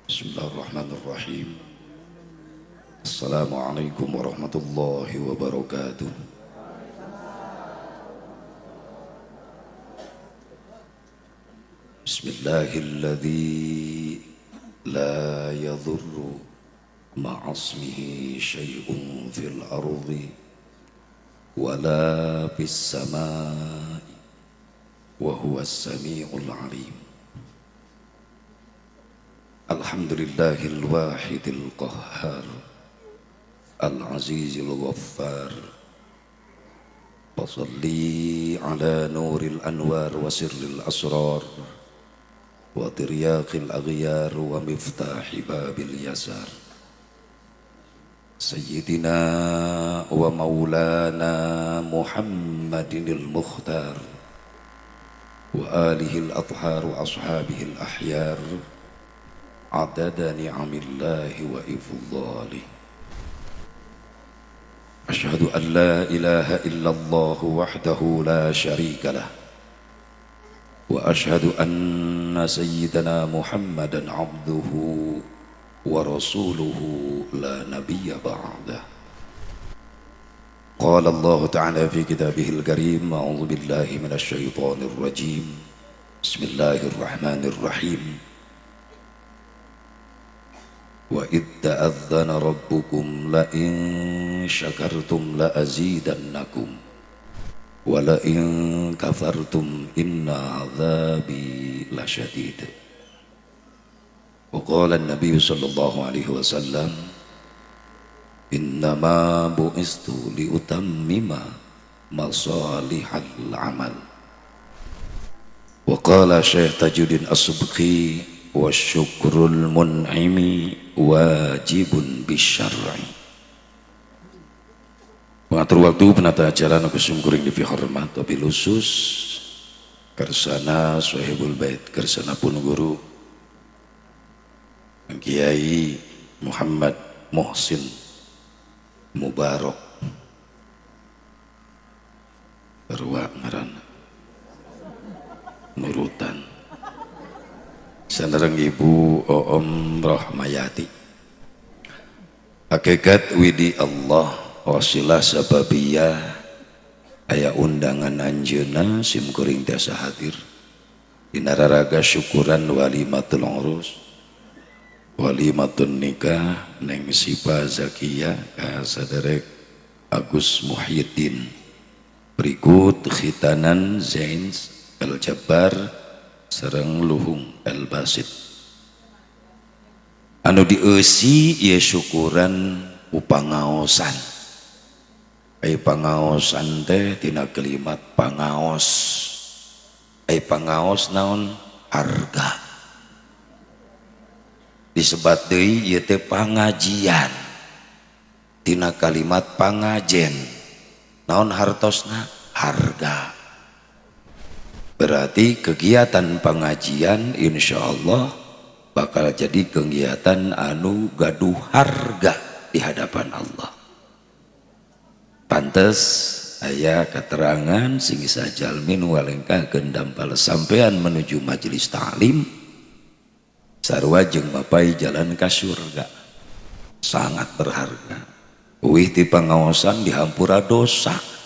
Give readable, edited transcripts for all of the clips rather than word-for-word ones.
Bismillahirrahmanirrahim. Assalamualaikum warahmatullahi wabarakatuh. Bismillahilladzi la yadhurru ma'asmihi syai'un fil ardi wala fis samai wa huwas samiul alim. Alhamdulillahil wahidil qahhar al-azizil ghaffar. Wassalli ala nuril anwar wa sirril asrar wa tiryaqil aghyar wa miftahi babil yasar. Sayyidina wa maulana Muhammadinil mukhtar wa alihil athhar wa ashabihil ahyar adada ni'amillahi wa ifdhalih. Asyhadu an la ilaha illallah wahdahu la syarika lah wa asyhadu anna sayyidana Muhammadan abduhu wa rasuluhu la nabiyya ba'dah. Qala Allah ta'ala fi kitabihil karim, a'udzu billahi minasy syaithanir rajim. Bismillahirrahmanirrahim. Wa id ta'adzana rabbukum la in syakartum la azidannakum wa la in kafartum inna adzabi lasyadid. Wa qala an-nabiy sallallahu alaihi wasallam, innama bu'istu liutammima masalihal amal. Wa qala Syekh Tajuddin As-Subki, wa syukrul mun'imi wajibun bisyar'i. Pengatur waktu penata acara nu kusumkuring dipihormat tapi khusus kersana sahibul bait, kersana pun guru Kiai Muhammad Muhsin Mubarok Berwa ngaranna nurutan sanareng Ibu Oom Rohmayati. Hakikat widi Allah wasilah sababiyah aya undangan anjeunna sim kuring tiasa hadir dina raraga syukuran walimatul urus walimatun nikah Neng Sipa Zakia ka saderek Agus Muhyiddin. Berikut khitanan Zains El Jabbar sareng Luhung El Basit. Anu dieusi ieu syukuran upangaosan. Ai pangaosan teh tina kalimat pangaos. Ai pangaos naon? Harga. Disebat deui ieu teh pangajian. Tina kalimat pangajen. Naon hartosna? Harga. Berarti kegiatan pengajian insya Allah bakal jadi kegiatan anu gaduh harga di hadapan Allah. Pantes aya keterangan sing sajalmin walengkahkeun dampal sampean menuju majelis ta'lim sarua jeung bapai jalan ka surga. Sangat berharga. Uih ti pangaosan dihampura dosa.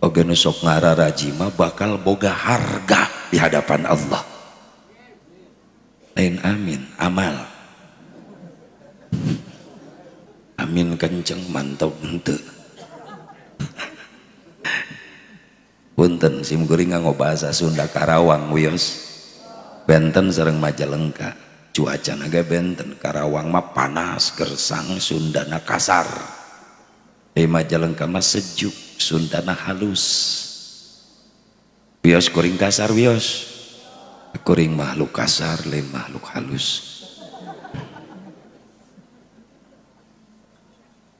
Oge nu sok ngararaji mah bakal boga harga di hadapan Allah. Lain amin, amal. Amin kenceng mantap henteu. Punten sim kuring nganggo bahasa Sunda Karawang wios. Benten sareng Majalengka. Cuacana ge benten, Karawang mah panas, gersang, Sundana kasar. Majalengka mah sejuk, Sundana halus. Wios kuring kasar wios. Kuring makhluk kasar, lain makhluk halus.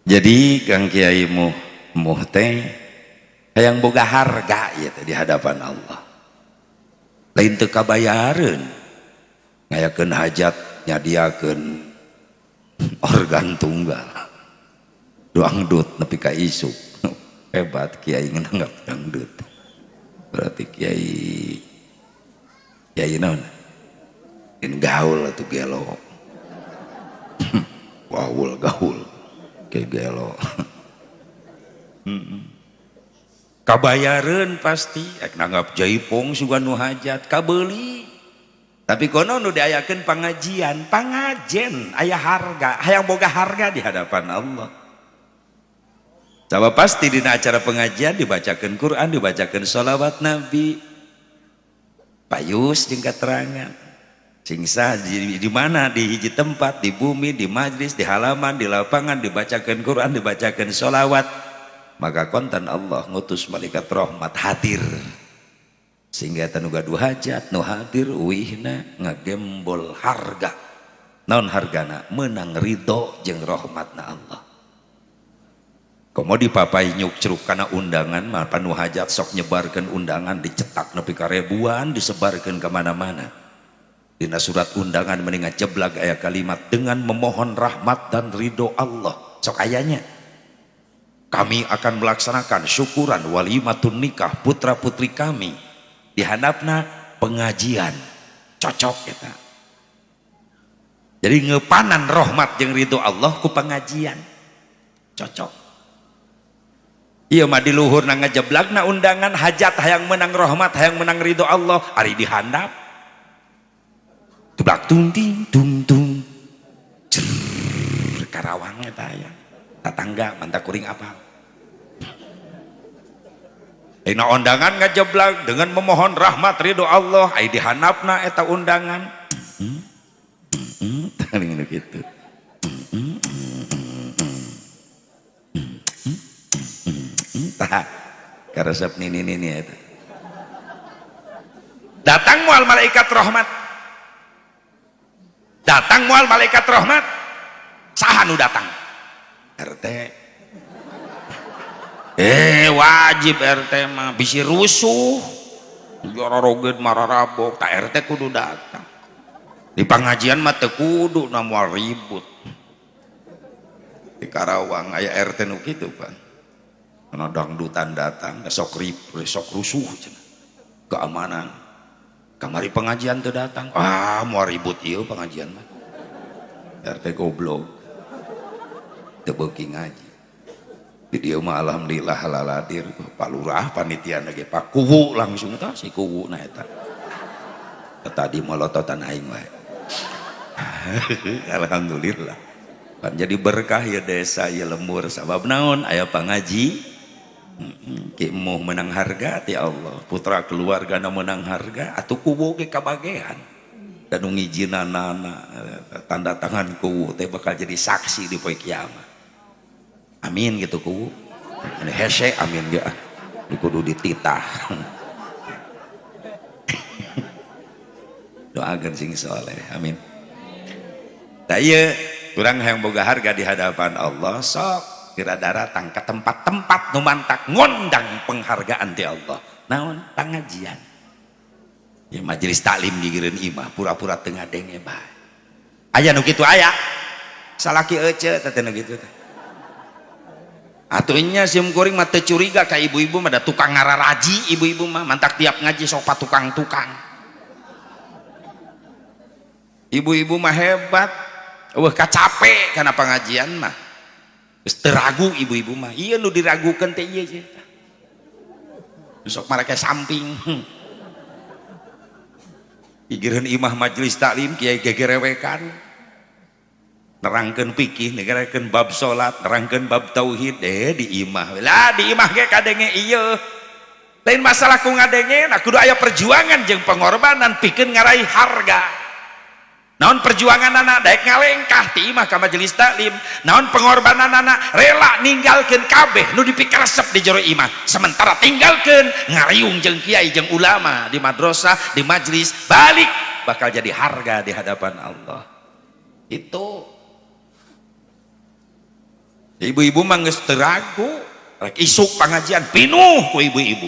Jadi Kang Kiai Muh teh hayang boga harga ieu teh di hadapan Allah. Lain teu kabayareun. Ngayakeun hajat nyadiakeun organ tunggal. Dangdut nepi ka isuk. Hebat kiai nganggap dangdut. Berarti kiai kiai naon? In gaul atuh gelo. Gaul gaul kayak gelo. Kabayareun pasti ek nanggap jaipong sugan nu hajat kabeuli. Tapi kono nu diayakeun pangajian, pangajen aya harga, hayang boga harga di hadapan Allah. Sabab pasti dina acara pengajian dibacakeun Quran, dibacakeun sholawat Nabi. Payus jeung katerangan. Sing sah di mana, di hiji tempat, di bumi, di majlis, di halaman, di lapangan dibacakeun Quran, dibacakeun sholawat, maka konten Allah ngutus malaikat rahmat hadir. Sehingga tanu gaduh hajat nu hadir uihna ngagembol harga. Naon hargana? Menang ridho jeung rahmatna Allah. Komo dipapai nyukcruk kana undangan mah panu hajat sok nyebarkeun undangan dicetak nepi ka ribuan disebarkeun ka mana-mana. Dina surat undangan mending ngajeblag aya kalimat dengan memohon rahmat dan ridho Allah. Sok ayanya. Kami akan melaksanakan syukuran walimatun nikah putra-putri kami. Di handapna pengajian. Cocok eta. Jadi ngepanan rahmat jeung ridho Allah ku pengajian. Cocok. Ieu mah di luhurna ngajeblagna undangan hajat hayang menang rahmat hayang menang ridho Allah ari di handap. Tublak tung ting tung tung. Cer Karawang eta aya. Tatangga mantap kuring apal. Dina undangan ngajeblag dengan memohon rahmat ridho Allah ai di handapna eta undangan. Gitu. Tah karesep nini nini eta. Datang mual malaikat rahmat. Datang mual malaikat rahmat. Saha nu datang? RT. Wajib RT mah bisi rusuh. Jorogen mararabok, tak RT kudu datang. Di pengajian mah teu kudu na moal ribut. Di Karawang aya RT nu kitu pan. Kana dangdutan datang, sok ribut, sok rusuh cenah. Keamanan. Kamari pengajian teu datang. Ah, moal ribut ieu pengajian mah. RT goblok. Teu beuki ngaji. Di dieu mah alhamdulillah laladir Pak Lurah panitia ge Pak Kuwu langsung tah si Kuwu na eta. Tadi molototan aing wae. Alhamdulillah. Pan jadi berkah ya desa ya lembur sabab naon aya pangaji. Ki moh menang harga ti Allah, putra keluargana menang harga atuh kuwu ge kabagean. Dan nu ngijinanana tanda tangan kuwu teh bakal jadi saksi di poe kiamat. Amin gitu kuwu. Ini hese amin ge ah. Kudu dititah. Doakeun sing soleh. Amin. Tah ieu urang hayang boga harga di hadapan Allah sok kira daratang ke tempat-tempat nu mantak ngondang penghargaan ti Allah. Naon? Pangajian. Ya majelis taklim gigireun imah pura-pura teu ngadenge bae. Aya nu kitu aya. Salaki ece teh nu kitu teh. Atuh nya sim kuring mah teu curiga ka ibu-ibu mah da tukang ngararaji ibu-ibu mah mantak tiap ngaji sok patukang-tukang. Ibu-ibu mah hebat. Eueuh kacape kana pengajian mah. Geus teu ragu ibu-ibu mah. Ieu nu diragukeun teh ieu sih. Sok marake samping. Gigireun imah majelis taklim kiai gegerewekan. Nerangkeun fikih, nerangkeun bab salat, nerangkeun bab tauhid di imah. Lah di imah ge kadenge ieu. Lain masalah ku ngadenge, nah kudu aya perjuangan jeung pengorbanan pikeun ngaraih harga. Naon perjuanganana daek ngalengkah ti imah ka majelis taklim. Naon pengorbananana rela ninggalkeun kabeh nu dipikaresep di jero imah. Sementara tinggalkeun ngariung jeung kiai jeung ulama di madrasah, di majelis, balik bakal jadi harga di hadapan Allah. Itu ibu-ibu mah geus teu ragu, rek isuk pengajian pinuh ku ibu-ibu.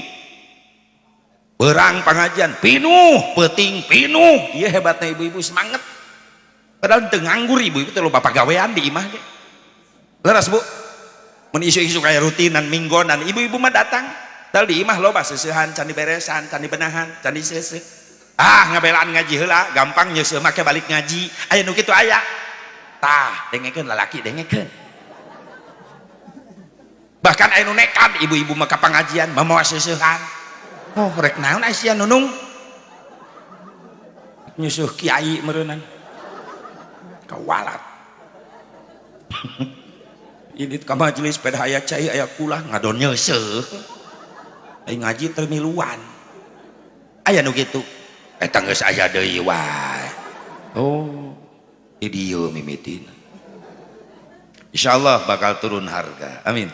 Berang pengajian pinuh, peuting pinuh. Ieu hebatna ibu-ibu semangat. Padahal teu nganggur ibu-ibu teh loba pagawean di imah ge. Leres Bu. Mun isu-isu kaya rutinan minggonan, ibu-ibu mah datang. Padahal di imah loba seuseuhan, can diberesan, can dibenahan, can diseuseuh. Ah, ngabelaan ngaji heula, gampang nyeuseuh make balik ngaji. Aya nu kitu aya. Tah, dengekeun lalaki dengekeun. Bahkan aya nu nekat ibu-ibu mah ka pangajian mamawa seuseuhan. Oh, rek naon sia nunung? Nyusuh kiai meureunnan. Kawalat. Ini ka majelis pada aya cai aya kulah ngadon nyeuseuh. Ai ngaji teu miluan. Aya nu kitu. Eta geus aya deui wae. Oh, di dieu mimitina. Insyaallah bakal turun harga. Amin.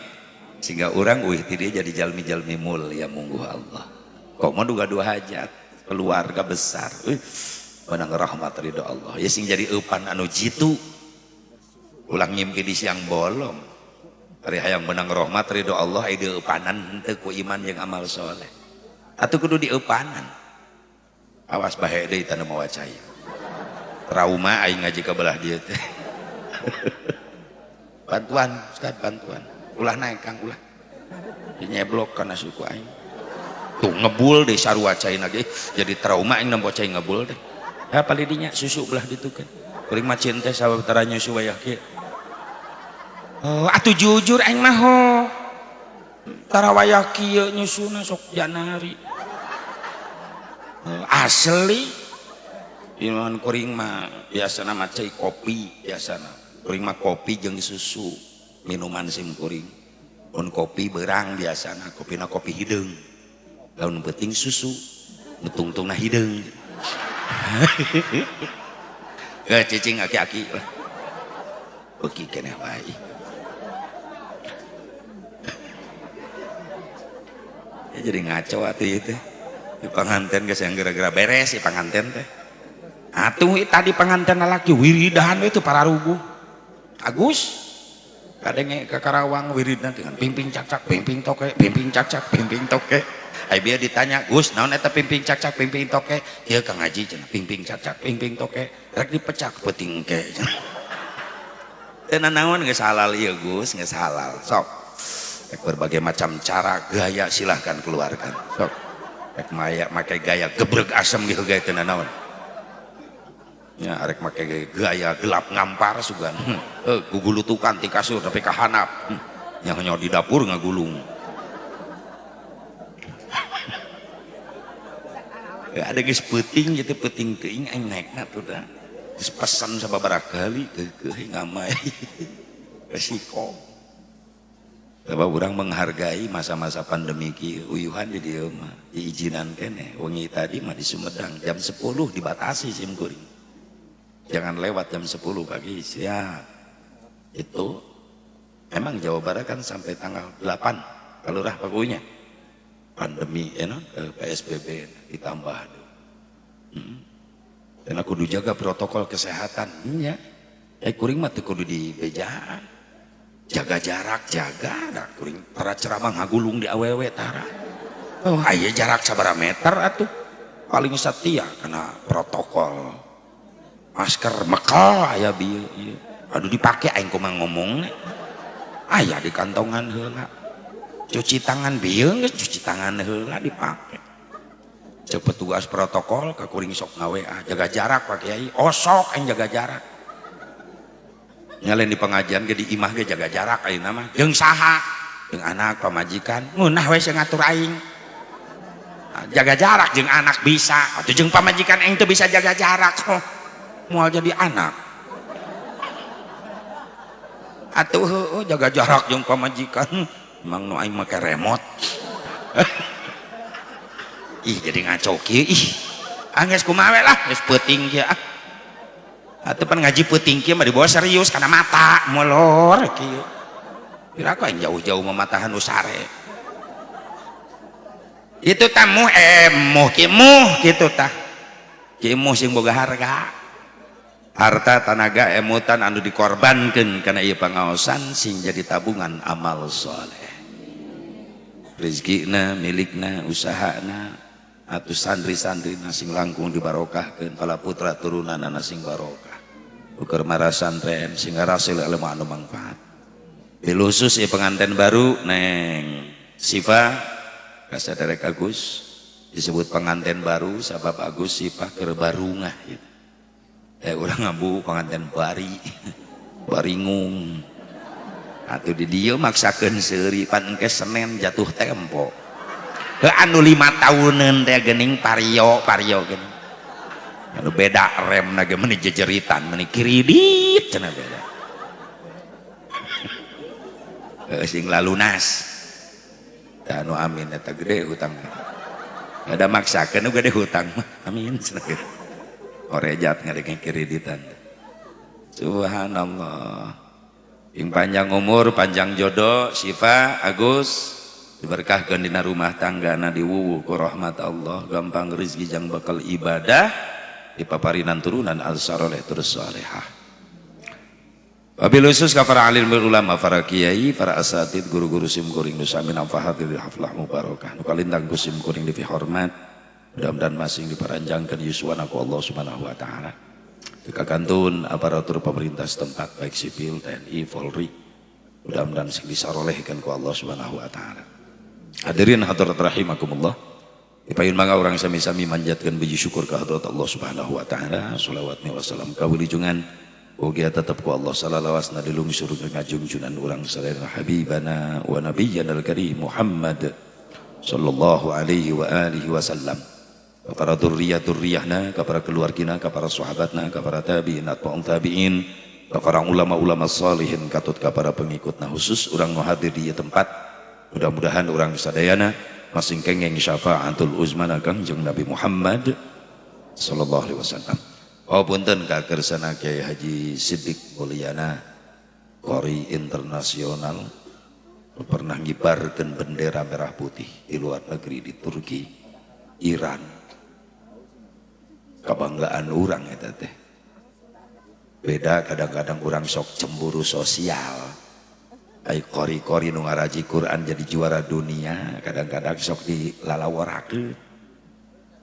Sehingga orang uih ti dieu jadi jalmi-jalmi mulia mungguh Allah. Kok mau duga dua hajat, keluarga besar. Menang rahmat ridho Allah. Ya sing jadi eupan anu jitu. Ulah ngimpi di siang bolong. Ari hayang menang rahmat ridho Allah ai dieupanan henteu ku iman jeung amal soleh. Atuh kudu dieupanan. Awas bahe deui tanu mawa cai. Trauma aing ngaji ka belah dieu teh. Bantuan, Ustaz, bantuan. Ulah naik Kang, ulah. Dinyeblok kana suku aing. Tuh ngebul deh sarua cai lagi. Jadi trauma aing nempo cai ngebul teh. Ha palidinya susu belah ditukeun. Kuring mah cinta sabab tara nyusu wayah kieu. Oh, atuh jujur aing mah ho. Tara wayah kieu nyusuna sok janari. Oh, asli. Iman kuring mah biasana mah cai kopi biasana. Kuring mah kopi jeung susu minuman sim kuring. Mun kopi berang biasana, kopina kopi hideung. Lamun penting susu, nu tungtungna hideung. Ge cicing aki-aki lah. Beuki keneh wae. Ya jadi ngaco atuh ieu teh. Di panganten geus yang gara-gara beres di panganten teh. Atuh tadi panganten lalaki wiridan we teu pararuguh. Agus kadenge ka Karawang wiridna dengan pimping cakcak pimping toke pimping cakcak pimping toke. Ai bieu ditanya, Gus, naon eta pimping cakcak pimping toke? Ieu Kang Haji cenah pimping cakcak pimping toke. Rek dipecak peuting ke. Teu nanaon geus halal ieu Gus, geus halal. Sok. Rek berbagai macam cara gaya silahkan keluarkan. Sok. Rek maya make gaya gebreg asem gitu gaya teu nanaon. Ya arek make gaya gelap ngampar sugan. Gugulutukan ti kasur tapi ka handap. Nya di dapur ngagulung. Ya, ada geus peuting gitu peuting teuing aing naekna tuh dah. Geus pesan sababaraha kali keukeuh ngamai. Resiko. Sebab urang menghargai masa-masa pandemi kieu uyuhan di dieu mah diizinan keneh. Wengi tadi mah di Sumedang jam 10 dibatasi sim kuring. Jangan lewat jam 10 pagi, siap. Itu memang Jawa Barat kan sampai tanggal 8 kalurah pakunya. Pandemi PSBB ditambah. Dan aku kudu jaga protokol kesehatan nya. Kuring mah teu kudu dibejaan. Jaga jarak, jaga dah kuring tara ceramah ngagulung di awewe tara. Oh, aya jarak sabaraha meter atuh. Paling setia karena protokol. Masker mekel aya bieu ieu. Aduh dipake aing kumaha ngomongna. Aya di kantongan heula. Cuci tangan bieu geus cuci tangan heula dipake. Ceuk petugas protokol ka kuring sok nga-WA jaga jarak Pak Kiai. Osok aing jaga jarak. Nyalen di pengajian ge di imah ge jaga jarak ayeuna mah. Jeung saha? Jeung anak pamajikan. Ngeunah we sing ngatur aing. Jaga jarak jeung anak bisa, atuh jeung pamajikan aing teu bisa jaga jarak. Oh. Moal jadi anak. Atuh heueuh jaga jarak jeung pamajikan. Emang nu aing make remote. Ih jadi ngaco kieu ih. Ah geus kumaha we lah, geus peuting kieu ah. Atuh pan ngaji peuting kieu mah dibawa serius kana mata molor kieu. Piraku aing jauh-jauh mematahan nu sare. Itu tamu emuh kieu muh kitu tah. Kieu muh sing boga harga. Harta tanaga emutan anu dikorbankeun kana ieu pangaosan sing jadi tabungan amal soleh. Rezekina, milikna, usahana atuh santri-santrina sing langkung dibarokahkeun, pala putra turunanana sing barokah. Ukur marasantren sing ngarasil ilmu anu mangfaat. Bil khusus ieu pengantin baru Neng Sifa kasaderek Agus disebut pengantin baru sabab Agus Sifa keur barungah gitu. Urang ngabu pengantin bari. Baringung. Atuh di dieu maksakeun seuri pan engke Senin jatuh tempo. Heuh anu 5 tahuneun teh geuning pario pario geuning. Anu beda remna ge meuni jejeritan meuni kiridit cenah beda. Heuh sing lalunas. Tah anu amin eta gede hutang. Ada maksakeun nu gede hutang mah amin cenah gitu. Orejat ngadengkeun kiriditan. Subhanallah. Ing panjang umur, panjang jodoh, Syifa, Agus, diberkahkeun dina rumah tanggana diwuwuh ku rahmat Allah, gampang rezeki jang bakal ibadah, dipaparinan turunan al-saroleh terus salehah. Wabil khusus ka para alim ulama, para kiai, para asatid, guru-guru sim kuring nu sami namfahatil haflah mubarakah. Nu kalintang ku sim kuring dipihormat, mudah-mudahan masing diparanjangkeun yuswana ku Allah Subhanahu wa taala. Kantun aparatur pemerintah setempat baik sipil, TNI, Polri, mudah-mudahan sing disarolehkeun ku Allah Subhanahu wa taala. Hadirin hadirat rahimakumullah. Dipayun mangga urang sami-sami manjatkeun puji syukur ka hadrat Allah Subhanahu wa taala. Shalawat wa salam ka wilijungan ugi tetep ku Allah salalawasna dilungsur ngajungjunan urang sadayana habibana wa nabiyyana al-karim Muhammad sallallahu alaihi wa alihi wasallam. Kepada dzurriyyah-dzurriyyahna, kepada keluargina, kepada sahabatna, kepada tabi'in atba'un tabi'in, kepada ulama-ulama salihin, katut kepada pengikutna khusus urang nu hadir di tempat. Mudah-mudahan urang sadayana masing kengeng syafaatul uzmana Kangjeng Nabi Muhammad sallallahu alaihi wasallam. Oh punten ka kersana Kiai Haji Siddiq Mulyana, qori internasional, pernah ngibarkeun bendera merah putih di luar negeri, di Turki, Iran. Kebanggaan urang eta teh. Beda kadang-kadang urang sok cemburu sosial. Ai kori-kori nu ngaraji Quran jadi juara dunia, kadang-kadang sok dilalaworakeun.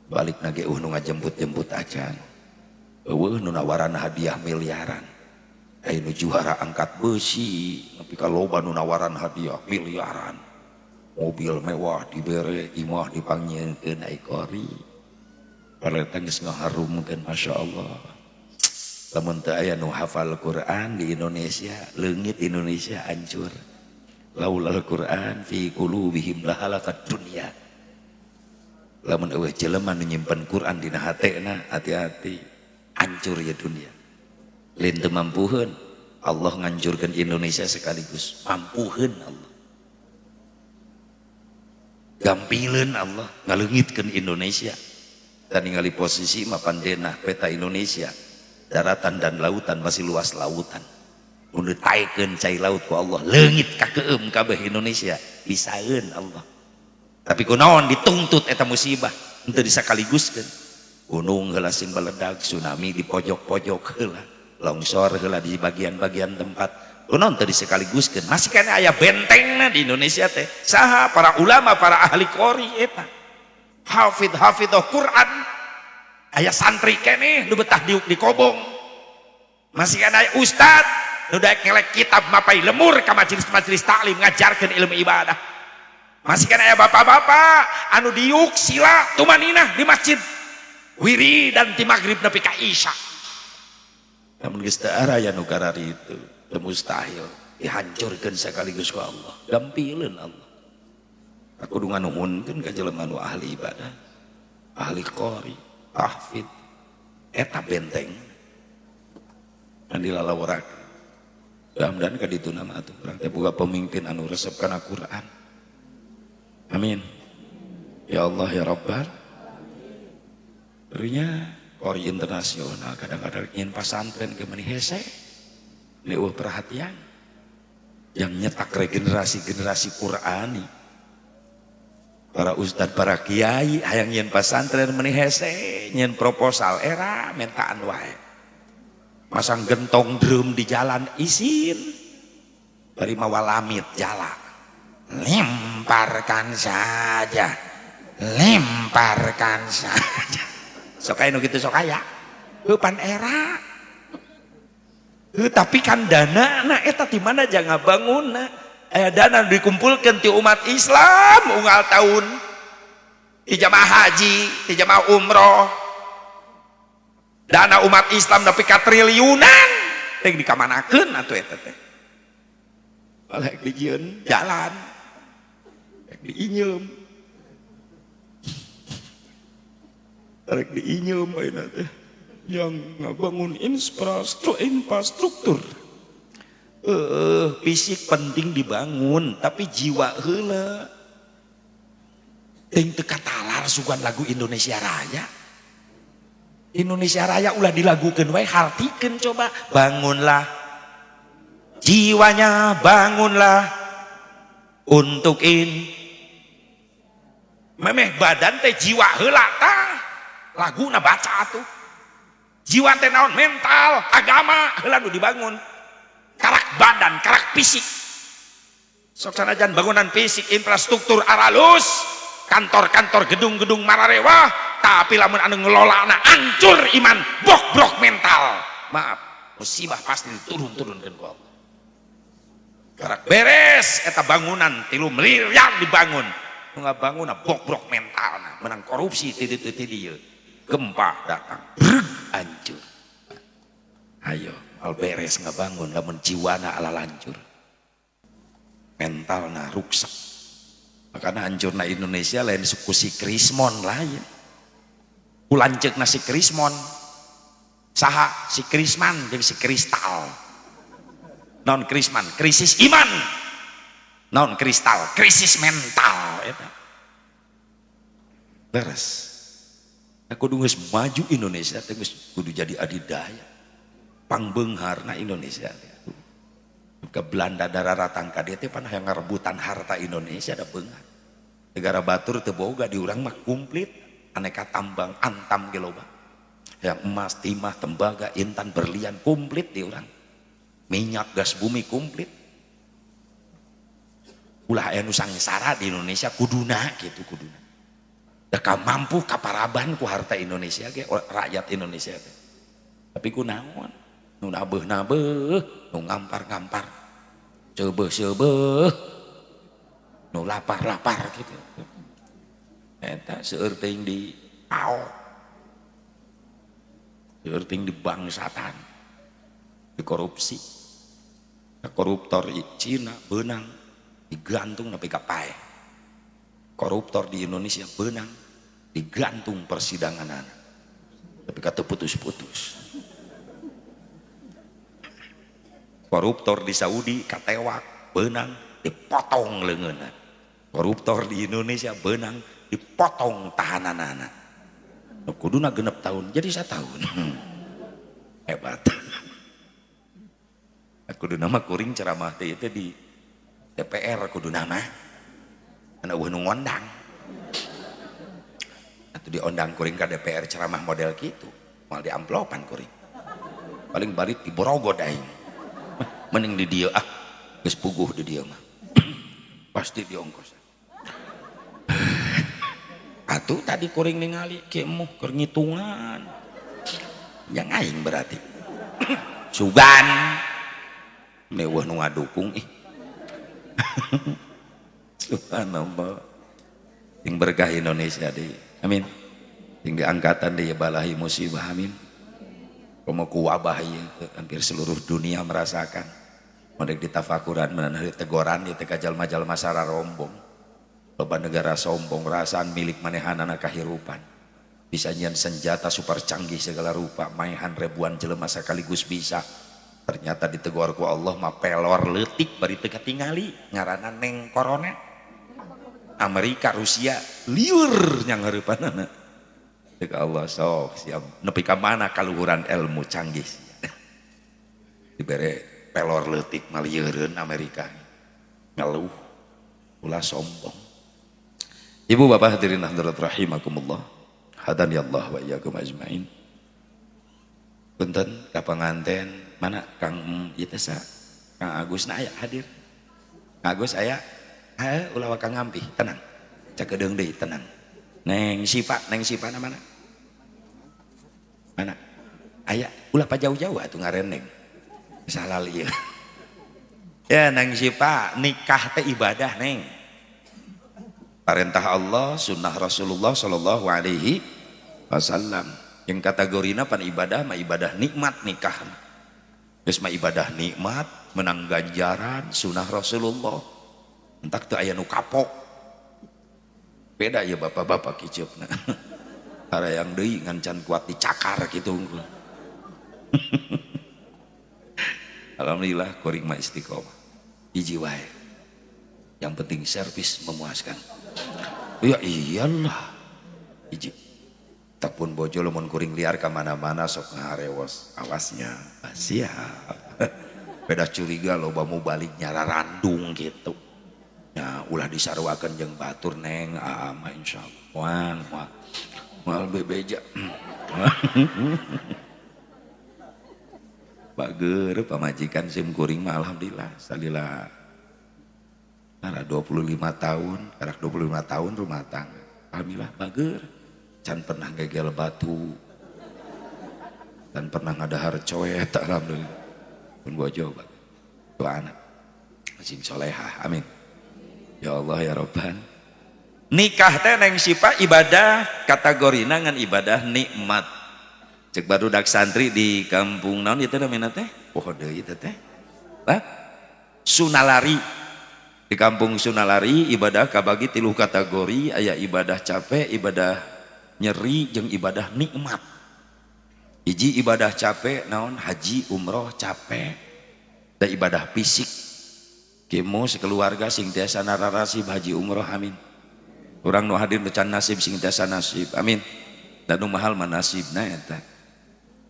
Balik nage nu ngajemput-jemput acan. Eueuh nu nawaran hadiah miliaran. Ai nu juara angkat besi, nepi ka loba nu nawaran hadiah miliaran. Mobil mewah dibere, imah dipanggilkeun ai kori. Pareta geus ngaharumkeun Masya Allah. Lamun teu aya nu hafal Quran di Indonesia, leungit Indonesia hancur. Laulal Quran fi qulubihim lahalakat dunya. Lamun eueuh jelema nu nyimpen Quran dina hatena, hati-hati hancur ya dunia. Lain teu mampuheun Allah ngancurkeun Indonesia sekaligus. Mampuheun Allah. Gampileun Allah ngaleungitkeun Indonesia. Dan ningali posisi mapan denah peta Indonesia, daratan dan lautan masih luas lautan. Mun ditaekeun cai laut ku Allah, leungit kakeum kabeh Indonesia, bisaeun Allah. Tapi kunaon dituntut eta musibah, henteu disakaliguskeun. Gunung heula sing beledag, tsunami di pojok-pojok heula, longsor heula di bagian-bagian tempat. Kunaon teu disakaliguskeun? Masih keneh aya bentengna di Indonesia teh. Saha para ulama, para ahli qori eta. Hafid hafidhah Quran, aya santri keneh nu betah diuk di kobong, masih kan aya ustad nu daek ngelek kitab mapai lemur ka majelis-majelis taklim ngajarkeun ilmu ibadah, masih kan aya bapak-bapak anu diuk sila tumaninah di masjid wiri dan ti maghrib nepi ka isya. Namun geus teu aya nu karari itu, teu mustahil dihancurkeun sekaligus ku Allah, gampileun Allah. Aku kudu nganuhunkeun ka jelema nu ahli ibadah, ahli qori, tahfidz, eta benteng. Dan dilalaworakeun. Mudah-mudahan ka ditu nama atuh urang teh boga pemimpin anu resep kana Quran. Amin. Ya Allah ya Rabbal. Berinya qori internasional kadang-kadang ingin pasantren ke meni hese. Leuweuh perhatian yang nyetak regenerasi-generasi Qurani. Para ustad, para kiai hayang nyeun pasantren meni hese, nyeun proposal era mentaan wae. Masang gentong drum di jalan isin. Bari mawa lamit jala. Lemparkan saja. Lemparkan saja. Sok aya nu kitu sok aya. Heuh pan era. Heuh tapi kan dana na eta di mana jangan bangunna. Dana dikumpulkan ti umat Islam unggal tahun di jamaah haji, di jamaah umroh. Dana umat Islam nepi ka triliunan. Teh dikamanakeun atuh eta teh. Balik dijieun jalan. Rek diinyeum. Rek diinyeum ayeuna teh. Yang ngabangun infrastruktur. Fisik penting dibangun, tapi jiwa heula. Ting teu katalar sugan lagu Indonesia Raya. Indonesia Raya ulah dilagukeun wae, hartikeun coba. Bangunlah jiwanya, bangunlah untuk in. Memeh badan teh jiwa heula tah. Laguna baca atuh. Jiwa teh naon? Mental, agama heula nu dibangun. Karak badan, karak fisik. Sok sanajan bangunan fisik, infrastruktur aralus, kantor-kantor, gedung-gedung mararewah, tapi lamun anu ngelolana hancur iman, bok-brok mental. Maaf, musibah pasti diturun-turunkeun ku Allah. Karak beres eta bangunan 3 miliar dibangun. Nu ngabangunna bok-brok mentalna, menang korupsi ti dieu. Gempa datang, breg hancur. Ayo, al beres ngabangun lamun jiwana ala lancur. Mentalna ruksak. Makanya hancurna Indonesia lain suku si Krismon lain. Ku lanceukna si Krismon. Saha si Krisman jeung si Kristal. Naon Krisman? Krisis iman. Naon Kristal? Krisis mental eta. Beres. Kudu geus maju Indonesia teh geus kudu jadi adidaya. Pangbeungharna Indonesia teh. Ke Belanda dararatang ka dieu teh pan hayang ngarebutan harta Indonesia da beunghar. Negara batur teu boga di urang mah komplit aneka tambang antam ge loba. Yang emas, timah, tembaga, intan, berlian komplit di urang. Minyak, gas bumi komplit. Ulah aya nu sangsara di Indonesia kuduna kitu kuduna. Da ka mampu kaparaban ku harta Indonesia ge rakyat Indonesia teh. Tapi ku naon? Nu nabeuh-nabeuh, nu ngampar-ngampar. Ceubeuh-ceubeuh. Nu lapar-lapar gitu. Eta seueur teuing di paok. Seueur teuing di bangsatan. Di korupsi. Koruptor Cina beunang digantung nepi ka paeh. Koruptor di Indonesia beunang digantung persidanganana. Tapi kata putus-putus. Koruptor di Saudi katewak beunang dipotong leungeunna. Koruptor di Indonesia beunang dipotong tahananana. Nu kuduna 6 tahun jadi 1 tahun. Hebat. Kuduna mah kuring ceramah teh itu di DPR kuduna mah. Ana eueuh nu ngondang. Atuh diondang kuring ka DPR ceramah model kitu, moal diamplopan kuring. Paling balik diborogod aing. Mending di dieu ah, geus puguh di dieu mah. Pasti diongkos. Atuh tadi kuring ningali ki emuh keur ngitungan. Yang aing berarti. Sugan. Mewah nu ngadukung ih. Subhanallah. Yang berkah Indonesia deh. Amin. Yang diangkatan deh balahi musibah amin. Komo ku wabah ieu hampir seluruh dunia merasakan. Modek ditafakuran meunang tegoran ieu teh ka jalma-jalma sararombong. Loba negara sombong rasaan milik manehanana kahirupan. Bisa nyian senjata super canggih segala rupa, maehan ribuan jelema sakaligus bisa. Ternyata ditegor ku Allah mah pelor leutik bari teu katingali ngaranna neng corona. Amerika, Rusia liur nyangareupanana. Ceuk Allah sok siap nepi ka mana kaluhuran ilmu canggih. Dibere pelor leutik mah lieureun Amerika. Ngeluh ulah sombong. Ibu bapak hadirin hadirat rahimakumullah. Hadani Allah wa iyyakum ajmain. Punten ka panganten mana Kang ieu teh sa? Kang Agus na aya hadir. Kang Agus aya. Heuh ulah waka ngampih, tenang. Cakedeung deui tenang. Neng Sipa, Neng Sipa na mana? Mana? Aya, ulah pajauh-jauh atuh ngareneng. Salah ieu. Ya Neng Sipa, nikah teh ibadah Neng. Perintah Allah, sunnah Rasulullah sallallahu alaihi wasallam. Yang kategorina pan ibadah mah ibadah nikmat nikah. Geus mah ibadah nikmat, menang ganjaran sunah Rasulullah. Entak teu aya nu kapok. Beda ya bapak-bapak kiceupna. Harayang deui ngan can kuat dicakar kitu. Alhamdulillah kuring mah istiqomah. Hiji wae. Yang penting servis memuaskan. Ya iyalah. Hiji. Takpun bojo lamun kuring liar ka mana-mana sok ngaharewos awasnya. Siap. Beda curiga loba mu balik nyararandung gitu. Ya ulah disaruakeun jeung batur neng aa mah insyaallah. Moal moal. Moal bebeja. Bager pamajikan sim kuring mah alhamdulillah salila. Karena 25 tahun, karak 25 tahun rumah tangga. Alhamdulillah bager. Can pernah gegel batu. Dan pernah ngadahar coet alhamdulillah. Pun bojo bager. Dua anak. Masing solehah. Amin. Ya Allah ya Robban. Nikah teh neng sipa ibadah kategorina ngan ibadah nikmat. Cek barudak santri di kampung naon ieu teh namina teh? Poho deui teh teh. Hah? Sunalari. Di kampung Sunalari ibadah kabagi tilu kategori, aya ibadah capek, ibadah nyeri, jeung ibadah nikmat. Hiji ibadah capek naon haji umroh capek, da ibadah fisik. Kemo sekeluarga sing tiasa nararasib haji umroh amin. Urang nu hadir nu can nasib sing tiasa nasib amin. Da nu mahal mah nasibna eta.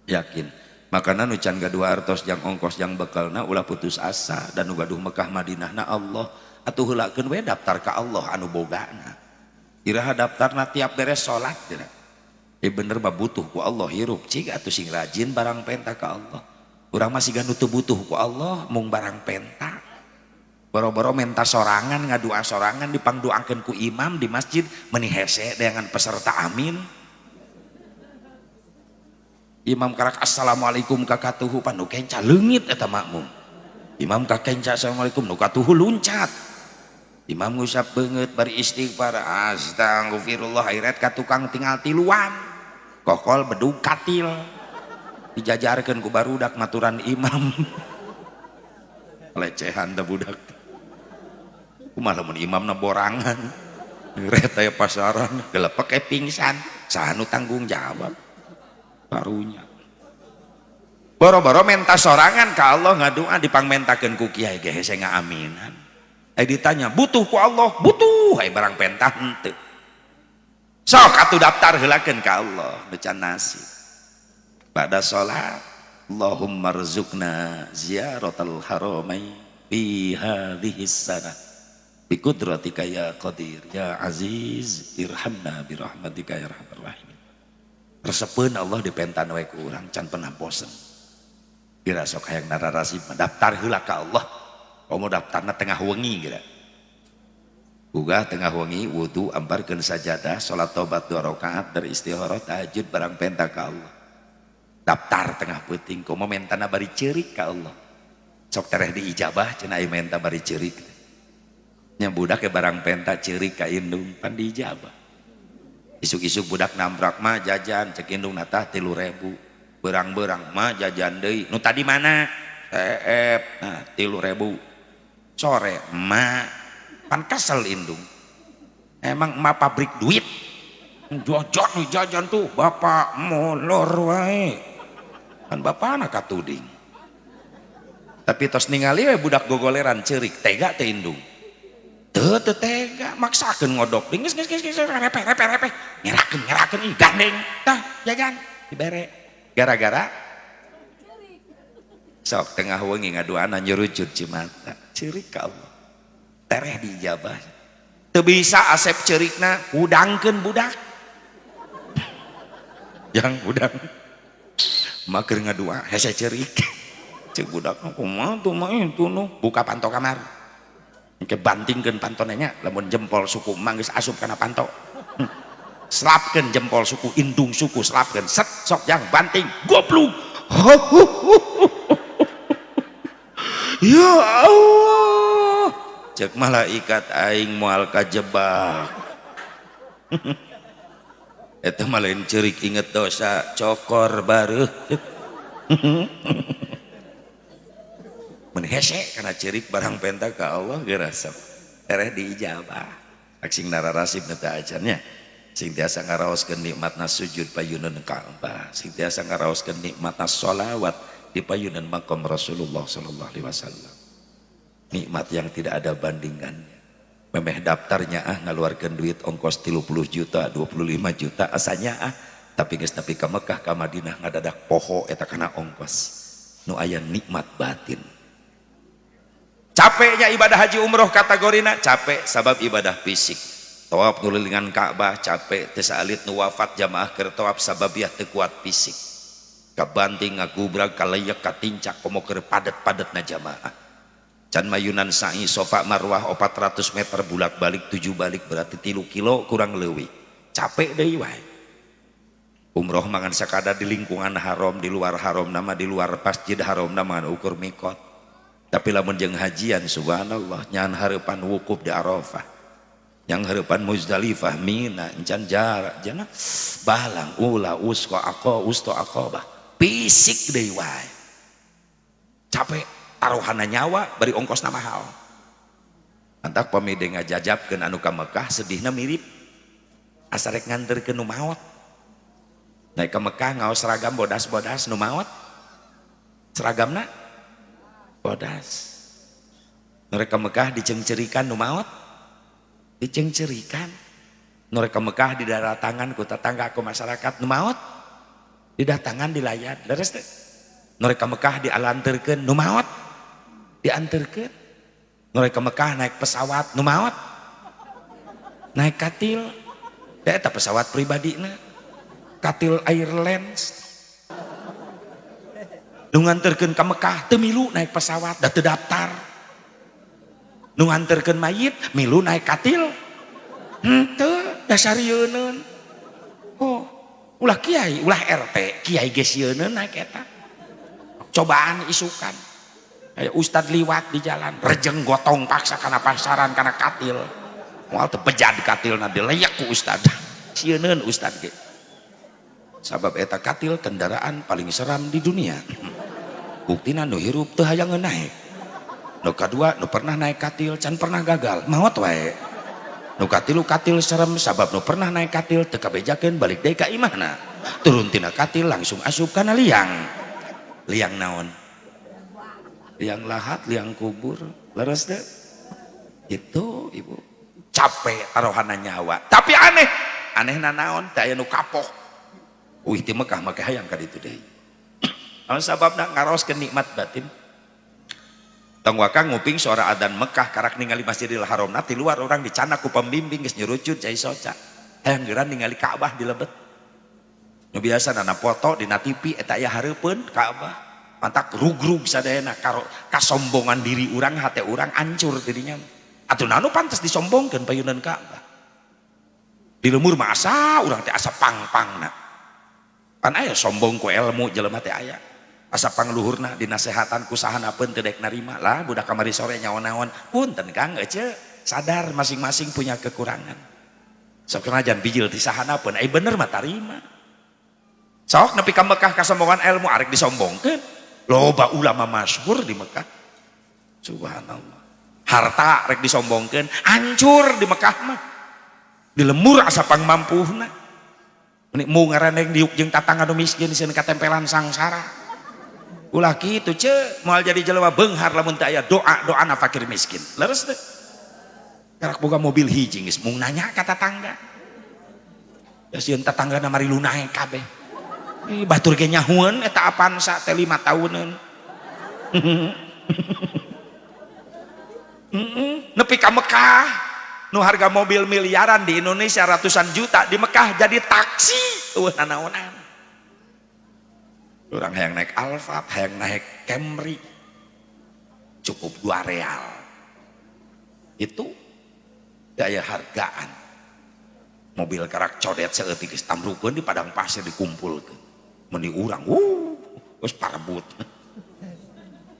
Yakin. Makana nu can gaduh artos jang ongkos jang bekalna ulah putus asa dan nu gaduh Mekah Madinahna Allah atuh heulakeun we daftar ka Allah anu bogana. Iraha daftarna tiap beres salat geura. Bener mah butuh ku Allah hirup cik atuh sing rajin barang penta ka Allah. Urang mah siga nu teu butuh ku Allah mung barang penta. Boro-boro menta sorangan ngadua sorangan dipangdoakeun ku imam di masjid meuni hese dengan peserta amin. Imam karak assalamualaikum kakatuhu panu kenca leungit eta makmum. Imam kakenca assalamualaikum nu katuhu luncat. Imam ngusap beungeut bari istighfar astagfirullah iret ka tukang tinggal tiluan. Kokol bedug katil. Dijajarkeun ku barudak maturan imam. Lecehan da budak. Kumaha lamun imamna borangan. Iret aya pasaran gelepek pingsan, saha nu tanggung jawab? Karunya. Boro-boro menta sorangan ka Allah ngadua dipangmentakeun ku kiai ge hese ngaaminan. Ai ditanya, butuh ku Allah? Butuh, ai barang pentah henteu. Sok atuh daftar heulakeun ka Allah, nu can nasib. Pada salat, Allahumma rzuqna ziyaratal haramain fi hadhihi sanah bi qudratika ya qadir ya aziz irhamna bi rahmatika ya arhamar rahimin. Resepeun Allah dipentan we ku urang can pernah bosen. Kira sok hayang nararasib daftar heula ka Allah. Komo daftarna tengah wengi geura. Gugah tengah wengi wudu amparkeun sajadah salat tobat 2 rakaat dari istikharah tahajud barang penta ka Allah. Daftar tengah peuting komo mentana bari ceurik ka Allah. Sok tereh diijabah cenah aya menta bari ceurik. Nya budak ke barang penta ceurik ka indung pan diijabah. Isuk-isuk budak nambrak mah jajan cek indung natah 3.000 berang-berang mah jajan deui nu tadi mana TF nah 3.000 sore mah pan kesel indung emang emak pabrik duit jajan nih jajan tuh bapak molor wae kan bapak anak katuding tapi tos ningali we budak gogoleran ceurik tega teh indung teu tega maksakeun ngodok geus geus geus repeh repeh repeh ngerakeun ngerakeun ih gandeng tah jajan dibere gara-gara sok tengah wengi ngaduana nyerucut cimata ceurik ka Allah tereh diijabah teu bisa asep ceurikna hudangkeun budak jang hudang maker ngadua hese ceurik ceuk budak kumaha tuh mah itu nu buka panto kamar engke bantingkeun pantone nya lamun jempol suku emang geus asup kana panto selapkeun jempol suku indung suku selapkeun set sok jang banting goblok. Ya Allah cek malaikat aing moal kajebak. Eta mah lain ceurik inget dosa cokor bareuh. Mun hese kana ceurik barang penta ka Allah geura tereh diijabah. Sing nararasib nu teu acan nya. Sing tiasa ngaraoskeun nikmatna sujud payunan Ka'bah, sing tiasa ngaraoskeun nikmatna sholawat di payunan makom Rasulullah sallallahu alaihi wasallam. Nikmat yang tidak ada bandingannya. Memeh daftarnya ah ngaluarkeun duit ongkos 30 juta, 25 juta asanya ah, tapi geus nepi ka Mekah ka Madinah ngadadak poho eta kana ongkos. Nu aya nikmat batin. Capeknya ibadah haji umroh kategorina capek sabab ibadah fisik. Tawaf ngulilingan Ka'bah capek, teu saalit nu wafat jamaah keur tawaf sababiah teu kuat fisik. Kabanting ngagubrag kaleyek katincak komo keur padet-padetna jamaah. Can mayunan sa'i Sofa Marwah 400 meter bulak-balik 7 balik berarti 3 kilo kurang leuwih. Capek deui wae. Umroh mangan sakadar di lingkungan haram, di luar haram nama di luar masjid haram nama ukur mikot. Tapi lamun jeung hajian subhanallah nyan hareupan wukuf di Arafah. Yang hareupan Muzdalifah, Mina, encan jarak, jana balang, ula, usko, ako, usto, akobah. Fisik deui wae. Capek, taruhana nyawa, bari ongkosna mahal. Antak pamide ngajajabkeun anu ka Mekah sedihna mirip. Asa rek nganterkeun nu maot. Naik ka Mekah ngaos seragam bodas-bodas nu maot. Seragamna bodas. Mereka Mekah dicengcerikan nu maot. Dicengcerikan. Mereka Mekah didaratangan ku tetangga ku masyarakat nu maot. Didatangan dilayat. Leres teh. Mereka Mekah dialanterkeun nu maot. Dianterkeun. Mereka Mekah naik pesawat nu maot. Naik katil. Da eta pesawat pribadina. Katil Airlines. Nu nganterkeun ka Mekah teu milu naik pesawat da teu daftar. Nu nganterkeun mayit milu naik katil. Henteu dasarieun. Oh, ulah kiai, ulah RT, kiai ge sieun naik eta. Cobaan isukan. Aya ustad liwat di jalan, rejeng gotong paksa kana pasaran kana katil. Moal teu bejad katilna dileyak ku ustad. Sieun ustad ge. Sabab eta katil kendaraan paling seram di dunia. Buktina nu hirup teu hayang naik. Nu kadua nu pernah naik katil can pernah gagal, maot wae. Nu katilu katil serem sabab nu pernah naik katil teu kabejakeun balik deui ka imahna. Turun tina katil langsung asup kana liang. Liang naon? Liang lahat, liang kubur. Leres teu? Itu ibu. Capek taruhana nyawa. Tapi aneh, anehna naon? Teu aya nu kapok. Wih di Mekah make hayang ka ditu deui. Naon sababna ngaraoskeun nikmat batin. Tong waka nguping suara adzan Mekah karak ningali Masjidil Haram na ti luar orang dicanak ku pembimbing geus nyurucut cai soca. Hayang geura ningali Ka'bah di lebet. Nu biasa nana foto dina TV eta aya hareupeun Ka'bah. Mantak rugrug sadayana kasombongan diri urang hate urang hancur dirinya. Atuh nanu pantes disombongkeun payunan Ka'bah. Di lemur mah asa urang teh asa pang-pangna. Pan aya sombong ku ilmu jelema teh aya. Asa pangluhurna dinasehatan ku sahana pun teu daek narima lah budak kamari sore nyaon-naon punten Kang ece sadar masing-masing punya kekurangan. Sok najan bijil ti sahana pun ai bener mah tarima. Sok nepi ka Mekah kasombongan ilmu arek disombongkeun. Loba ulama masyhur di Mekah. Subhanallah. Harta rek disombongkeun hancur di Mekah mah. Di lemur asa pangmampuhna. Ini mau ngaraneng diuk jeung tatangga nu miskin sieun katempelan sangsara. Ulah kitu ce, moal jadi jelema beunghar lamun teu aya doa-doana fakir miskin. Leres teu? Karak boga mobil hiji geus mung nanya ka tatangga. Ya sieun tatanggana mari lu naek kabeh. Ih batur ge nyahueun eta Avanza teh 5 tauneun. Nepi ka Mekah nu harga mobil miliaran di Indonesia ratusan juta di Mekah jadi taksi eueuh nanaonan. Orang hayang naik Alphard, hayang naik Camry cukup 2 real. Itu daya hargaan. Mobil karak codet saeutik geus tamrukeun di padang pasir dikumpulkeun. Meni urang geus parebut.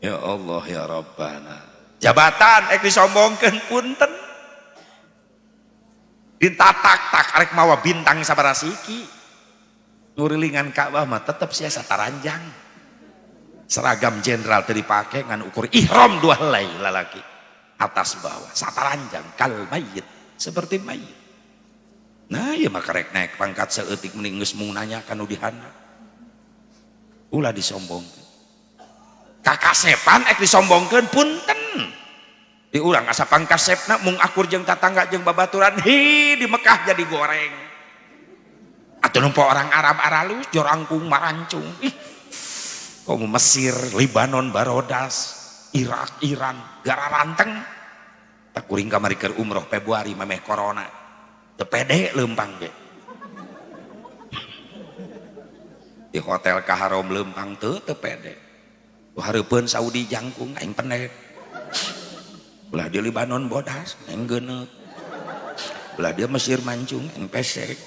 Ya Allah ya Rabbana. Jabatan ek disombongkeun punten. Ditatak-tak arek mawa bintang sabaraha siki. Ngurilingan Ka'bah mah tetep sia sataranjang. Seragam jenderal teu dipake ngan ukur ihram dua helai lalaki. Atas bawah satalanjang kal mayit, seperti mayit. Nah, ieu mah karek naik pangkat saeutik mending geus mung nanya ka nu dihandap. Ulah disombongkeun. Kakasepan ek disombongkeun punten. Di urang asa pangkasepna mung akur jeung tatangga jeung babaturan, hi di Mekah jadi goreng. Atuh nempo orang Arab aralus jorangkung marancung. Ih. Komo Mesir, Libanon, Barodas, Irak, Iran, gararanteng. Tak kuring kamari keur umroh Februari memeh corona. Teu pede leumpang ge. Di hotel Kaharom leumpang teu pede. Hareupeun Saudi jangkung aing pendek. Belah dia Libanon bodas, aing geuneuk. Belah dia Mesir mancung, aing pesek.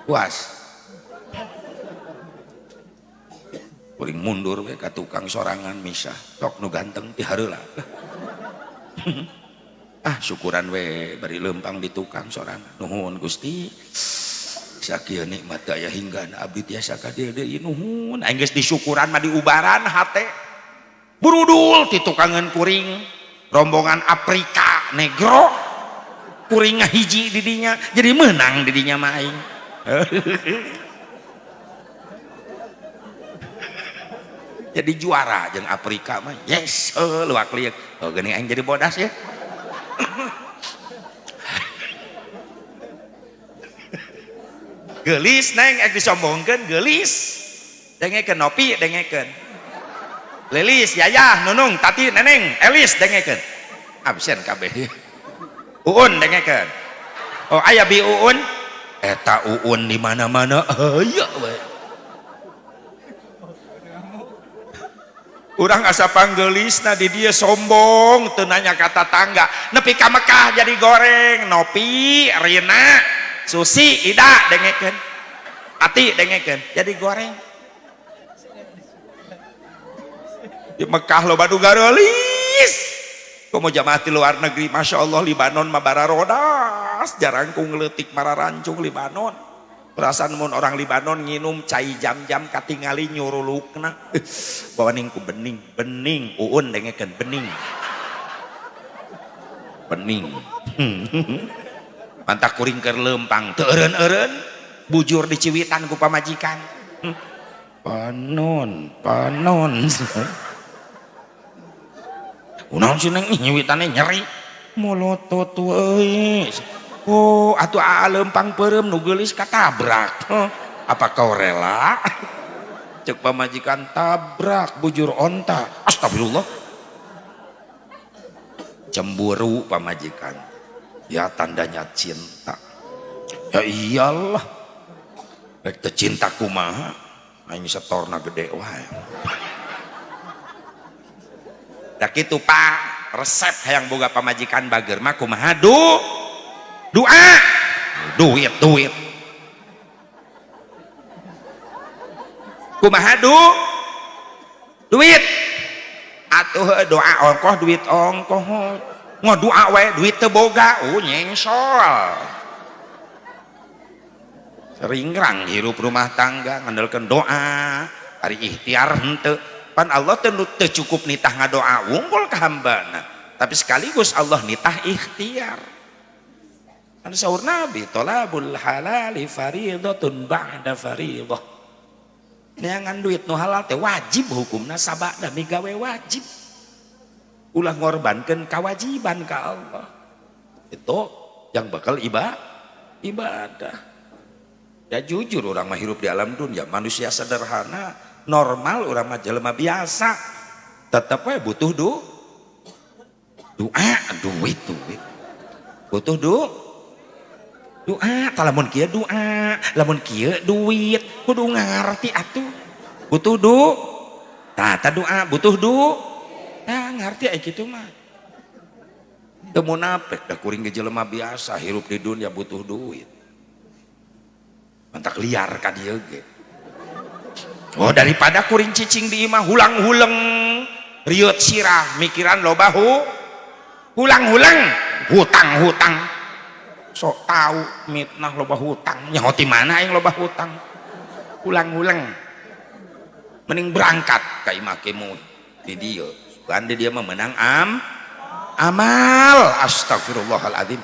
Puas. Kuring mundur we ka tukang sorangan misah. Tok nu ganteng ti hareula. Ah syukuran we bari leumpang di tukang sorangan. Nuhun Gusti. Sakieu nikmat aya hingga abdi tiasa ka dieu deui nuhun. Aing geus disyukuran mah diubaran hate. Burudul ti tukangan kuring rombongan Afrika negro kuring ngahiji di dinya jadi menang di dinya mah aing. Jadi juara jeung Afrika mah yes luak liuk oh geuning aing jadi bodas ya. Geulis neng ek disombongkeun geulis dengekeun Nopi dengekeun Lilis Yayah Nunung Tati Neneng Elis dengekeun absen kabeh Uun dengekeun oh aya bi Uun eta Uun di mana-mana aya we. Urang asa panggelisna di dieu sombong teu nanya ka tatangga nepi ka Mekah jadi goreng Nopi Rina Susi Ida dengekeun Ati dengekeun jadi goreng di Mekah loba nu gareulis komo jamaah di luar negeri Masya Allah Libanon mah bararodas jarangkung leutik mararancung Libanon. Perasaan mun orang Libanon nginum cai jam-jam katingali nyurulukna bawa ningku bening bening uun dengekeun bening bening mantak kuring keur leumpang teu eureun-eureun bujur diciwitan ku pamajikan panon panon unaon sih neng nyiwitannya nyeri molotot euy. Oh, atuh aa leumpang peureum nu geulis katabrak. Apa kau rela? Cek pamajikan tabrak bujur onta. Astagfirullah. Cemburu pamajikan. Ya tandanya cinta. Ya iyalah. Rek teu cinta kumaha? Aing setorna gede wae. Da kitu Pak, resep hayang boga pamajikan bager mah kumaha du? Doa, duit, duit. Kumaha du? Duit. Atuh doa ongkoh, duit ongkoh. Ngodoa we, duit teu boga, nyengsol. Seringrang hirup rumah tangga ngandalkeun doa, ari ikhtiar henteu. Pan Allah teu cukup nitah ngadoa wungkul ka hambana, tapi sekaligus Allah nitah ikhtiar. Kan saur Nabi tolabul halali faridatun ba'da faridah. Neangan duit nu halal teh wajib hukumna sabada migawe wajib. Ulah ngorbankeun kewajiban ka Allah. Itu yang bakal ibadah. Ya jujur orang mah hirup di alam dunia, manusia sederhana, normal orang mah jelema biasa. Tetep we butuh doa, duit, duit. Butuh doa, lamun kieu doa, lamun kieu duit, kudu ngarti atuh. Butuh tah ta doa, butuh tah ngarti aya kitu mah. Teu munafik da kuring ge jelema biasa hirup di dunia butuh duit. Mantak liar ka dieu ge. Oh daripada kuring cicing di imah hulang-huleng rieut sirah mikiran loba hulang-huleng hutang-hutang. Sok tahu mitnah loba hutang nyaho ti mana aing loba hutang hulang-huleng Mending berangkat ka imah kemu di dieu. Sugan di dia mah menang amal. Astagfirullahaladzim.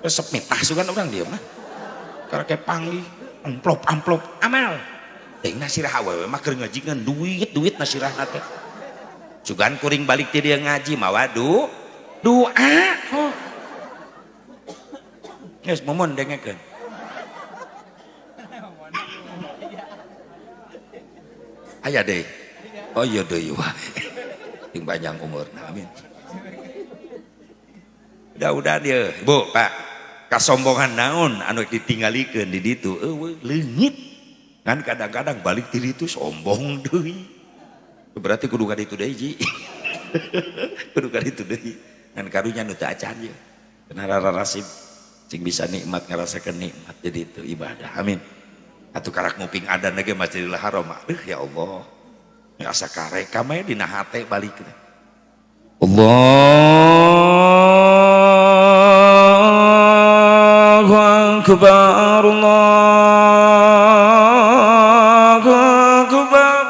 Resep mitah sugan orang dia mah. Karena kayak panggih amplop amal. Teh nasirah awewe mah keur ngaji ngan duit nasirahna teh. Sugan kuring balik ti dia ngaji mawa doa. Oh. Geus mumun dengekeun. Aya deui. Oh iya deui wae. Sing panjang umurna amin. Udah dia, Bu, Pak. Kasombongan naon anu ditinggalikeun di ditu eueuh leungit. Kan kadang-kadang balik ti ditu sombong deui. Berarti kudu ka ditu deui, Ji. Kudu ka ditu deui. Ngan karunya nu teu acan ieu. Cenah rarasib sing bisa nikmat ngarasakeun nikmat jadi itu ibadah. Amin. Atuh karak nguping adan lagi Masjidil Haram. Aduh ya Allah. Ngerasa kareka mah dina hate balik teh. Allahu akbar, Allahu akbar.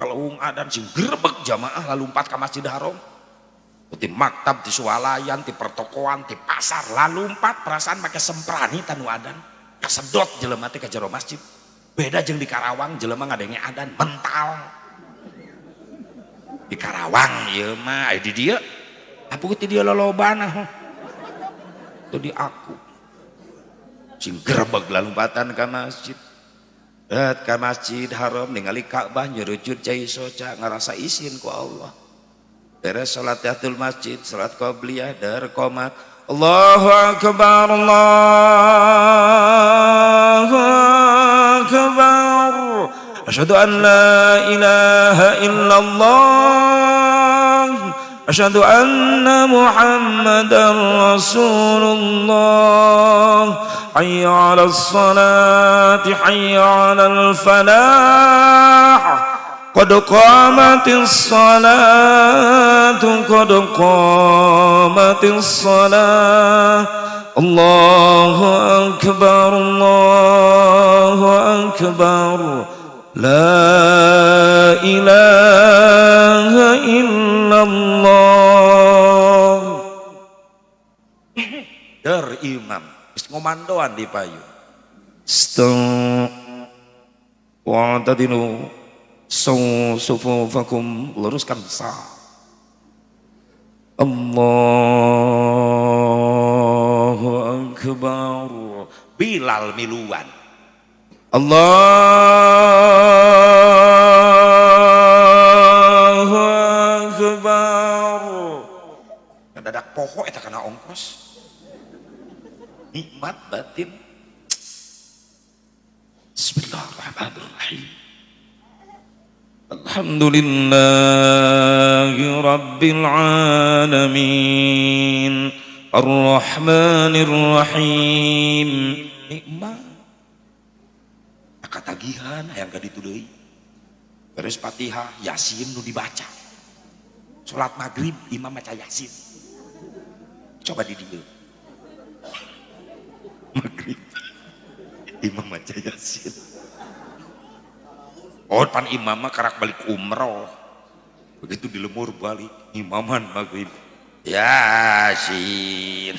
Kalau wong adan sing grebeg jamaah lalumpat ka Masjidil Haram. Di maktab, di swalayan, di pertokoan, di pasar lalumpat perasaan make semprani tanu adan. Kasedot jelema teh ka jero masjid. Beda jeung di Karawang jelema ngadenge adan mental. Di Karawang ieu mah aya di dieu. Apu ti dieu lolobana. Teu di aku. Sing grebeg lalumpatan ka masjid. Dat ka Masjid Haram ningali Ka'bah nyerujud cai soca ngarasa isin ku Allah. Beres salat tahiyatul masjid, salat qabliyah, dar qomat. Allahu akbar, Allahu akbar. Asyhadu an la ilaha illallah. Asyhadu anna Muhammadar Rasulullah. Hayya 'alas salati, hayya 'alal falah. Qad qamatis salatu, qad qamatis salah. Allahu akbar, Allahu akbar. La ilaha illallah. Der imam geus ngomandoan di payu. Stop wa'tadilu sufufakum, luruskan sah. Allahu akbar. Bilal miluan. Allahu akbar. Dadak poho eta kana ongkos. Nikmat batin. Bismillahirrahmanirrahim. Alhamdulillahi rabbil alamin, arrahmanir rahim. Nikmat katagihan hayang ka ditu deui. Beres Fatihah, Yasin nu dibaca. Salat maghrib imam maca Yasin. Coba di dieu. Maghrib imam maca Yasin. Oh pan imam mah karak balik umroh. Begitu di lemur balik imaman maghrib Yasin.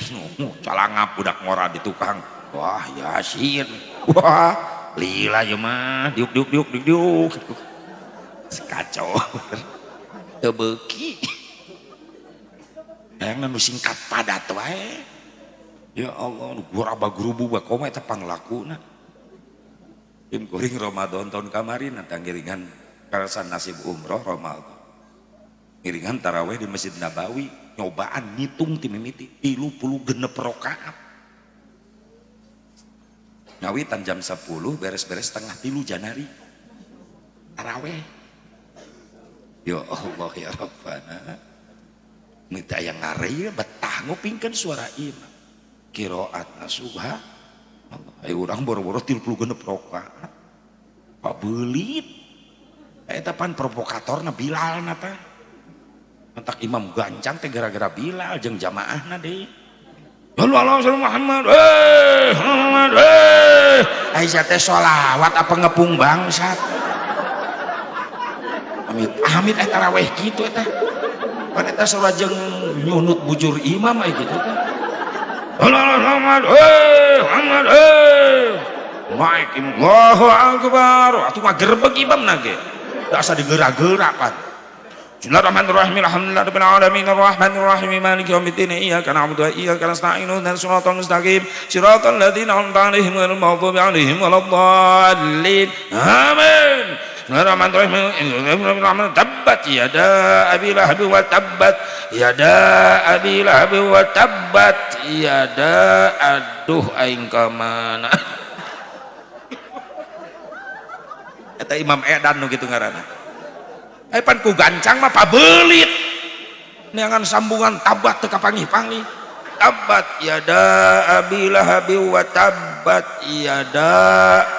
Calangap budak ngora di tukang. Wah Yasin. Wah lila ya mah diuk diuk diuk diuk diuk. Kacau. Teu beuki. Hayang nu singkat padat wae. Ya Allah nu guraba gurubu bakoma eta panglakuna. Tim kuring Ramadan tahun kemarin nanti ngiringan karasan nasib umroh Ramadan. Ngiringan taraweh di Masjid Nabawi, nyobaan ngitung ti mimiti 36 rakaat. Ngawitan jam 10 beres-beres 2:30 Janari. Taraweh. Ya Allah ya Rabbana. Minta yang ngare betah ngupingkeun suara imam. Qiraatna subha. Ayo urang boro-boro 36 rakaat. Pak beulit. Eta pan provokatorna Bilal na teh. Entak imam gancang teh gara-gara Bilal jeung jamaahna deui. Lalu Allah Muhammad, Muhammad, Aisyah teh sholawat apa ngepung bangsat. Amit amit eh taraweh kitu eta. Pan eta saurang jeung nyunut bujur imam aya kitu teh. Muhammad Muhammad naik Allahu Akbar atuh ngagerebeg imam na ge. Da asa digeura-geura pan. Bismillahirrahmanirrahim. Alhamdulillahirabbil alamin arrahmanirrahim maliki yaumiddin iyyaka na'budu wa iyyaka nasta'in ihdinas siratal mustaqim siratal ladzina an'amta 'alaihim ghairil maghdubi 'alaihim waladdallin. Amin. Bismillahirrahmanirrahim. Tabbat yada abi lahab wa tabbat yada abi lahab wa tabbat yada aduh aing ka mana. Eta imam edan nu kitu ngaranna. Pan ku gancang mah pabelit neangan sambungan tabat teu kapanggih-panggih. Tabat yada abi lahab wa tabbat yada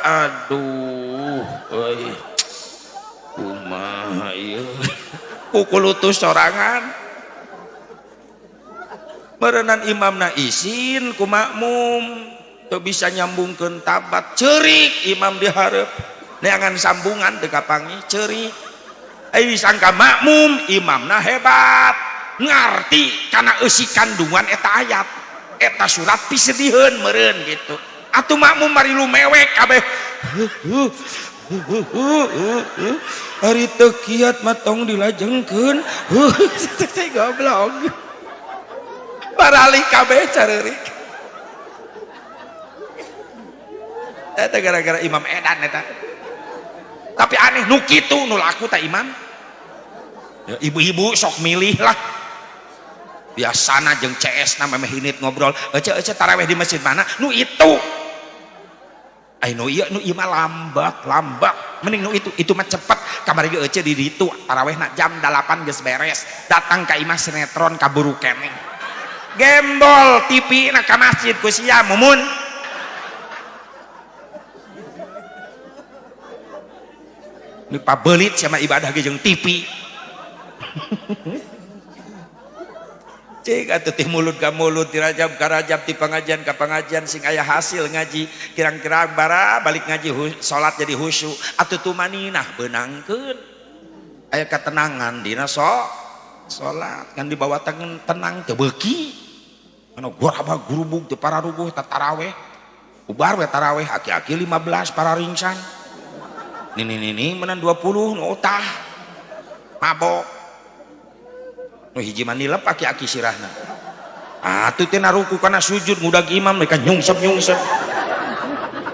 aduh euy kumaha ieu kukulutus sorangan meureunan imamna isin ku makmum teu bisa nyambungkeun tabat ceurik imam dihareup neangan sambungan teu kapanggih ceurik. Ai disangka makmum imamna hebat ngarti kana eusi kandungan eta ayat eta surat pisedieun meureun gitu atuh makmum mari lumewek kabeh ari teu kiat mah tong dilajengkeun teh goblok baralih kabeh careurik eta gara-gara imam edan eta. Tapi aneh nu kitu nu laku teh imam. Ya, ibu-ibu sok milih lah. Biasana jeung CS na memeh init ngobrol, ece ece taraweh di masjid mana? Nu itu. Ai nu ieu nu ieu mah lambat, lambat. Mending nu itu mah cepet. Kamari ge ece di ditu tarawehna jam 8 geus beres. Datang ka imah sinetron kaburu keneh. Gembol TV na ka masjid ku sia mumun. Ini pabelit sama ibadah ge jeung TV. Cik atuh ti mulut ka mulut, ti rajab ka rajab, ti pengajian ka pengajian sing aya hasil ngaji. Kirang-kirang bara balik ngaji salat jadi khusyuk atuh tumaninah beunangkeun. Aya ketenangan dina salat kan dibawa tenang teu beuki. Anu goraba gurubug teu pararuguh ta taraweh. Ubar we taraweh aki-aki 15 pararingsan. Nini-nini menang 20 nu utah mabok nu hiji mah nilep aki-aki sirahna atuh teh naruku kana sujud ngudag imam mereka nyungsep-nyungsep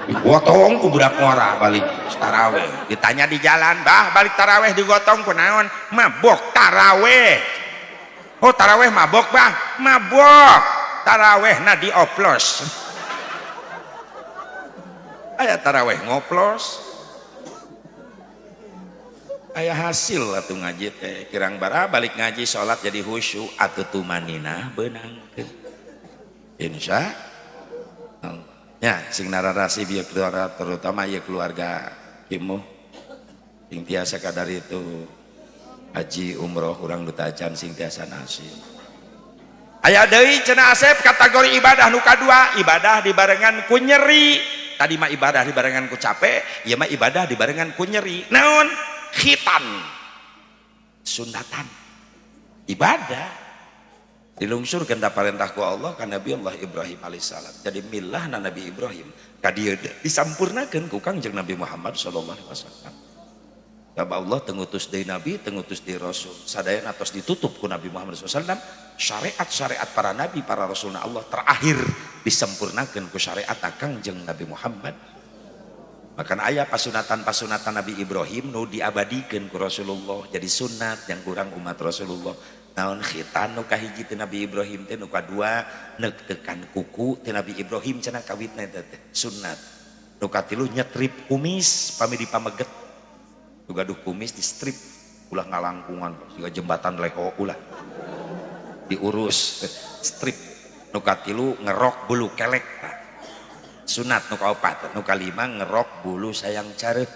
digotong ku budak ngora balik taraweh ditanya di jalan bah balik taraweh digotong ku naon mabok taraweh oh taraweh mabok bah mabok tarawehna dioplos aya taraweh ngoplos aya hasil atuh ngaji teh kirang bara balik ngaji salat jadi khusyuk atuh tumaninah beunangkeun insya Allah ya sing nararasi bieu keluarga terutama ieu keluarga Kimuh sing tiasa kadar itu haji umroh urang nu tacan sing tiasa nasib aya deui cenah Asep kategori ibadah nu kadua ibadah dibarengan ku nyeri tadi mah ibadah dibarengan ku capek ieu mah ibadah dibarengan ku nyeri naon khitan sunatan ibadah dilungsurkeun ta parentah ku Allah ka Nabi Allah Ibrahim alaihissalam jadi milahna Nabi Ibrahim ka dieu disampurnakeun ku Kangjeng Nabi Muhammad sallallahu alaihi wasallam. Sabab Allah teu ngutus deui nabi teu ngutus deui rasul sadayana tos ditutup ku Nabi Muhammad sallallahu alaihi wasallam syariat-syariat para nabi para rasulna Allah terakhir disempurnakeun ku syariat Kangjeng Nabi Muhammad. Bahkan ayah pasunatan-pasunatan Nabi Ibrahim nu diabadikeun ku Rasulullah jadi sunat yang kurang umat Rasulullah. Naon khitan nu kahiji teh Nabi Ibrahim teh nu kadua neuk-teukan kuku teh Nabi Ibrahim cenah kawitna eta teh sunat. Nu katilu nyetrip kumis pami dipameget. Nu gaduh kumis di strip ulah ngalangkungan siga jembatan leho ulah. Diurus strip. Nu katilu ngerok bulu kelek tah. Sunat nu kaopat nu kalima ngerok bulu sayang careuh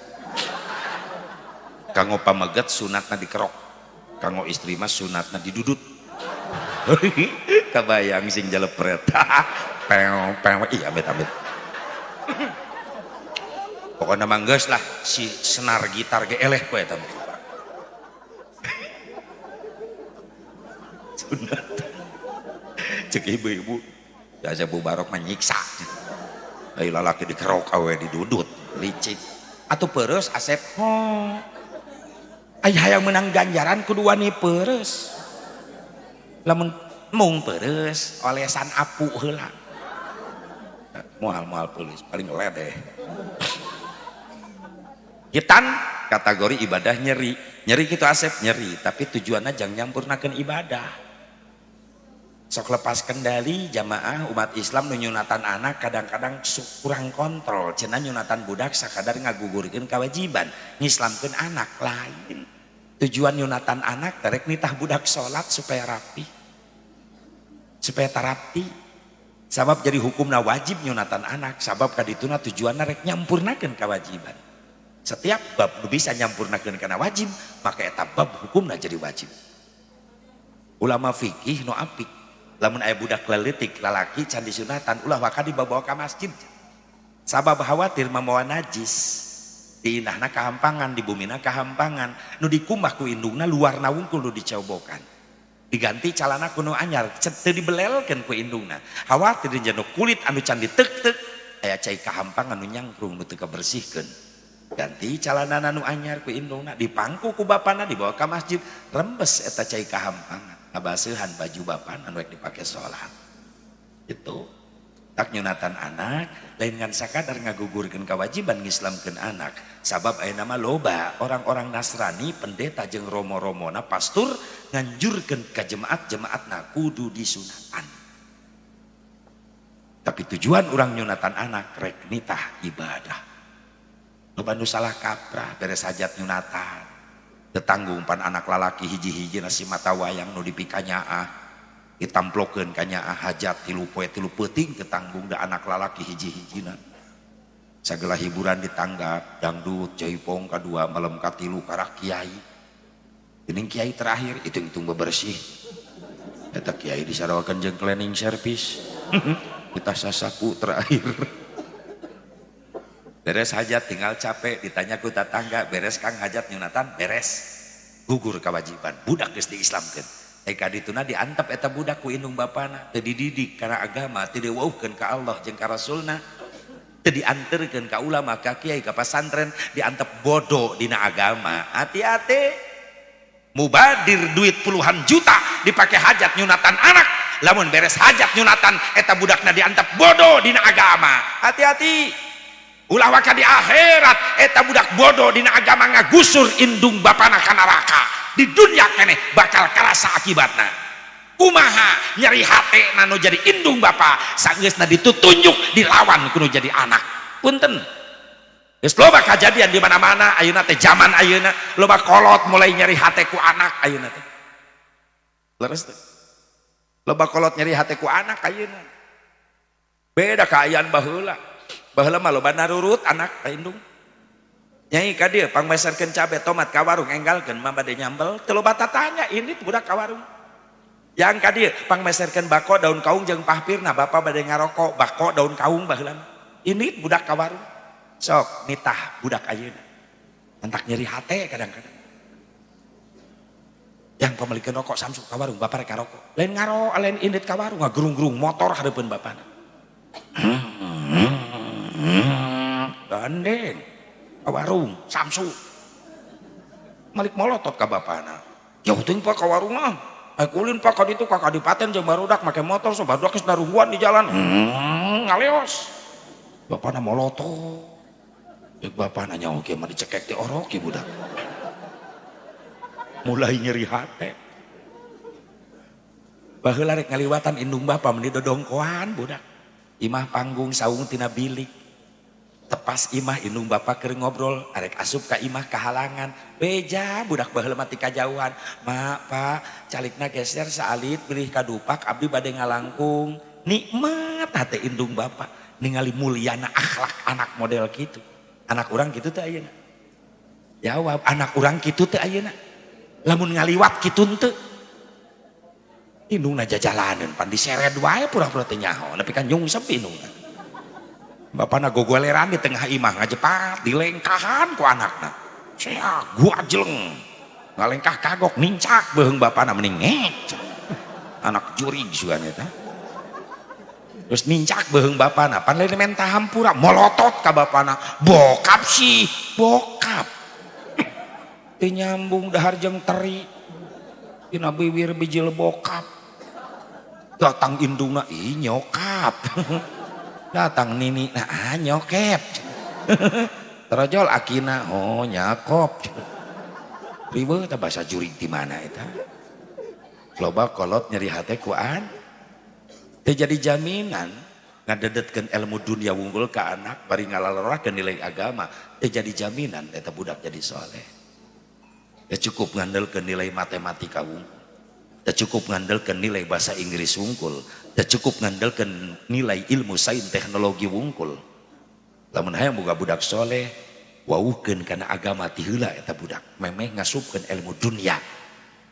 kanggo pameget sunatna dikerok kanggo istri mah sunatna didudut kabayang sing jalepret pew pew iya amit amit Pokoknya mah geus lah si senar gitar ge eleh ku eta. Sunat. Cek ibu-ibu, ya Bu Barok mah nyiksa. Ai lalaki dikerok awe didudut, licik. Atuh pereus Asep. Oh. Ai hayang menang ganjaran kudu wani pereus. Lamun mung pereus olesan apu heula. Moal-moal pereus paling ledeh. Hitan kategori ibadah nyeri. Nyeri kitu Asep nyeri, tapi tujuanna jang nyampurnakeun ibadah. Sok lepas kendali jamaah umat Islam nu nyunatan anak kadang-kadang kurang kontrol. Cenah nyunatan budak sakadar ngagugurkeun kewajiban, ngislamkeun anak lain. Tujuan nyunatan anak terek nitah budak salat supaya rapi. Supaya tarapti. Sabab jadi hukumna wajib nyunatan anak, sabab kadituna tujuanna rek nyampurnakeun kewajiban. Setiap bab nu bisa nyampurnakeun kana wajib, maka eta bab hukumna jadi wajib. Ulama fikih nu apik, lamun aya budak leutik lalaki can disunatan ulah waka dibawa ka masjid. Sabab khawatir mamawa najis. Diinahna kahampangan, di bumina kahampangan, nu dikumbah ku indungna luarna wungkul nu dicobokan. Diganti calana ku nu anyar, teu dibelelkeun ku indungna. Khawatir di jero kulit anu can ditek-tek aya cai kahampangan nu nyangkrung nu teu kabersihkeun. Ganti calana nu anyar ku indungna, dipangku ku bapana dibawa ka masjid, rembes eta cai kahampangan. Ngabaseuhan baju bapana anu rek dipake salat. Itu tak nyunatan anak lain ngan sakadar ngagugurkeun kewajiban ngislamkeun anak. Sabab ayeuna mah loba orang-orang Nasrani, pendeta jeung romo-romona pastur nganjurkeun ka jemaat-jemaatna kudu disunatan. Tapi tujuan urang nyunatan anak rek nitah ibadah. Loba nu salah kaprah beres hajat nyunatan. Tetanggung pan anak lalaki hiji-hiji nasi mata wayang nu dipikanyaah. Ditamplokeun ka nyaah hajat 3 poe 3 peuting tetanggung da anak lalaki hiji-hijina. Sagala hiburan ditanggap, dangdut, jaipong kadua, malam katilu karak kiai. Geuning kiai terakhir hitung-hitung bebersih. Eta kiai disarawakeun jeung cleaning service. Kita sasapu terakhir. Beres hajat tinggal capek ditanya ku tetangga, beres Kang hajat nyunatan, beres. Gugur kewajiban, budak geus diislamkeun. Eka dituna diantep eta budak ku indung bapana, teu dididik kana agama, teu diwauhkeun ka Allah jeung ka Rasulna, teu dianterkeun ka ulama, ka kiai, ka pasantren, diantep bodoh dina agama. Hati-hati. Mubadir duit puluhan juta dipake hajat nyunatan anak, lamun beres hajat nyunatan eta budakna diantep bodoh dina agama. Hati-hati. Ulah waka di akhirat eta budak bodoh dina agama ngagusur indung bapana ka neraka. Di dunia keneh bakal karasa akibatna. Kumaha nyeri hate nu jadi indung bapa sageusna ditutunjuk dilawan kudu jadi anak. Punten. Geus loba kajadian di mana-mana ayeuna teh zaman ayeuna loba kolot mulai nyeri hate ku anak ayeuna teh. Leres teh. Loba kolot nyeri hate ku anak ayeuna. Beda kaayaan baheula. Baheula mah loba narurut anak ka indung. Nyai ka dieu pangmeserkeun cabe tomat ka warung enggalkeun mah bade nyambel teu loba tatanya ini budak ka warung. Yang ka dieu pangmeserkeun bako daun kaung jeung pahpirna bapa bade ngarokok bako daun kaung baheula. Ini budak ka warung. Sok nitah budak ayeuna. Entak nyeri hate kadang-kadang. Yang pamilikeun rokok samsu ka warung bapa rek ngarokok. Lain ngaro lain indit ka warung ngagerung-gerung motor hareupeun bapana. Gandeng ka warung samsu. Malik molotot ka bapana. Jauh teuing Pak ka warung ah. Ai kulin Pak ka ditu ka kadipaten jeung barudak make motor so barudak geus narungguan di jalan. Ngaleos. Bapana molotot. Jeung bapana nyaho kieu mah dicekek ti orok ieu budak. Mulai nyeri hate. Baheula rek ngaliwatan indung bapa meni dodongkoan budak. Imah panggung saung tina bilik. Tepas imah indung bapa keur ngobrol, arek asup ka imah kahalangan. Beja budak baheula mah ti kajauhan. Mak, Pak, calikna geser saalit bilih kadupak abdi bade ngalangkung. Nikmat hate indung bapa ningali mulyana akhlak anak model kitu. Anak urang kitu teh ayeuna. Jawab, anak urang kitu teh ayeuna. Lamun ngaliwat kitu henteu. Indungna jajalaneun pan diseret wae pura-pura teu nyaho, nepi ka nyungsep indungna. Bapana gogoleran di tengah imah ngajepat dilengkahan ku anakna. Sia gua jeleng. Ngalengkah kagok nincak beuheung bapana mending ngec. Anak jurig sugan eta. Terus nincak beuheung bapana, pan lain menta hampura molotot ka bapana. Bokap sih, bokap. Teu nyambung dahar jeung teri. Dina biwir bijil bokap. Datang indungna, ih nyokap. Datang nini, nah nyokep. Terojol akina, oh nyakop. Ribet bahasa jurig di mana eta. Loba kolot nyeri hate kuan. Teu jadi jaminan ngadedetkeun ilmu dunia wungkul ka anak bari ngalalorahkeun nilai agama, teu jadi jaminan eta budak jadi soleh. Teu cukup ngandelkeun nilai matematika wungkul. Teu cukup ngandelkeun nilai bahasa Inggris wungkul, teu cukup ngandelkeun nilai ilmu sains teknologi wungkul. Lamun hayang boga budak soleh, wauhkeun kana agama ti heula eta budak, memeh ngasupkeun ilmu dunia.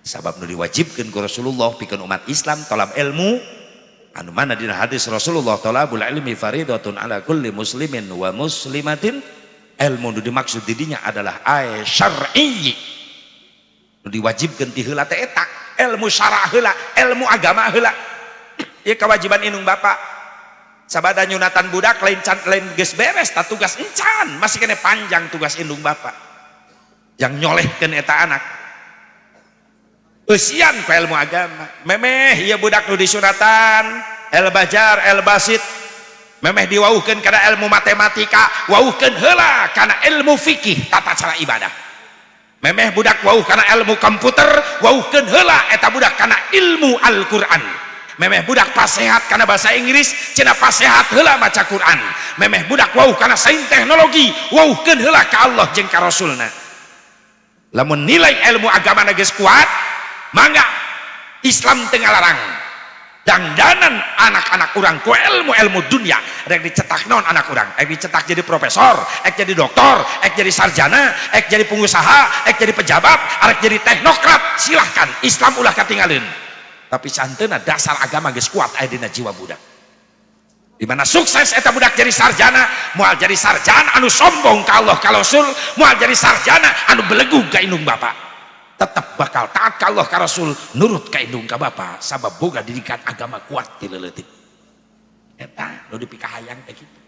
Sabab nu diwajibkeun ku Rasulullah pikeun umat Islam tolab ilmu, anu mana dina hadis Rasulullah tolabul ilmi faridatun ala kulli muslimin wa muslimatin. Ilmu nu dimaksud di dinya adalah ay syar'i. Nu diwajibkeun ti heula teh eta ilmu syara heula, ilmu agama heula. Ieu kewajiban indung bapak. Sabada nyunatan budak lain can lain geus beres ta tugas encan, masih kene panjang tugas indung bapak. Yang nyolehkeun eta anak. Eusian ku ilmu agama. Memeh ieu budak nu disunatan, el bajar, el basit. Memeh diwauhkeun kana ilmu matematika, wauhkeun heula kana ilmu fikih, tata cara ibadah. Memeh budak wauh kana ilmu komputer, wauhkeun heula eta budak kana ilmu Al-Qur'an. Memeh budak pasehat kana bahasa Inggris, cenah pasehat heula maca Quran. Memeh budak wauh kana sains teknologi, wauhkeun heula ka Allah jeung ka Rasulna. Lamun nilai ilmu agama geus kuat, mangga Islam teu ngalarang. Dangdanan anak-anak urang ku ilmu-ilmu dunia, rek dicetak naon anak urang, rek dicetak jadi profesor, rek jadi doktor, rek jadi sarjana, rek jadi pengusaha, rek jadi pejabat, rek jadi teknokrat, silahkan. Islam ulah katinggalin. Tapi santena dasar agama geus kuat aya dina jiwa budak. Di mana sukses eta budak jadi sarjana, moal jadi sarjana anu sombong ka Allah ka Rasul, moal jadi sarjana anu belegug ka indung bapak. Tetap bakal taat ka Allah ka Rasul, nurut ka indung ka bapa, sabab boga didikan agama kuat ti leutik. Eta nu dipikahayang teh kitu.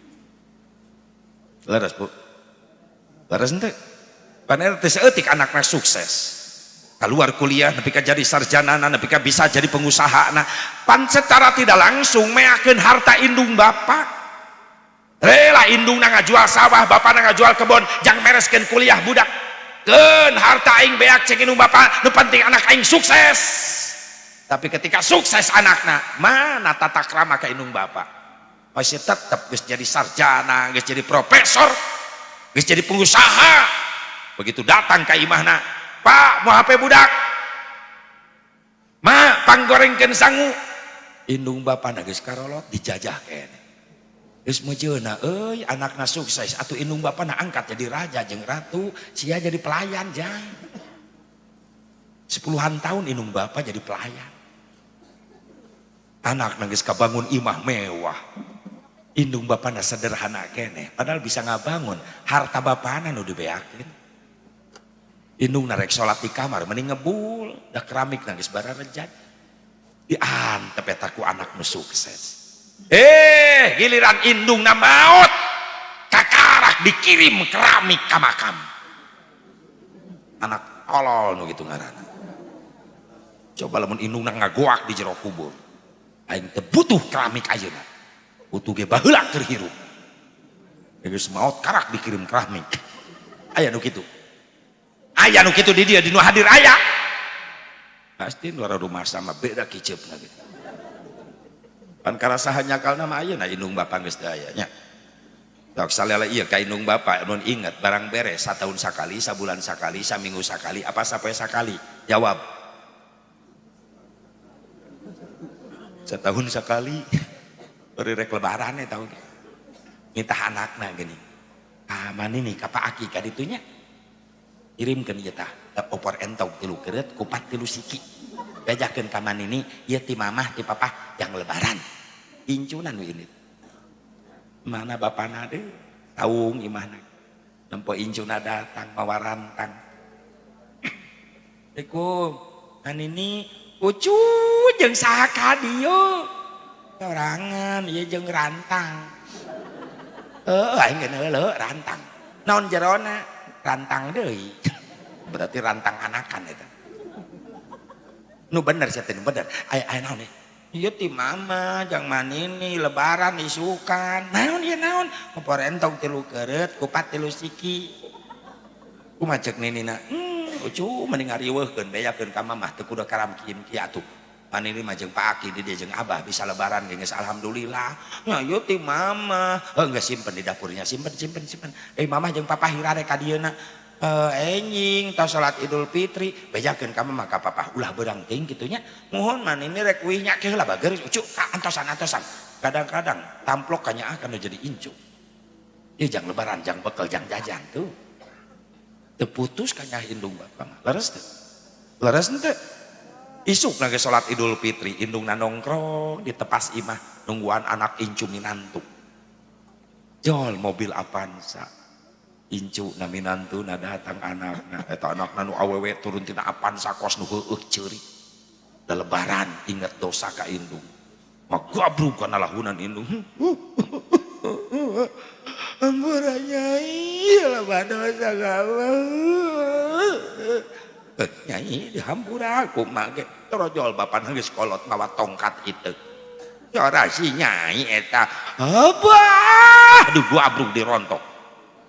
Leres Bu. Leres henteu? Pan eta teh saeutik anakna sukses. Keluar kuliah nepi ka jadi sarjana, nepi ka bisa jadi pengusaha. Nah, pan secara tidak langsung meakeun harta indung bapa. Rela indungna ngajual sawah, bapana ngajual kebon, jang mereskeun kuliah budak. Keun harta aing beak cek indung bapa, nu penting anak aing sukses. Tapi ketika sukses anakna, mana tata krama ka indung bapa? Masih tetep geus jadi sarjana, geus jadi profesor, geus jadi pengusaha. Begitu datang ka imahna, Pak, mau HP budak? Ma, panggorengkeun sangu. Indung bapana geus karolot dijajah keneh. Geus meujeuna euy anakna sukses atuh indung bapana angkat jadi raja jeung ratu, sia jadi pelayan jang. 10-an tahun indung bapa jadi pelayan. Anakna geus kabangun imah mewah. Indung bapana sederhana keneh, padahal bisa ngabangun harta bapana nu dibeakeun. Indung narek sholat di kamar mending ngebul, dah keramik geus bararejat. Diantep eta ku anak nu sukses. Giliran indungna maot, kakarak dikirim keramik ka makam. Anak tolol nu kitu ngaranna. Coba lamun indungna ngagoak di jero kubur. Aing teu butuh keramik ayeuna. Butuh ge baheula keur hirup. Geus maot karak dikirim keramik. Aya nu kitu. Aya nu kitu di dieu di nu hadir aya. Pasti nu rumah sama beda kiceupna gitu. Pan karasahan nyakalna mah ayeuna indung bapa geus teu aya nya. Sok salele ieu ka indung bapa mun inget barang beres satahun sakali, sabulan sakali, saminggu sakali, apa sapoe sakali? Jawab. Setahun sekali. Bari rek lebaran eta oge. Nitah anakna geuning. Ah manini ka Pak Aki ka ditunya. Kirimkeun ieu tah opor entog 3 keureut kupat 3 siki. Bejakeun ka manini ieu ti mamah ti papah jang lebaran. Incunan we ini. Mana bapana deui? Saung imahna. Nempo incuna datang mawa rantang. Assalamualaikum. Manini ucu jeung saha ka dieu? Sorangan ieu jeung rantang. Heuh aing geus heuleuh rantang. Naon jerona? Rantang deui. Berarti rantang anakan eta. Nu bener sia teh nu bener. Aya aya naon ieu? Ieu ti mama jang manini lebaran isukan. Naon ieu naon? Opor entog 3 keureut, kupat 3 siki. Kumaha ceuk ninina? Ucu mending ngariweuhkeun bejakeun ka mamah teu kudu karamkin kieu atuh. Manini mah jeung Pak Aki di dieu jeung Abah bisa lebaran ge geus alhamdulillah. Nya ieu ti mama. Heuh geus simpen di dapurnya, simpen simpen simpen. Mamah jeung Papa hirare ka dieuna. Enjing tos salat Idul Fitri bejakeun ka mama ka papa ulah beurang teuing kitu nya. Muhun manini rek uih nya ke heula bager ucu ka antosan-antosan. Kadang-kadang tamplok ka nyaah kana jadi incu. Ieu jang lebaran jang bekel jang jajan tuh. Teu putus ka nyaah indung bapa mah. Leres teu? Leres henteu? Isuk lagi salat Idul Fitri indungna nongkrong di tepas imah nungguan anak incu minantu. Jol mobil Avanza. Incu na minantu na datang anakna eta anakna nu awewe turun tina Avanza kos nu heueuh ceurik. Da lebaran inget dosa ka indung. Magabrug kana lahunan indung. Ampura nyai, loba dosa ka Allah. Nyai dihampura aku mah ge torojol bapana geus kolot mawa tongkat itu. Ora si nyai eta. Abah, duh gabrug dirontok.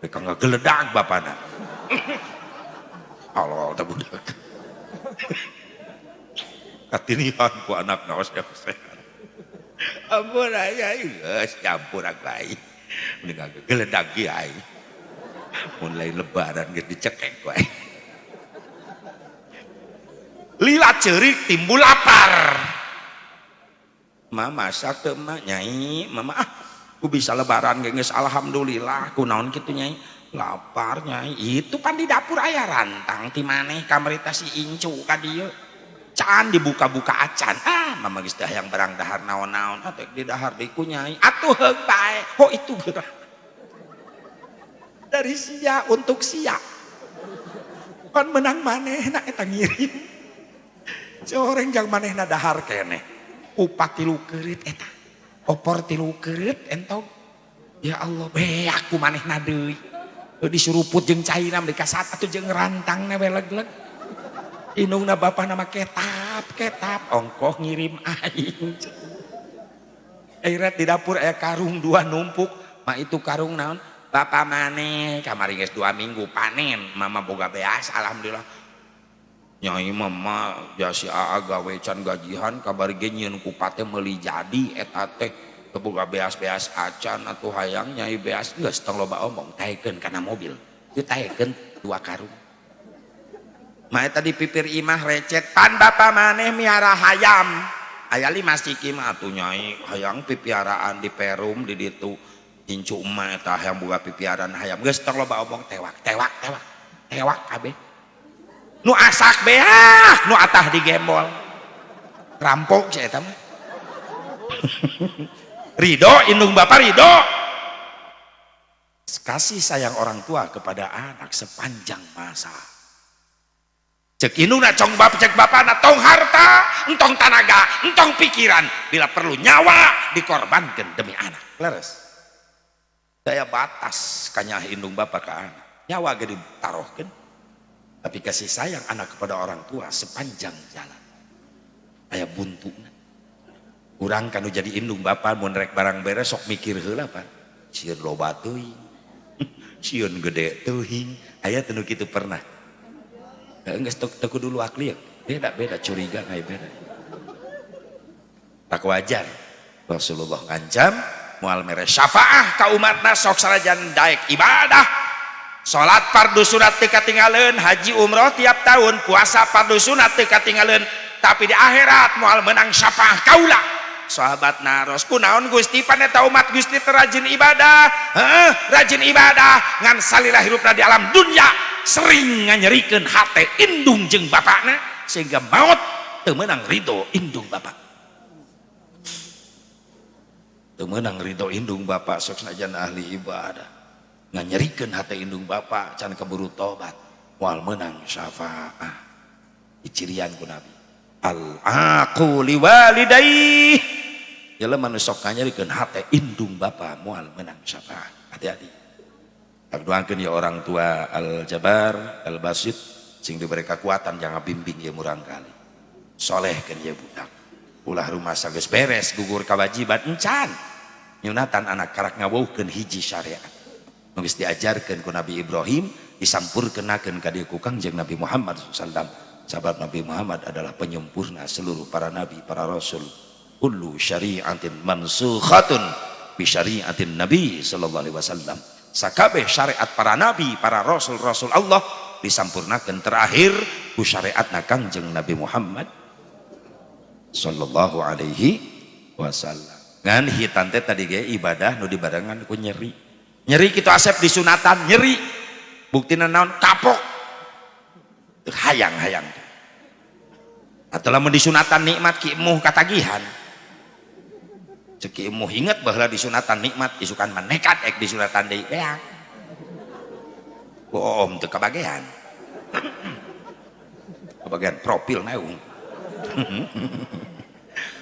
Mereka ngegeledag bapana. Allah teh budak. Katinihan ku anakna oseh-osehan. Ampura nyai geus campur aku aing. Mending ngegeledag ge aing. Mun lain lebaran geus dicekek ku aing. Lila ceurik timbul lapar. Ma masak teu emak nyai, mama ah ku bisa lebaran ge geus alhamdulillah ku naon kitu nyai. Lapar nyai. Itu pan di dapur aya rantang ti maneh kamari teh si incu ka dieu. Can dibuka-buka acan. Ah mama geus teu hayang barang dahar naon-naon atuh di dahar deui ku nyai. Atuh heug bae. Oh itu geura. Dari sia untuk sia. Pan menang manehna eta ngirim. Coreng jang manehna dahar keneh. Upat 3 keureut eta. Opor 3 keureut entog. Ya Allah, beak ku manehna deui. Disuruput jeung caina mah dikasat atuh jeung rantangna we leg-leg. Indungna bapana mah ketap, ketap ongkoh ngirim aing. Airat di dapur aya karung 2 numpuk. Ma itu karung naon? Bapak maneh kamari geus 2 minggu panen, mama boga beas alhamdulillah. Nyai mama jasi aa gawe can gajihan kabar ge nyieun kupate meuli jadi eta teh teu boga beas-beas acan atuh hayang nyai beas geus tong loba omong taekeun kana mobil ditaekeun 2 karung. Ma eta di pipir imah recet pan bapa maneh miara hayam aya 5 siki mah atuh nyai hayang pipiaraan di perum di ditu incu emak eta hayang boga pipiaraan hayam geus tong loba omong tewak tewak tewak tewak kabeh. Nu asak beak, nu atah digembol. Rampok sia eta mah. Ridho indung bapa ridho. Kasih sayang orang tua kepada anak sepanjang masa. Cek indungna cong bapa cek bapana tong harta, entong tanaga, entong pikiran, bila perlu nyawa dikorbankan demi anak. Leres. Daya batas kanyah indung bapa ke anak. Nyawa ge ditaruhkeun. Tapi kasih sayang anak kepada orang tua sepanjang jalan. Aya buntuna. Urang kanu jadi indung bapa mun rek barang beres sok mikir heula pan. Sieun loba teuing. Sieun gede teuing. Aya teu nu kitu pernah. Heuh geus teu kudu luak lieu. Beda-beda curiga aya beda. Tak wajar. Rasulullah ngancam moal mere syafaah ka umatna sok sanajan daek ibadah. Salat fardu sunat teu katinggaleun, haji umroh tiap tahun, puasa fardu sunat teu katinggaleun, tapi di akhirat moal menang syafaah kaula. Sahabat naros, kunaon Gusti pan eta umat Gusti teh rajin ibadah? Heeh, rajin ibadah ngan salila hirupna di alam dunya sering nganyerikeun hate indung jeung bapakna sehingga maot teu meunang ridho indung bapak. Teu meunang ridho indung bapak sok sanajan ahli ibadah. Nganyerikeun hate indung bapak can keburu tobat. Moal meunang syafaah. Dicirian ku Nabi. Al-aqu liwalidayhi. Jelema nu sok nganyerikeun hate indung bapa moal meunang syafaah. Hati-hati. Tak doakeun ya orang tua Al-Jabar, Al-Basit sing diberi kekuatan jangan bimbing ya murang kali. Solehkeun ya budak. Ulah rumah geus beres gugur kewajiban encan. Nyunatan anak karak ngawuhkeun hiji syariat. Nu geus diajarkeun ku Nabi Ibrahim disampurkenakeun ka dieu ku Kangjeng Nabi Muhammad sallallahu alaihi wasallam. Sabab Nabi Muhammad adalah penyempurna seluruh para nabi, para rasul. Kullu syari'atin mansukhatun bi syari'atin Nabi sallallahu alaihi wasallam. Sakabeh syariat para nabi, para rasul-rasul Allah disampurnakeun terakhir ku syariatna Kangjeng Nabi Muhammad sallallahu alaihi wasallam. Ngan hitan teh tadi ge ibadah nu dibarengan ku nyeri. Nyeri kitu asep disunatan nyeri. Buktina naon? Kapok. Teu hayang-hayang. Atau lamun disunatan nikmat ki emuh katagihan. Cek ki emuh inget baheula disunatan nikmat isukan mah nekat ek disunatan deui beak. Boom teu kabagean. Kabagean profil naung.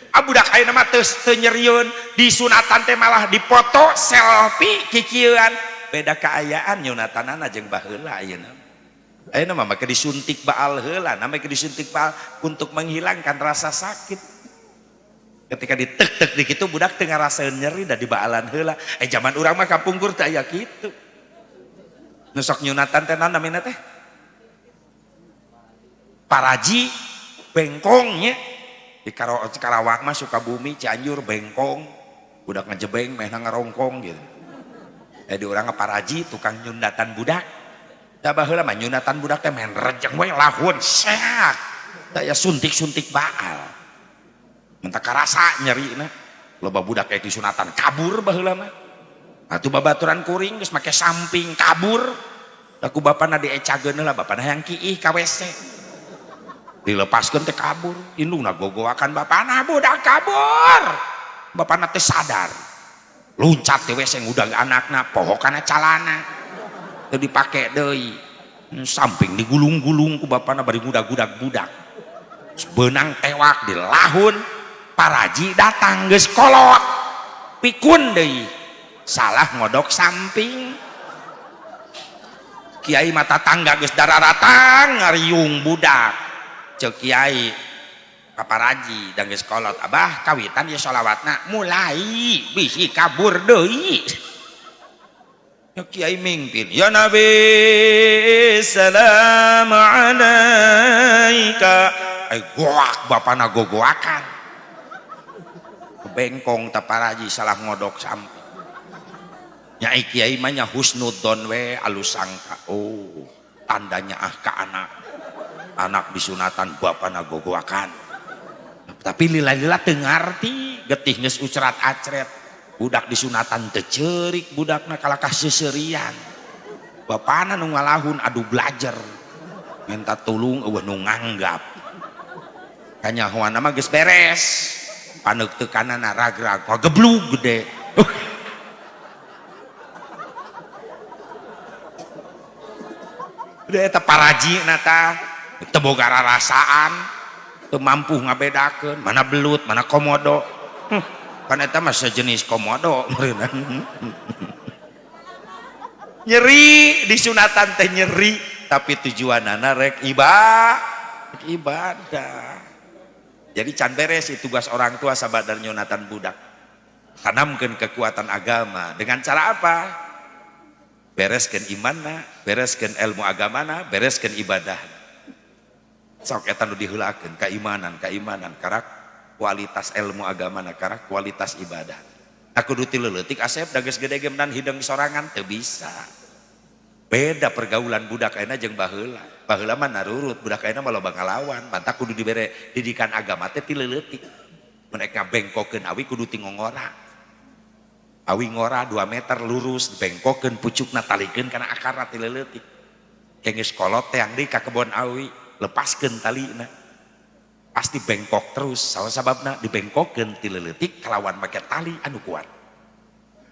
Ah budak ayeuna mah teu nyerieun disunatan teh malah dipoto selfie kikieuan. Beda kaayaan nyunatanana jeung baheula ayeuna. Ayeuna mah make disuntik baal heula, make disuntik baal untuk menghilangkan rasa sakit. Ketika ditek-tek di kitu budak teu ngarasaeun nyeri da dibaalan heula. Zaman urang mah kapungkur teh aya kitu. Nu sok nyunatan teh naon namina teh? Paraji bengkongnya. Di Karawang mah Sukabumi, Cianjur bengkong. Budak ngejebeng mehna ngarongkong gitu. Di urang mah paraji tukang nyundatan budak. Da baheula mah nyunatan budak teh main rejeng we lahun seak. Da aya suntik-suntik baal. Mentah karasa nyerina. Loba budak kayak disunatan kabur baheula mah. Atuh babaturan kuring geus make samping kabur. Da ku bapana diecageun heula bapana hayang kiih ka WC. Dilepaskeun teh kabur. Indungna gogoakan bapana budak kabur. Bapana teh sadar. Luncat teh WC ngudang anakna poho kana calana. Teu dipake deui. Samping digulung-gulung ku bapana bari ngudag-gudag budak. Beunang tewak dilahun. Paraji datang geus kolot pikun deui salah ngodok samping kiai mata tangga geus dararatang ngariung budak ceuk kiai ka paraji dan geus kolot abah kawitan ieu sholawatna mulai bisi kabur deui ya kiai mingpin ya nabi salam alaika ai goak bapana gogoakan bengkong ta paraji salah ngodok samping nya kiai mah nya husnudzon we alus sangka oh tandanya ah ka anak anak disunatan bapana gogoakan tapi lila-lila teu ngarti getih geus ucrat acret budak disunatan teu ceurik budakna kalakah seuseurian bapana nu ngalahun adu belajar minta tulung eueuh nu nganggap kanyahoanna mah geus beres paneuk teu kanana ragrag pageblug gede. Udah eta parajina tah teu boga rarasaan teu mampu ngabedakeun mana belut mana komodo. Kan eta mah sejenis komodo meureunna. Nyeri disunatan teh nyeri tapi tujuanana rek ibadah. Jadi can beres itu tugas orang tua sabadar nyunatan budak. Tanamkeun kekuatan agama dengan cara apa? Bereskeun imanna, bereskeun ilmu agamana, bereskeun ibadah. Sok eta nu diheulakeun keimanan, keimanan karak kualitas ilmu agamana, karak kualitas ibadah. Aku kudu ti leutik asep da geus gede ge menan hideung sorangan teu bisa. Beda pergaulan budak ayeuna jeung baheula. Baheula mah narurut, budak ayeuna mah loba ngalawan. Mantak kudu dibere didikan agama teh ti leutik. Mun ek ngabengkokeun awi kudu ti ngongora. Awi ngora 2 meter lurus dibengkokeun pucukna talikeun kana akarna ti leutik. Ke geus kolot teh deui ka kebon awi, lepaskeun talina. Pasti bengkok terus, salah sababna dibengkokeun ti leutik kalawan make tali anu kuat.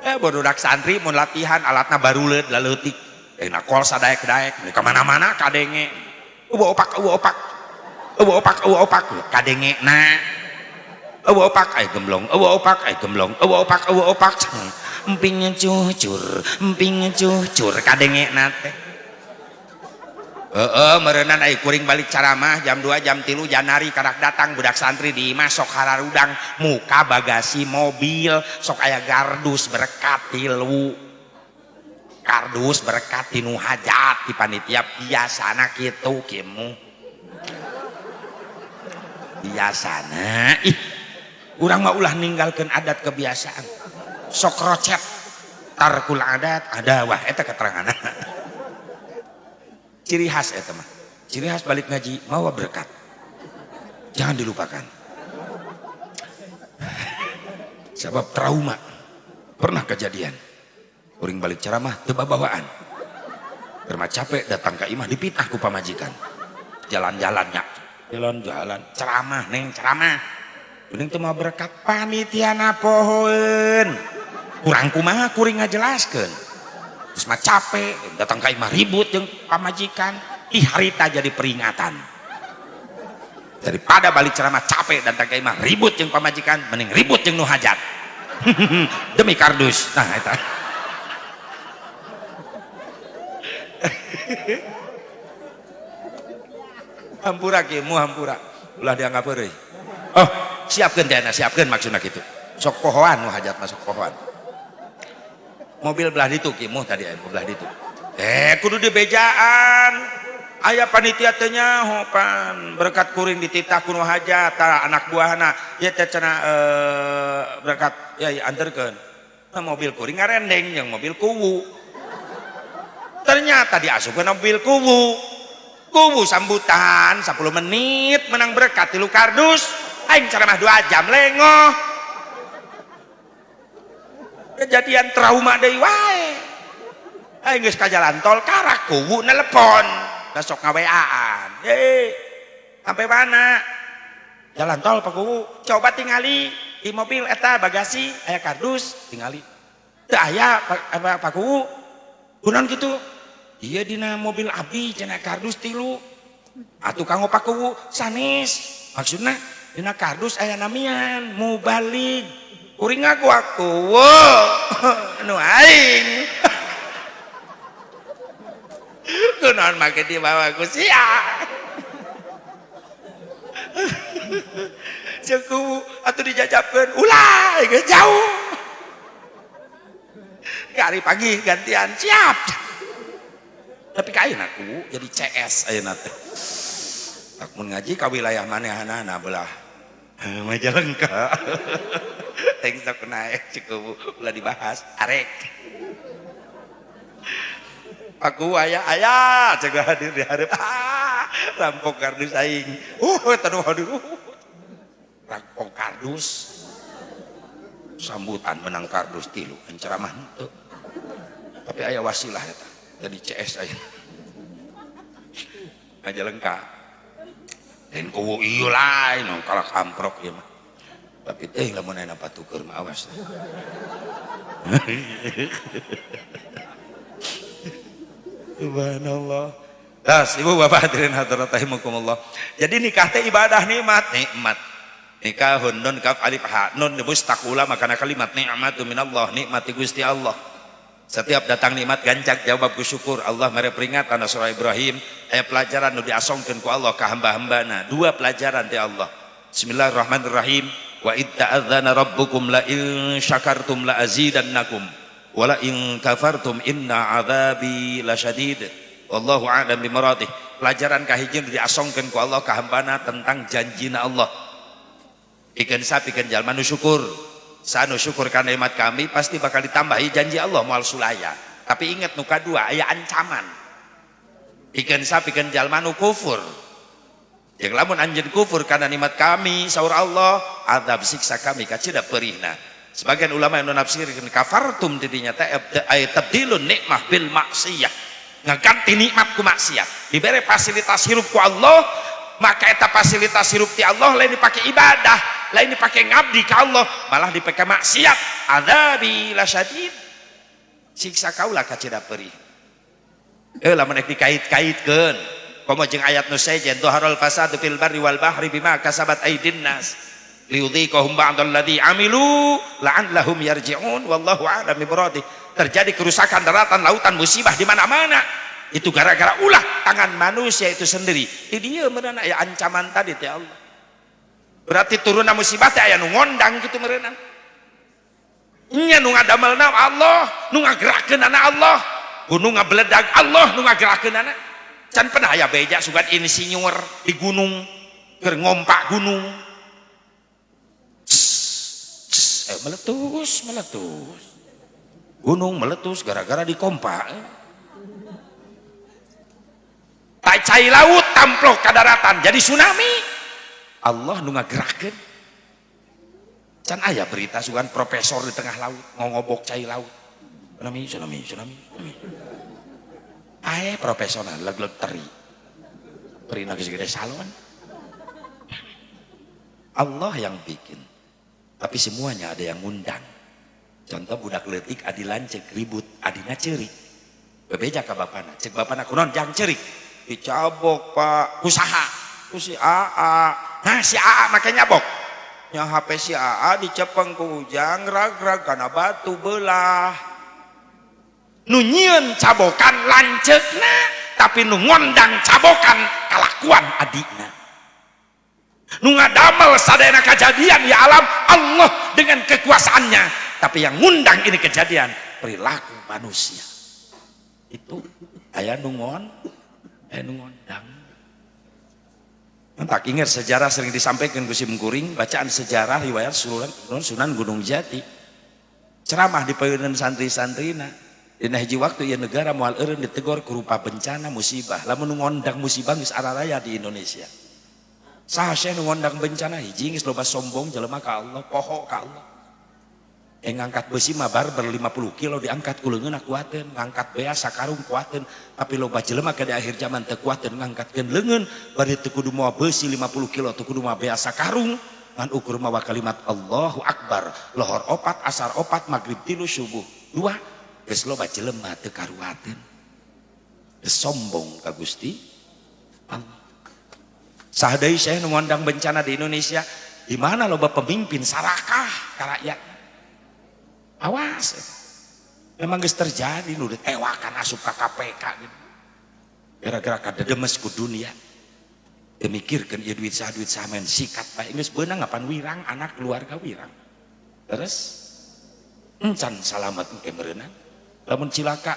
Barudak santri mun latihan alatna baruleud laleutik. Nakol sadaek-daek ka mana-mana kadenge. Eueuh opak eueuh opak. Eueuh opak eueuh opak kadenge na. Eueuh opak aya gemblong, eueuh opak aya gemblong, eueuh opak eueuh opak. Emping cucur kadenge na teh. Heeh, meureunan aya kuring balik caramah jam 2 jam 3 janari karak datang budak santri di imah sok hararudang muka bagasi mobil sok aya gardus berkat tilu kardus berkat tinu hajat di panitia biasana kitu kimu biasana ih urang mah ulah ninggalkeun adat kebiasaan sok rocet tarkul adat adawah eta keteranganna. Ciri khas eta mah. Ciri khas balik ngaji mawa berkat. Jangan dilupakan. Sebab trauma pernah kejadian. Kuring balik ceramah teu babawaan. Keur mah capek datang ka imah dipitnah ku pamajikan. Jalan-jalannya, jalan-jalan ceramah neng ceramah. Kuring teu mawa berkat panitiana pohoeun. Kurang kumaha kuring ngajelaskeun. Terus mah capek datang ka imah ribut jeung pamajikan ih harita jadi peringatan daripada balik ceramah capek datang ka imah ribut jeung pamajikan mending ribut jeung nu hajat demi kardus. Nah eta hampura kieu hampura ulah dianggap heureuy. Oh siapkeun teh siapkeun maksudna kitu sok pohoan nu hajat masuk pohoan mobil belah ditu kimuh tadi aya belah ditu kudu dibejaan aya panitia teh nyaho pan berkat kuring dititah ku nu hajat tah anak buahna ieu teh cenah berkat ya anterkeun nah, mobil kuring ngarendeng jeung mobil kuwu ternyata diasupkeun mobil kuwu kuwu sambutan 10 menit menang berkat 3 kardus aing ceramah 2 jam lengoh kejadian trauma deui wae aing geus ka jalan tol karak kuwu nelepon da sok nga-WA-an sampai mana jalan tol Pak Kuwu coba tingali di mobil eta bagasi aya kardus tingali teu aya Pak Kuwu kunaon kitu ieu dina mobil abdi cenah kardus 3 atuh kanggo Pak Kuwu sanes maksudna dina kardus aya namian mubalig kuring ngaku aku nu aing kunaon make dibawa ku sia ceuk kuwu atuh dijajabkeun ulah geus jauh hari pagi gantian siap tapi ka ayeuna kuwu jadi CS ayeuna teh tak mun ngaji ka wilayah manehanana belah Majalengka teng sok naek cukup ulah dibahas arek aku aya aya cegah hadir di hareup rampok kardus aing tadu hadir rampok kardus sambutan menang kardus 3 ceramah henteu tapi aya wasilah eta jadi CS aya Majalengka lain kuwu ieu lain kalah amprok ieu mah tapi teh lamun aya patuker mah awas. Subhanallah. Tas ibu bapak hadirin hadirat rahimakumullah. Jadi nikah teh ibadah nikmat, nikmat. Nikahun nun kaf alif ha nun mustaqula makana kalimat nikmatu minallah, nikmati Gusti Allah. Setiap datang nikmat gancak jawab ku syukur. Allah mere peringatan surah Ibrahim aya pelajaran nu diasongkeun ku Allah ka hamba-hambana. Dua pelajaran ti Allah. Bismillahirrahmanirrahim. Wa id ta'adzana rabbukum la in syakartum la azidannakum wa la in kafartum inna adzabi lasyadid. Wallahu a'lam bimuradih. Pelajaran kahiji nu diasongkeun ku Allah ka hambana tentang janjina Allah. Pikeun sapikeun jalma nu syukur. Sanu syukur karena nikmat kami pasti bakal ditambahi janji Allah moal sulaya. Tapi ingat nu kadua aya ancaman. Pikeun sapikeun jalma nu kufur. Yang lamun anjeun kufur karena nikmat kami saur Allah azab siksa kami kacida perihna. Sebagian ulama yang menafsirkan kafartum tidinya teh tabdilun nikmah bil maksiyah. Ngaganti nikmat ku maksiat. Dibere fasilitas hirup ku Allah, maka eta fasilitas hirup ti Allah lain dipake ibadah. Lain dipake ngabdi ka Allah, malah dipake maksiat. Adzabi lasyadid. Siksa kaula kacida perih. Lamun rek dikait-kaitkeun. Komo jeung ayat nu sejen dhaharal fasadu fil barri wal bahri bima kasabat aydin nas. Liyudhiqahum ba'dal ladzi amilu la'allahum yarji'un wallahu a'lam bi. Terjadi kerusakan daratan, lautan, musibah di mana-mana. Itu gara-gara ulah tangan manusia itu sendiri. Di dieu meureunan aya ancaman tadi teh Allah. Berarti turunna musibah teh aya nu ngondang kitu meureunan. Nya nu ngadamelna Allah, nu ngagerakeunana Allah. Gunung ngabeledag Allah nu ngagerakeunana. Can pernah aya beja sugan insinyur di gunung keur ngompak gunung. Meletus, meletus. Gunung meletus gara-gara dikompak. Cai laut tamplok ke daratan jadi tsunami. Allah nu ngagerakeun. Can aya berita sugan profesor di tengah laut ngongobok cai laut. Tsunami, tsunami, tsunami, tsunami. Ae profesor leg-leg teri. Perina geus gede salon. Allah yang bikin. Tapi semuanya ada yang ngundang. Contoh budak leutik adi lanceuk ribut, adina ceurik. Bebeja ka bapana, cek bapana kunaon jang ceurik. Dicabok pak, kusaha, ku si AA. Nah si AA make nyabok. Nya HP si AA dicepeng ku ujang rag-rag kana batu belah. Nu nyieun cabokan lanceukna, tapi nu ngondang cabokan kalakuan adina. Nu ngadamel sadayana kejadian ya alam Allah dengan kekuasaannya, tapi yang ngundang ini kejadian perilaku manusia. Itu aya nu ngondang. Tak ingat sejarah sering disampaikan ku sim kuring, bacaan sejarah riwayat Sunan Gunung Jati. Ceramah di payunan santri-santrina. Dina hiji waktu ieu negara moal eureun ditegor ku rupa bencana musibah. Lamun ngondang musibah geus araraya di Indonesia. Saha syekh nu ngondang bencana hiji geus loba sombong jelema ka Allah, poho ka Allah. Ngangkat besi mah barber 50 kilo diangkat ku leungeunna kuateun, ngangkat beas sakarung kuateun, tapi loba jelema ke di akhir zaman teu kuateun ngangkatkeun leungeun, bari teu kudu mawa besi 50 kilo, teu kudu mawa beas sakarung, ngan ukur mawa kalimat Allahu Akbar, lohor 4, asar 4, maghrib 3, subuh 2, geus loba jelema teu karuateun. Geus sombong ka Gusti Allah. Saha deui syekh nu ngondang bencana di Indonesia, di mana loba pemimpin sarakah ka rakyat. Awas, memang geus terjadi nu ditewakan asup ka KPK gitu. Gara-gara kadedemes ku dunia. Teu mikirkeun ieu duit saha main sikat bae geus beunang apan wirang anak keluarga wirang. Terus encan salamet engke meureunna. Lamun cilaka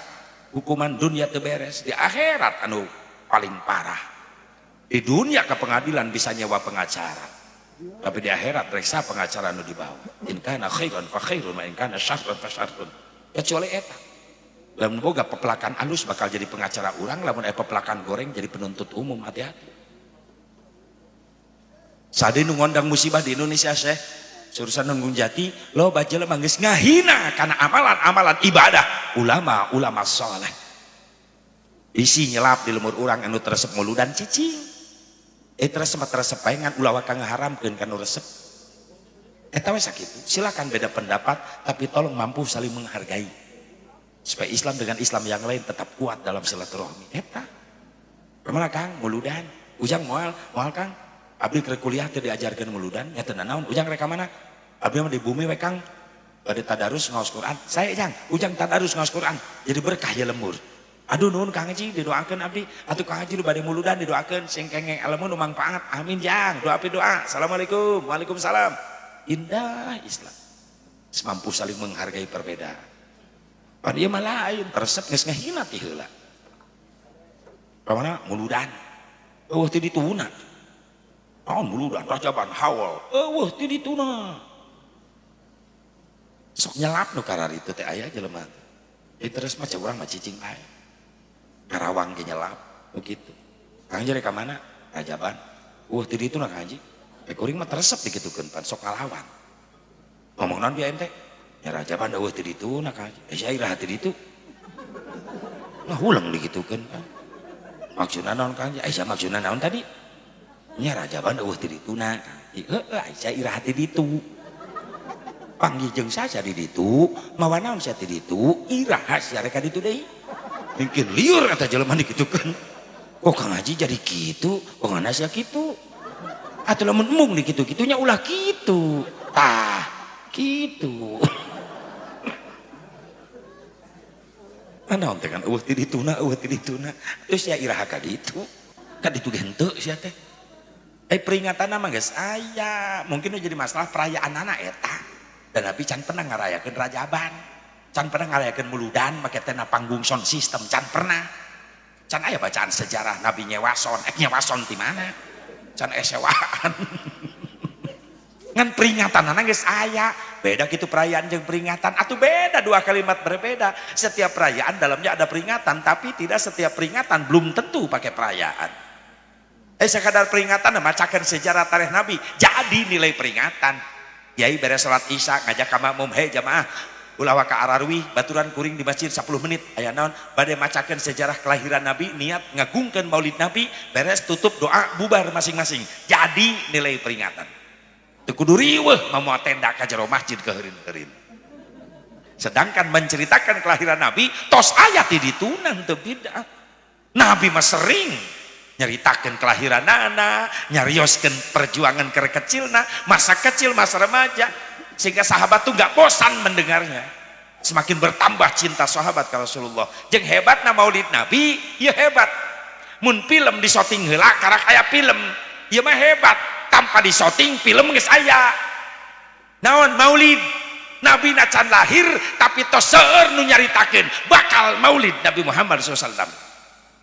hukuman dunia teu beres, di akhirat anu paling parah. Di dunia ke pengadilan bisa nyewa pengacara. Tapi di akhirat reksa pengacara nu dibawa. In kana khairan fa khairun wa in kana syarran fa syarrun. Kecuali eta. Lamun boga pepelakan alus bakal jadi pengacara urang, lamun aya pepelakan goreng jadi penuntut umum, hati-hati. Sade nu ngondang musibah di Indonesia syekh, Surusan Gunung Jati, loba jelema geus ngahina kana amalan-amalan ibadah ulama-ulama saleh. Isi nyelap di lemur urang anu teresep muludan cicing. Teresep teresep bae ngan ulah waka ngaharamkeun kana resep. Eta we sakitu. Silakan beda pendapat, tapi tolong mampu saling menghargai. Supaya Islam dengan Islam yang lain tetap kuat dalam silaturahmi. Eta. Kemana Kang? Muludan. Ujang moal, moal Kang. Abdi keur kuliah teu diajarkeun muludan, nya teu nanaon. Ujang rek ka mana? Abdi mah di bumi we Kang. Bade tadarus ngaos Quran. Saya Jang, Ujang tadarus ngaos Quran. Jadi berkah ya lembur. Aduh nuhun Kang Haji didoakeun abdi. Atuh Kang Haji nu bade muludan didoakeun sing kengeng ilmu nu mangpaat. Amin Jang. Doa doa. Assalamualaikum. Waalaikumsalam. Indah Islam. Mampu saling menghargai perbedaan. Pan ieu mah lain, resep geus ngahina ti heula. Ka mana muludan. Eueuh ti dituna. Naon muludan rajaban haul. Eueuh ti dituna. Sok nyelap nu kararitu teh aya jelema. Terus mah urang mah cicing bae. Karawang ge nyelap begitu. Kang Haji rek ka mana? Rajaban. Ti dituna Kang Haji. Kuring mah teresep dikitukeun pan sok ngalawan. Ngomong naon bieu ente? Ya rajaban eueuh ti dituna Kang Haji. Sia iraha ti ditu. Nah huleng dikitukeun pan. Maksudna naon Kang Haji? Sia maksudna naon tadi? Nya rajaban eueuh ti dituna. Hati heueuh sia iraha ti ditu. Panggih jeung saja di ditu, mawa naon sia ti ditu, iraha sia rek ka ditu deui. Mungkin liur eta jelema dikitukeun. Kok Kang Haji jadi kitu, kok ngana sia kitu. Atuh lamun embung di kitu-kitunya ulah kitu. Tah, kitu. Naon teh kan eueuh ti dituna, eueuh ti dituna. Terus sia iraha ka ditu. Ka ditu ge henteu sia teh. Peringatan mah geus aya, mungkin nu jadi masalah perayaanana eta. Dan Nabi can pernah ngarayakeun Rajaban, can pernah ngarayakeun Muludan make tena panggung sound system, can pernah. Can aya bacaan sejarah Nabi nyewa sound, nyewa sound ti mana? Can aya sewaan. Ngan peringatanana geus aya. Beda gitu perayaan jeung peringatan, atuh beda, dua kalimat berbeda. Setiap perayaan dalamnya ada peringatan, tapi tidak setiap peringatan belum tentu pakai perayaan. Sekadar peringatan macakan sejarah tarikh Nabi jadi nilai peringatan. Kiai beres salat isya ngajak ka makmum, hei jamaah ulah waka ararwi baturan kuring di masjid 10 menit aya naon bade macakeun sejarah kelahiran Nabi, niat ngagungkeun maulid Nabi, beres tutup doa bubar masing-masing, jadi nilai peringatan. Teu kudu riweuh mamoa tenda ka jero masjid keuheurin-heurin. Sedangkan menceritakan kelahiran Nabi tos aya ti dituna teu bid'ah. Nabi mah sering nyeritakan kelahiran anak, nyarioskan perjuangan keur kecilna, masa kecil, masa remaja, sehingga sahabat tuh nggak bosan mendengarnya. Semakin bertambah cinta sahabat ke Rasulullah. Jeung hebatna maulid Nabi, ya hebat. Mun film disoting heula karak aya film, ieu mah hebat. Tanpa disoting film geus aya. Naon maulid? Nabi na can lahir tapi tos seueur nu nyaritakeun bakal maulid Nabi Muhammad SAW.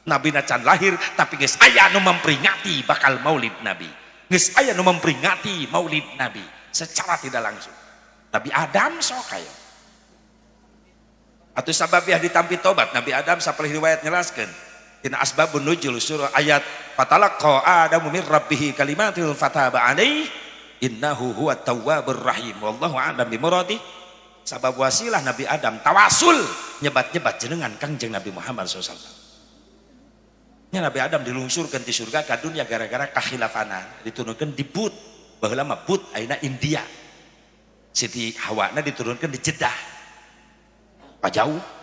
Nabi na can lahir tapi geus aya nu memperingati bakal maulid Nabi. Geus aya nu memperingati maulid Nabi secara tidak langsung. Nabi Adam sok aya. Atuh sababiah ditampi tobat Nabi Adam sapalih riwayat nyelaskeun dina asbabun nuzul surah ayat fatalaqa adamu min rabbih kalimatin fataba alaihi innahu huwat tawwabur rahim wallahu a'lam bimuradi. Sabab wasilah Nabi Adam tawasul nyebat-nyebat jenengan Kangjeng Nabi Muhammad SAW. Nya Nabi Adam dilungsurkan di surga ka dunia gara-gara kakhilafana, diturunkan di But, baheula mah But ayeuna India. Siti Hawana diturunkan di Jeddah. Pajauh.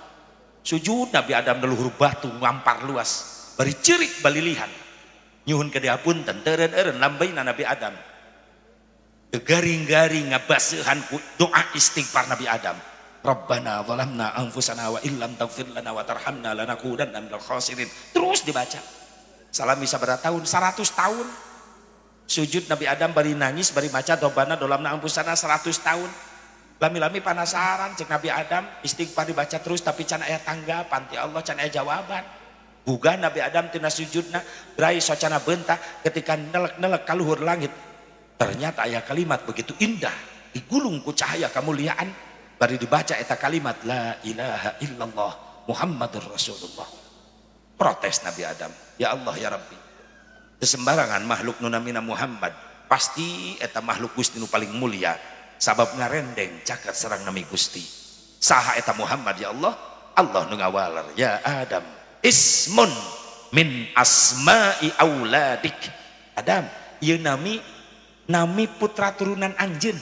Sujud Nabi Adam leluhur batu ngampar luas, bari ceurik balilihan. Nyuhun ka dihapunten teureun-eureun lambeina Nabi Adam. Garing-garing ngabaseuhan ku doa istighfar Nabi Adam. Rabbana zalamna anfusana wa illam taghfir lana wa tarhamna lanakunanna minal khasirin. Terus dibaca. Salami sabaraha tahun? 100 tahun. Sujud Nabi Adam bari nangis bari maca rabbana zalamna anfusana 100 tahun. Lami-lami panasaran cek Nabi Adam, istighfar dibaca terus tapi can aya tanggapan ti Allah, can aya jawaban. Gugah Nabi Adam tina sujudna, brai socana beunta ketika nelek-nelek ka luhur langit. Ternyata aya kalimat begitu indah, digulung ku cahaya kemuliaan. Bari dibaca eta kalimat la ilaha illallah Muhammadur Rasulullah. Protes Nabi Adam, ya Allah ya Rabbi, sembarangan makhluk nu namina Muhammad pasti eta makhluk Gusti nu paling mulia, sabab ngarendeng caket sareng nami Gusti. Saha eta Muhammad ya Allah? Allah nu ngawaler, ya Adam ismun min asma'i auladik. Adam, ieu nami nami putra turunan anjeun.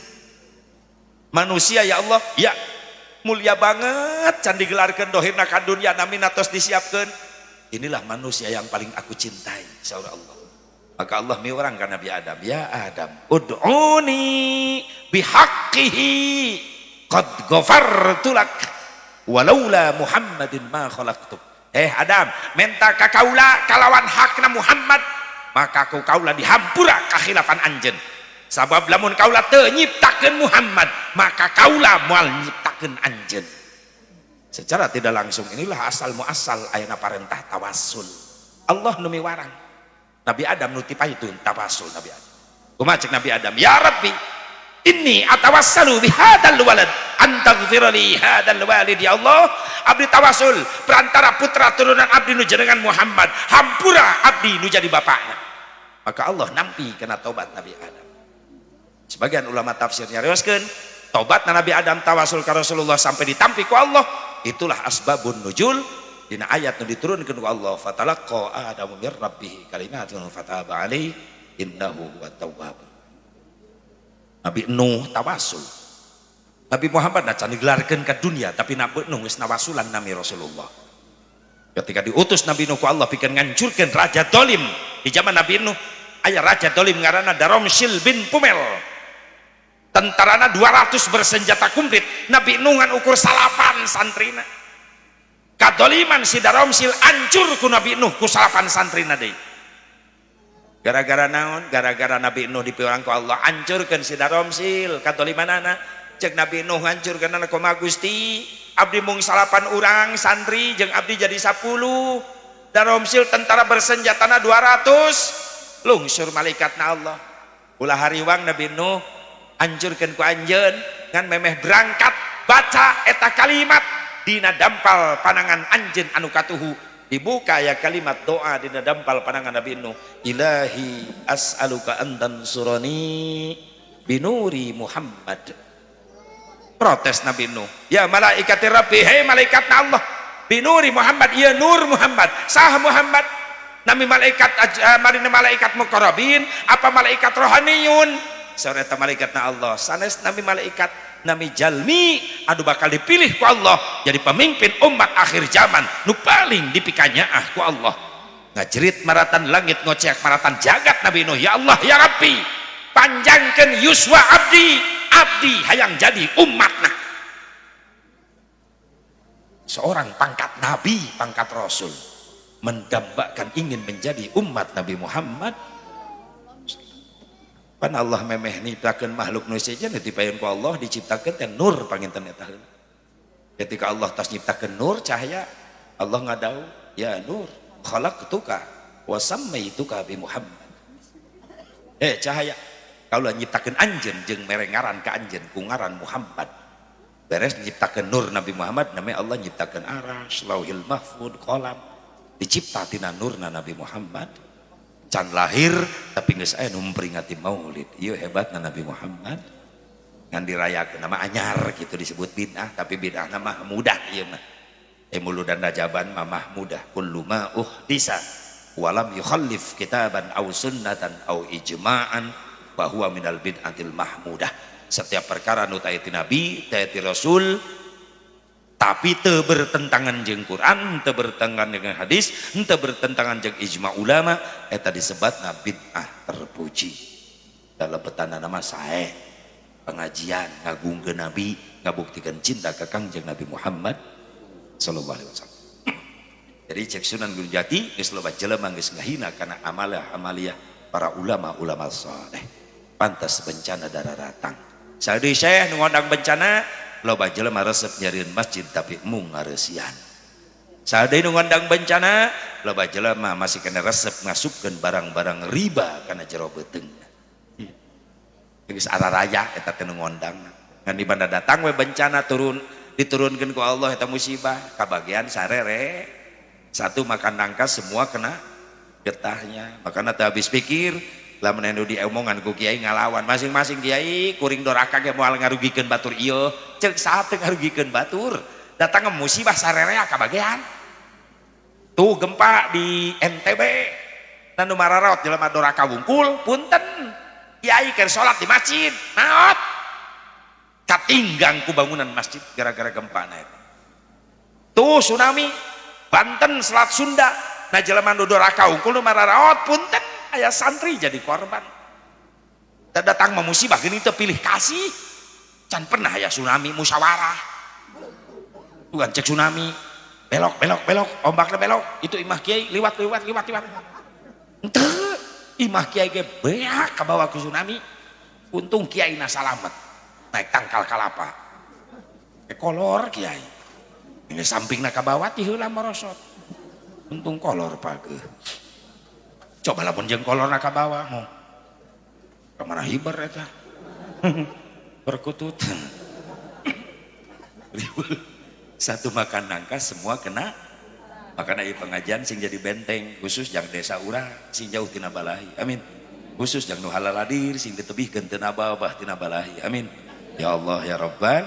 Manusia ya Allah, ya mulia banget can digelarkeun dohirna ka dunya namina tos disiapkeun. Inilah manusia yang paling aku cintai, saur Allah. Maka Allah miwarang ka Nabi Adam, ya Adam, ud'uni bihaqqihi qad ghafartu lak walaula Muhammadin ma khalaqtuk. Adam, menta ka kaula kalawan hakna Muhammad, maka ku kaula dihampura kakhilafan anjeun. Sabab lamun kaula teu nyiptakeun Muhammad, maka kaula moal nyiptakeun anjeun. Secara tidak langsung inilah asal muasal ayana parentah tawasul. Allah nu miwarang. Nabi Adam nu tipaytun tawasul Nabi Adam. Kumaha cek Nabi Adam? Ya Rabbi, inni atawassalu bihadzal walad an taghfira li hadzal walid. Ya Allah, abdi tawasul perantara putra turunan abdi nu jenengan Muhammad, hampura abdi nu jadi bapakna. Maka Allah nampi kana tobat Nabi Adam. Sebagian ulama tafsir nyarioskeun tobat Nabi Adam tawasul ka Rasulullah sampai ditampi ku Allah, itulah asbabun nuzul dina ayat nu diturunkeun ku Allah, fatalaqa adamu mir rabbih kalimatun fataba alaihi innahu huwat tawwab. Nabi Nuh tawasul. Nabi Muhammad can digelarkeun ka dunia tapi Nabi Nuh geus nawasulan nami Rasulullah. Ketika diutus Nabi Nuh ku Allah pikeun ngancurkeun raja dolim di zaman Nabi Nuh, aya raja dolim ngaranna Daromsil bin Pumel. Tentarana 200 bersenjata komplit. Nabi Nuh ngan ukur 9 santrina. Kadoliman si Daromsil hancur ku Nabi Nuh ku 9 santrina deui. Gara-gara naon? Gara-gara Nabi Nuh dipiurang ku Allah hancurkeun si Daromsil kadolimanana. Cek Nabi Nuh ngancurkeun kumaha Gusti? Abdi mung 9 urang santri jeung abdi jadi 10. Daromsil tentara bersenjatana 200. Lungsur malaikatna Allah. Ulah hariwang Nabi Nuh hancurkeun ku anjeun ngan memeh berangkat baca eta kalimat dina dampal panangan anjeun anu katuhu. Dibuka ya kalimat doa dina dampal panangan Nabi Nuh, Ilahi as'aluka an tansurani binuri Muhammad. Protes Nabi Nuh, ya malaikati Rabbi, hei malaikat Allah, binuri Muhammad, ya nur Muhammad, sah Muhammad. Nami malaikat marina malaikat muqarrabin apa malaikat rohaniyun? Saur eta malaikatna Allah, sanes nami malaikat, nami jalmi anu bakal dipilih ku Allah jadi pemimpin umat akhir zaman nu paling dipikanyaah ku Allah. Ngajerit maratan langit, ngoceak maratan jagat Nabi Nuh, ya Allah ya Rabbi, panjangkeun yuswa abdi, abdi hayang jadi umatna. Seorang pangkat nabi, pangkat rasul mendambakan ingin menjadi umat Nabi Muhammad. Pan Allah memeh nyiptakeun makhluk nu sejen dipayun ku Allah diciptakeun teh nur panginten eta heula. Ketika Allah tas nyiptakeun nur cahaya, Allah ngadau, ya nur khalaqtuka wa sammaituka bi Muhammad. Cahaya, kaula nyiptakeun anjeun jeung mere ngaran ka anjeun ku ngaran Muhammad. Beres nyiptakeun nur Nabi Muhammad, namanya Allah nyiptakeun arasy, lauhil mahfud, qalam, dicipta tina nurna Nabi Muhammad. Can lahir tapi geus aya nu memperingati maulid. Ieu hebatna Nabi Muhammad. Ngan dirayakeun nama anyar gitu disebut bid'ah, tapi bid'ah nama mudah ieu mah. Muludan rajaban mamah mudah kullu ma uhdisa walam yukhallif kitaban aw sunnatan aw ijma'an bahwa minal bid'atil mahmudah. Setiap perkara nu taati Nabi, taati Rasul, tapi teu bertentangan jeung Quran, teu bertentangan dengan hadis, teu bertentangan jeung ijma ulama, eta disebutna bid'ah terpuji. Dalam petanda nama sae pengajian ngagungkeun Nabi, ngabuktikeun cinta ka Kangjeng Nabi Muhammad sallallahu alaihi wasallam. Jadi cek Sunan Gunung Jati geus loba jelema geus ngahina kana amalah amaliyah para ulama-ulama saleh. Pantas bencana dararatang. Sadeui syekh nu ngondang bencana, loba jelema resep nyarieun masjid tapi mung ngareusian. Sadeui nu ngondang bencana, loba jelema masih kena resep ngasupkeun barang-barang riba kana jero beuteungna. Geus araraya eta teh nu ngondang. Ngan di banda datang we bencana turun, diturunkeun ku Allah eta musibah, kabagian sarere. Satu makan nangka semua kena getahnya. Makana teu habis pikir lamun anu diomongan ku kiai ngalawan masing-masing kiai kuring doraka ge moal ngarugikeun batur ieu, ceuk saha teu ngarugikeun batur, datang musibah sarerea kabagean. Tuh gempa di NTB nu mararot jelema doraka wungkul, punten kiai keur salat di masjid maot katinggang ku bangunan masjid gara-gara gempa na eta. Tuh tsunami Banten Selat Sunda, nah jelema nu doraka wungkul nu mararot, punten aya santri jadi korban. Datang musibah gini teu pilih kasih. Can pernah aya tsunami musyawarah. Bukan cek tsunami, belok belok belok, ombaknya belok, itu imah kiai liwat liwat liwat liwat. Henteu, imah kiai ge beak kabawa ku tsunami. Untung kiai na salamet. Naik tangkal kalapa. Kolor kiai. Ini sampingna kabawa ti heula merosot. Untung kolor pageuh. Coba lamun jeung kolorna ka bawah mau kamana hiber eta berkutut. Satu makan nangka semua kena. Makanya ieu pengajian sing jadi benteng khusus jang desa urang sing jauh tina balahi, amin. Khusus jang nu halaladir sing ditebihkeun tina babah tina balahi, amin. Ya Allah ya Rabban.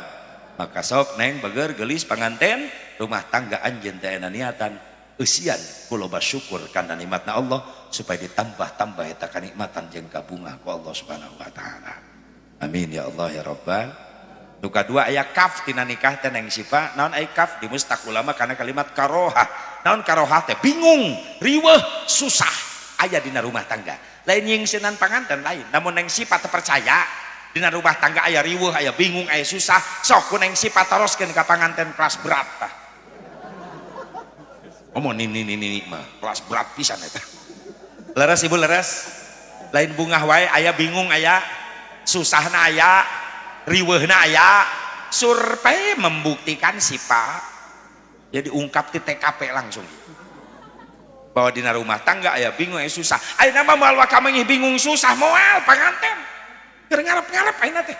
Maka sok neng beger gelis panganten rumah tangga anjeun teh niatan eusian ku loba syukur kana nikmatna Allah supaya ditambah-tambah eta kanikmatan jeung kabungah ku Allah Subhanahu wa taala. Amin ya Allah ya Rabbal. Nu kadua aya kaf tina nikah teh Neng Sipa. Naon aya kaf? Di mustaq ulama karena kalimat karohah. Naon karohah teh? Bingung, riweuh, susah aya dina rumah tangga. Lain nyingsieunan panganten lain, namun Neng Sipa teu percaya dina rumah tangga aya riweuh, aya bingung, aya susah, sok ku Neng Sipa taroskeun ka panganten kelas berat tah. Ngomong nini nini nini mah kelas berat pisan eta. Leres ibu leres. Lain bungah wae aya bingung, aya susahna, aya riweuhna aya. Survei membuktikan Sipa, jadi ungkap di TKP langsung bahwa dina rumah tangga aya bingung, aya susah. Ayeuna mah moal waka meungih bingung susah, moal panganten keur ngarep-ngarep ayeuna teh.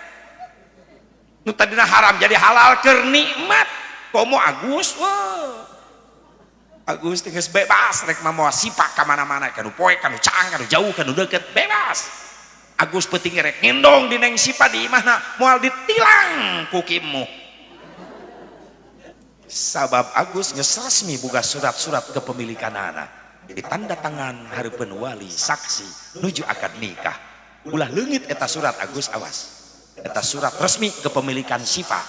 Nu tadina haram jadi halal, keur nikmat. Komo Agus, wah. Agus teh geus bebas rek mamoa Sipa ka mana-mana, ka nu poek, ka nu caang, ka nu jauh, ka nu deukeut, bebas. Agus peuting rek ngendong di Neng Sipa di imahna moal ditilang ku kimu. Sabab Agus geus resmi boga surat-surat kepemilikan anak. Ditanda tangan hareupeun wali saksi nuju akad nikah. Ulah leungit eta surat Agus, awas. Eta surat resmi kepemilikan Sipa.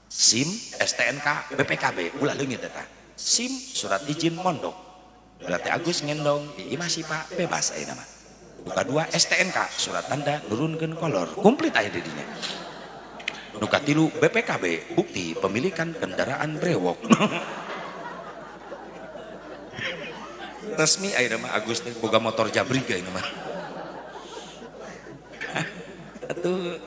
SIM, STNK, BPKB, ulah leungit eta. SIM surat izin mondok. Berarti Agus ngendong di imah Sipa bebas ayeuna mah. Nu kadua STNK, surat tanda nurunkeun kolor, komplit aya di dinya. Nu katilu BPKB, bukti pemilikan kendaraan brewok. Resmi ayeuna mah Agus teh boga motor jabrig ayeuna mah. Atuh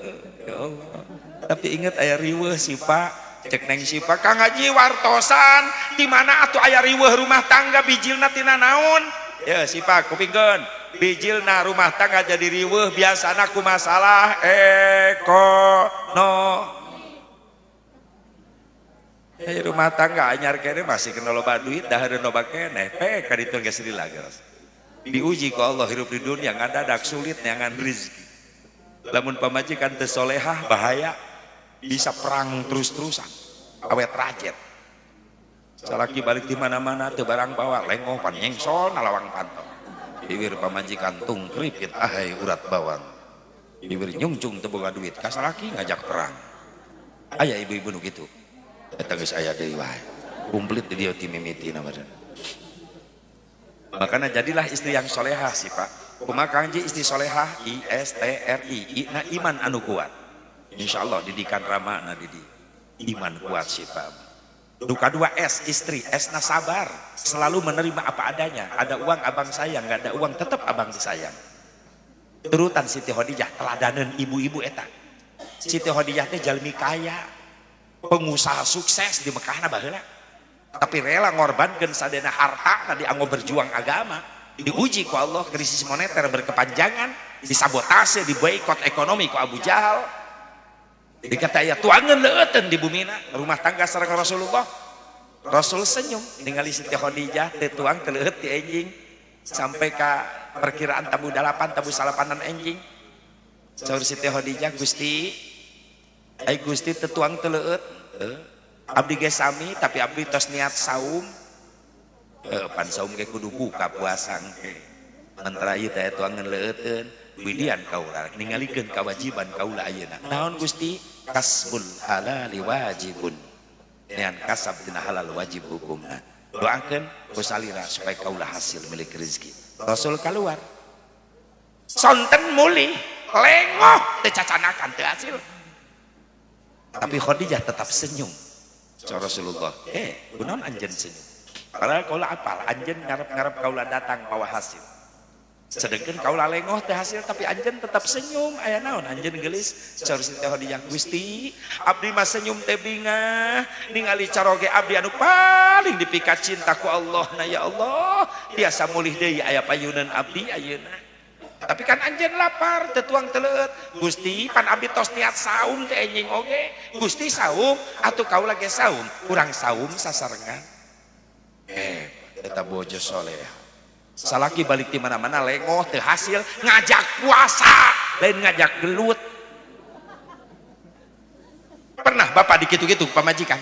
ya Allah. Tapi ingat aya riweuh Sipa, cek Neng Sipa Kang Haji wartosan di mana atuh aya riweuh rumah tangga bijilna tina naon? Ya Sipa kupingkeun. Bijilna rumah tangga jadi riweuh biasana ku masalah ekonomi. Aya rumah tangga anyar kene masih kena loba duit dahareun loba keneh. Ka ditu geus lila geus. Diuji ku Allah hirup di dunia ngadadak sulit neangan rezeki. Lamun pamajikan teu solehah bahaya, bisa perang terus-terusan, awet rajet. Salaki balik di mana-mana teu barang bawa lengoh pan nyengsol nalawang panto. Bibir pamajikan tung keripit ahai urat bawang. Bibir nyungcung teu boga duit ka salaki ngajak perang. Aya ibu-ibu nu kitu. Eta geus aya deui wae. Komplit di dieu ti mimitina badan. Makana jadilah istri yang solehah sih Pak. Kumaha Kang Haji istri solehah? I S T R I, I na iman anu kuat. Insyaallah didikan ramana didi. Iman kuat sih Pak. Nu kadua S istri, S na sabar, selalu menerima apa adanya. Ada uang abang sayang, nggak ada uang tetap abang disayang. Turutan Siti Khadijah teladaneun ibu-ibu eta. Siti Khadijah teh jalmi kaya, pengusaha sukses di Mekahna baheula. Tapi rela ngorbankeun sadena harta tadi anggo berjuang agama. Diuji ku Allah krisis moneter berkepanjangan, disabotase, diboikot ekonomi ku Abu Jahal. Dikata aya tuangan leuteun di bumina rumah tangga sareng Rasulullah. Rasul senyum ningali Siti Khadijah teu tuang teu leueut ti enjing sampai ka perkiraan tabu dalapan tabu salapanan enjing. Saur Siti Khadijah, Gusti, ai Gusti teu tuang teu leueut. Abdi ge sami tapi abdi tos niat saum. Pan saum ge kudu buka puasa engke. Mentara ieu teh tuangan leueuteun widian kaula ningalikeun kewajiban kaula ayeuna. Naon Gusti? Kasbul halali wajibun. Nean kasab dina halal wajib hukumna. Doakeun ku salira supaya kaula hasil milik rezeki. Rasul keluar. Sonten mulih, lengoh teu cacanakan teu hasil. Tapi Khadijah tetap senyum. Sa Rasulullah, kunaon anjeun senyum? Padahal kaula apal, anjeun ngarep-ngarep kaula datang mawa hasil. Sedangkan kaula lengoh teh hasil tapi anjeun tetap senyum. Aya naon anjeun geulis? Saur Siti Khadijah, Gusti, abdi mah senyum teh bingah ningali caroge abdi anu paling dipika cinta ku Allah. Na ya Allah, tiasa mulih deui aya payuneun abdi ayeuna. Tapi kan anjeun lapar, teu tuang teu leueut. Gusti, pan abdi tos niat saum teh enjing oge. Gusti saum atuh kaula ge saum, kurang saum sasarengan. Eta bojo soleh. Salaki balik di mana-mana lengoh teu hasil, ngajak puasa, lain ngajak gelut. Pernah bapak dikitu-kitu pamajikan?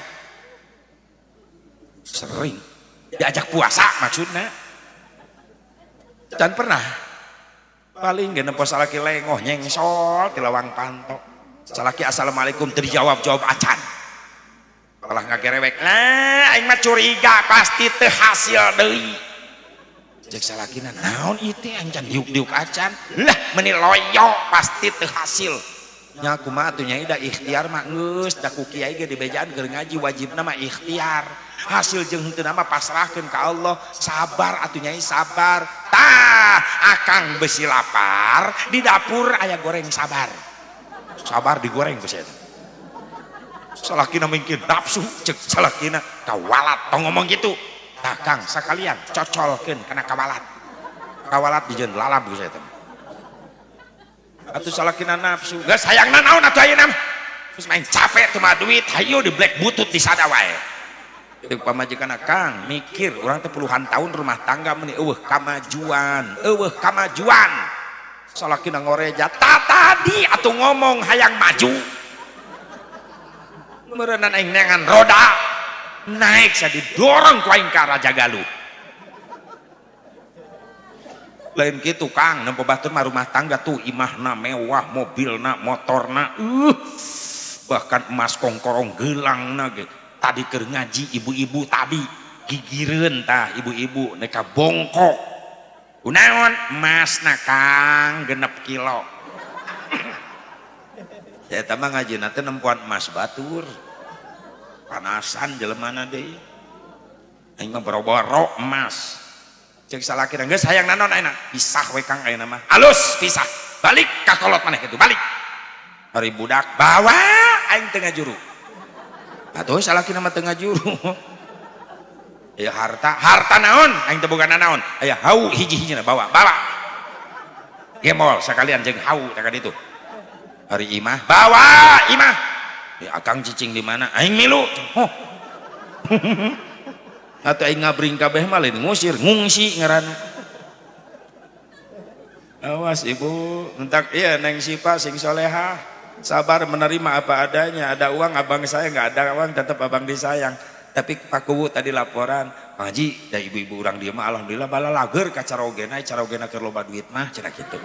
Sering. Diajak puasa maksudnya. Dan pernah. Paling ge nempo salaki lengoh nyengsol ti lawang panto. Salaki assalamualaikum teu dijawab-jawab acan. Kalah ngagerewek. Lah aing mah curiga pasti teu hasil deui. Cek salakina naon ieu teh aing can diuk-diuk acan. Lah meuni loyo pasti teu hasil. Nya kumaha atuh nyai da ikhtiar mah geus da ku kiai ge dibejaan keur ngaji wajibna mah ikhtiar. Hasil jeung henteu mah pasrahkeun ka Allah. Sabar atuh nyai sabar. Tah akang besi lapar di dapur aya goreng sabar. Sabar digoreng ku saya. Salakina mungkin nafsu cek salakina kawalat tong ngomong gitu. Tah kang sakalian cocolkeun kana kawalat. Kawalat dijieun lalab ku saya teh. Atuh salakina nafsu. Geus hayangna naon atuh ayeuna mah. Geus main capek teu mah duit, hayu di black butut di sada wae. Ceuk pamajikan kang mikir urang teh puluhan tahun rumah tangga meuni eueuh kamajuan, eueuh kamajuan. Salakina ngoreja, tadi atuh ngomong hayang maju. Meureunnan aing neangan roda naik sia didorong ku aing ka Raja Galuh. Lain kitu Kang, nempo batur mah rumah tangga tuh imahna mewah, mobilna, motorna, bahkan emas kongkorong geulangna ge. Tadi keur ngaji ibu-ibu tadi gigireun tah ibu-ibu neka bongkok. Kunaon emasna Kang 6 kilo. Eta mah ngajina teh nempoan emas batur. Panasan jelemana deui. Aing mah boro-boro emas. Cek salakina geus hayang naon ayeuna? Pisah we Kang ayeuna mah. Alus pisah. Balik ka kolot maneh kitu, balik. Hari budak bawa aing teu ngajuru. Atuh salakina mah teu ngajuru. Aya harta, harta naon? Aing teu boga naon. Aya hau hiji-hijina bawa, bawa. Gemol sakalian jeung hau tah ka ditu. Hari imah, bawa imah. Ya akang cicing di mana? Aing milu. Huh. Atau aing ngabring kabeh mah lain ngusir, ngungsi ngaranna. Awas ibu, entak iya neng Sipa sing solehah, sabar menerima apa adanya. Ada uang abang saya, nggak ada uang tetap abang disayang. Tapi Pak Kuwu tadi laporan, Pak Haji, da ibu-ibu urang dieu mah alhamdulillah bala lager ka carogena, carogena keur loba duit mah cenah kitu.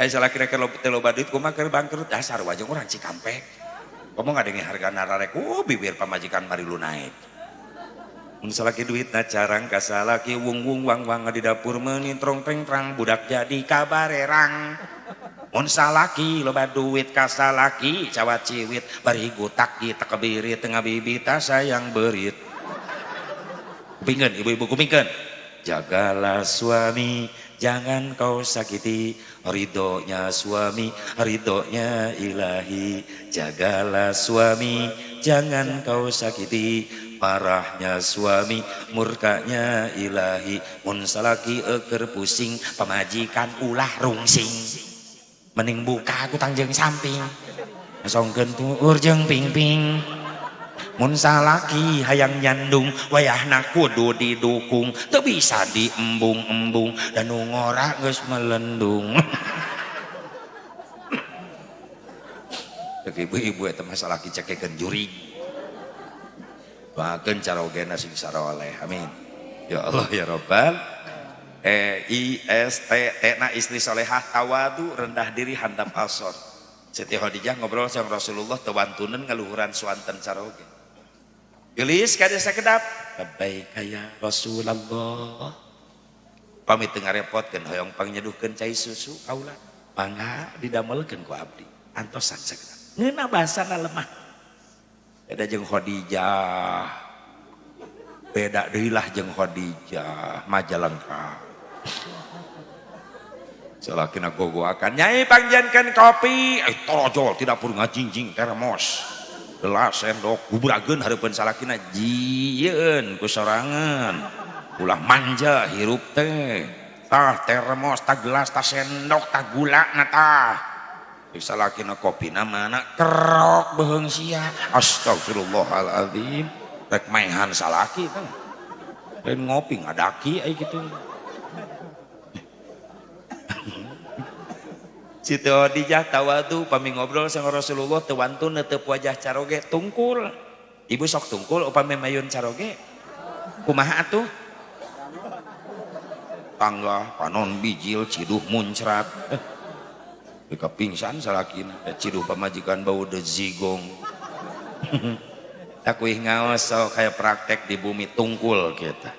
Salah kira keur loba duit kumaha keur bangkrut dasar wajeng urang Cikampek. Ngomong ngadenge harga nararek, bibir pamajikan marilu naik. Mun salaki duitna carang ka salaki wung wung wang wang di dapur meuni trong treng trang budak jadi kabarerang. Mun salaki loba duit ka salaki cawa ciwit bari gutak kita kebiri tengah bibita sayang berit. Kupingkeun ibu-ibu kupingkeun. Jagalah suami, jangan kau sakiti, ridhonya suami, ridhonya ilahi. Jagalah suami, jangan kau sakiti, marahnya suami, murkanya ilahi. Mun salaki eker pusing, pamajikan ulah rungsing. Mending buka aku tangjeng samping, songkeun tuur jeung pingping. Mun salaki hayang nyandung wayahna kudu didukung, teu bisa diembung-embung dan nu ngora geus melendung. Cek ibu-ibu eta mah salaki cekekeun jurig. Doakeun carogena sing saroleh. Amin. Ya Allah ya Rabbal. E I S T T na istri solehah tawadu rendah diri handap asor. Siti Khadijah ngobrol sama Rasulullah teu wantuneun ngaluhuran suanten caroge. Gelis ka desa kedap. Labbaik ya Rasulullah. Pamit teu ngarepotkeun hoyong pangnyeduhkeun cai susu kaula. Mangga didamelkeun ku abdi. Antosan sakedap. Ngeunah bahasana lemah. Beda jeung Khadijah. Beda deui lah jeung Khadijah Majalengka. Salakina gogoakan nyai pangjankeun kopi, torojol tidak perlu ngajingjing termos. Gelas sendok gubrageun hareupeun salakina jieun ku sorangan. Ulah manja hirup teh. Tah termos, tah gelas, tah sendok, tah gula na tah. Salakina kopina mana kerok beuheung sia. Astagfirullahaladzim. Rek maehan salaki teh. Lain ngopi ngadaki ai kitu. Siti Khadijah tawadu pami ngobrol sama Rasulullah teu wantun teu wajah caroge tungkul. Ibu sok tungkul upami mayun caroge. Kumaha atuh? Tangga panon bijil ciduh muncrat. Mereka pingsan salakina ciduh pamajikan bau dezigong. Takuih ngaos so kayak praktek di bumi tungkul kita.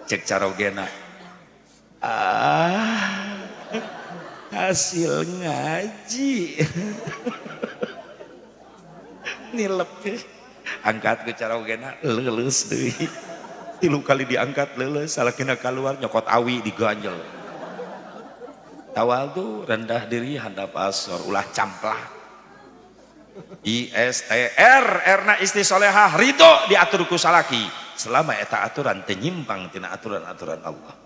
Cek carogena. Ah, hasil ngaji. Nilep angkat ke carogena leuleus deui. 3 kali diangkat leuleus salakina keluar nyokot awi diganjel. Tawal tuh rendah diri handap asor ulah camplak. ISTR erna istri solehah ridho diatur ku salaki selama eta aturan teu nyimpang tina aturan-aturan Allah.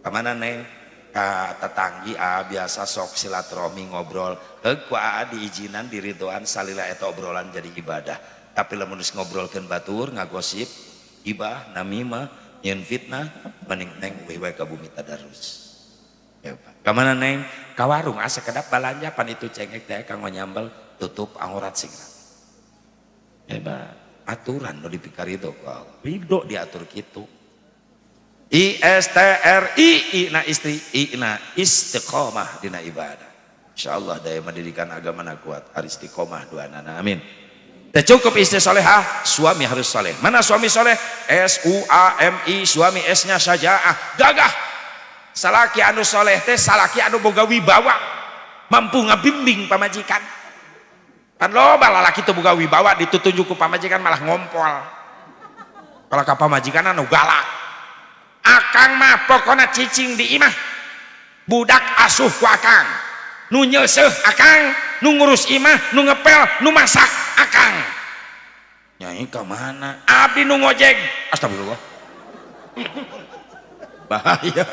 Kamana neng ka tetanggi a biasa sok silaturahmi ngobrol heug ku aa diizinan diridoan salila eta obrolan jadi ibadah. Tapi lamun geus ngobrolkeun batur ngagosip gibah namimah nyieun fitnah mending neng eueuh wae ka bumi tadarus. Kamana neng ka warung asa kedap balanja pan itu cengek teh kanggo nyambel tutup aurat sing rapi. Hebat aturan nu dipikarido ku Allah. Ridho diatur kitu. I S T R I I na istri I na istiqomah dina ibadah. Insyaallah daya mendidikan agama na kuat harus istiqomah duanana amin. Teu cukup istri solehah, suami harus soleh. Mana suami soleh? S U A M I suami S-nya sajaah gagah. Salaki anu soleh teh salaki anu boga wibawa, mampu ngabimbing pamajikan. Pan loba lalaki teu boga wibawa ditutunjuk ku pamajikan malah ngompol. Kalau ka pamajikan anu galak. Akang mah pokona cicing di imah. Budak asuh ku akang. Nu nyeuseuh akang, nu ngurus imah, nu ngepel, nu masak akang. Nyai ka mana? Abdi nu ngojek. Astagfirullah. Bahaya.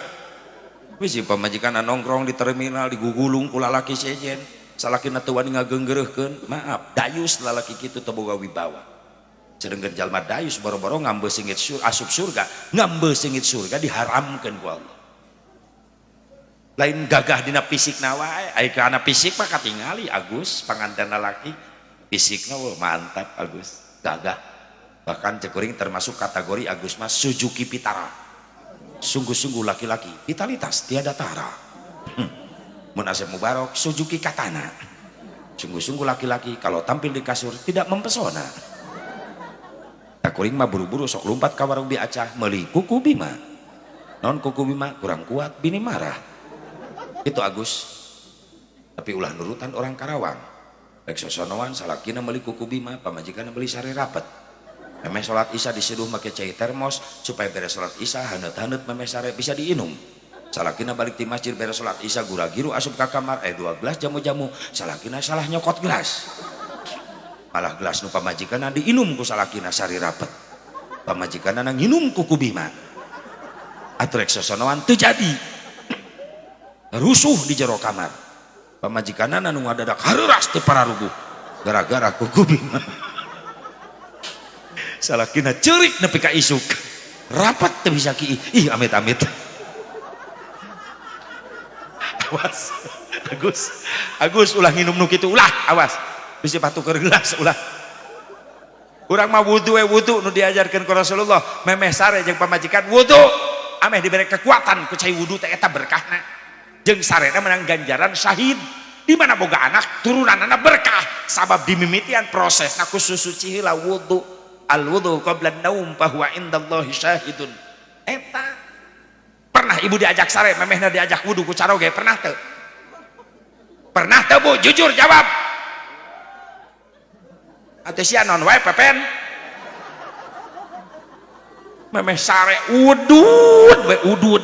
Wis pamajikan nongkrong di terminal digugulung ku lalaki sejen. Salakina teu wani ngageunggeureuhkeun. Maaf, dayus lalaki kitu teu boga wibawa. Sedengkeun jalma dayus boro-boro ngambe singit surga, asup surga, ngambe singit surga diharamkeun ku Allah. Lain gagah dina fisikna wae, ai kana fisik mah katingali Agus panganten lalaki fisikna mantap Agus, gagah. Bahkan cekuring termasuk kategori Agus mah Suzuki Vitara. Sungguh-sungguh laki-laki vitalitas tiada tara. Mun Asep Mubarok Suzuki Katana. Sungguh-sungguh laki-laki kalau tampil di kasur tidak mempesona. Kuring mah buru-buru sok lompat ka warung biacah meuli kuku bima. Non kuku bima kurang kuat bini marah. Itu Agus. Tapi ulah nurutan orang Karawang. Rek sosonoan salakina meuli kuku bima, pamajikanna meuli sare rapet. Memeh salat Isya diseduh make cai termos supaya beres salat Isya haneut-haneut memeh sare bisa diinum. Salakina balik di masjid beres salat Isya gura-giru asup ka kamar 2 gelas jamu-jamu, salakina salah nyokot gelas. Malah gelas nu pamajikanna diinum ku salakina sari rapet. Pamajikanna nginum ku bima. Atuh rek sosonoan teu jadi. Rusuh di jero kamar. Pamajikanna nu ngadadak hareuras teu pararuguh gara-gara kuku bima. Salakina ceurik nepi ka isuk. Rapat teu bisa kiih. Ih amit-amit. Awas. Agus. Agus ulah nginum nu kitu ulah, awas. Bisi patuker gelas ulah. Urang mah wudu we wudu nu diajarkeun ku Rasulullah, memeh sare jeung pamajikan wudu, ameh dibere kekuatan ku cai wudu teh eta berkahna. Jeung sarena menang ganjaran syahid. Di mana boga anak turunanana berkah sabab dimimitian prosesna ku susuci heula wudu. Al wudu qabla naum fa huwa indallahi syahidun. Eta pernah ibu diajak sare memehna diajak wudu ku caroge pernah teu? Pernah teu Bu? Jujur jawab. Atuh sia naon wae pepen. Memeh sare udud we udud.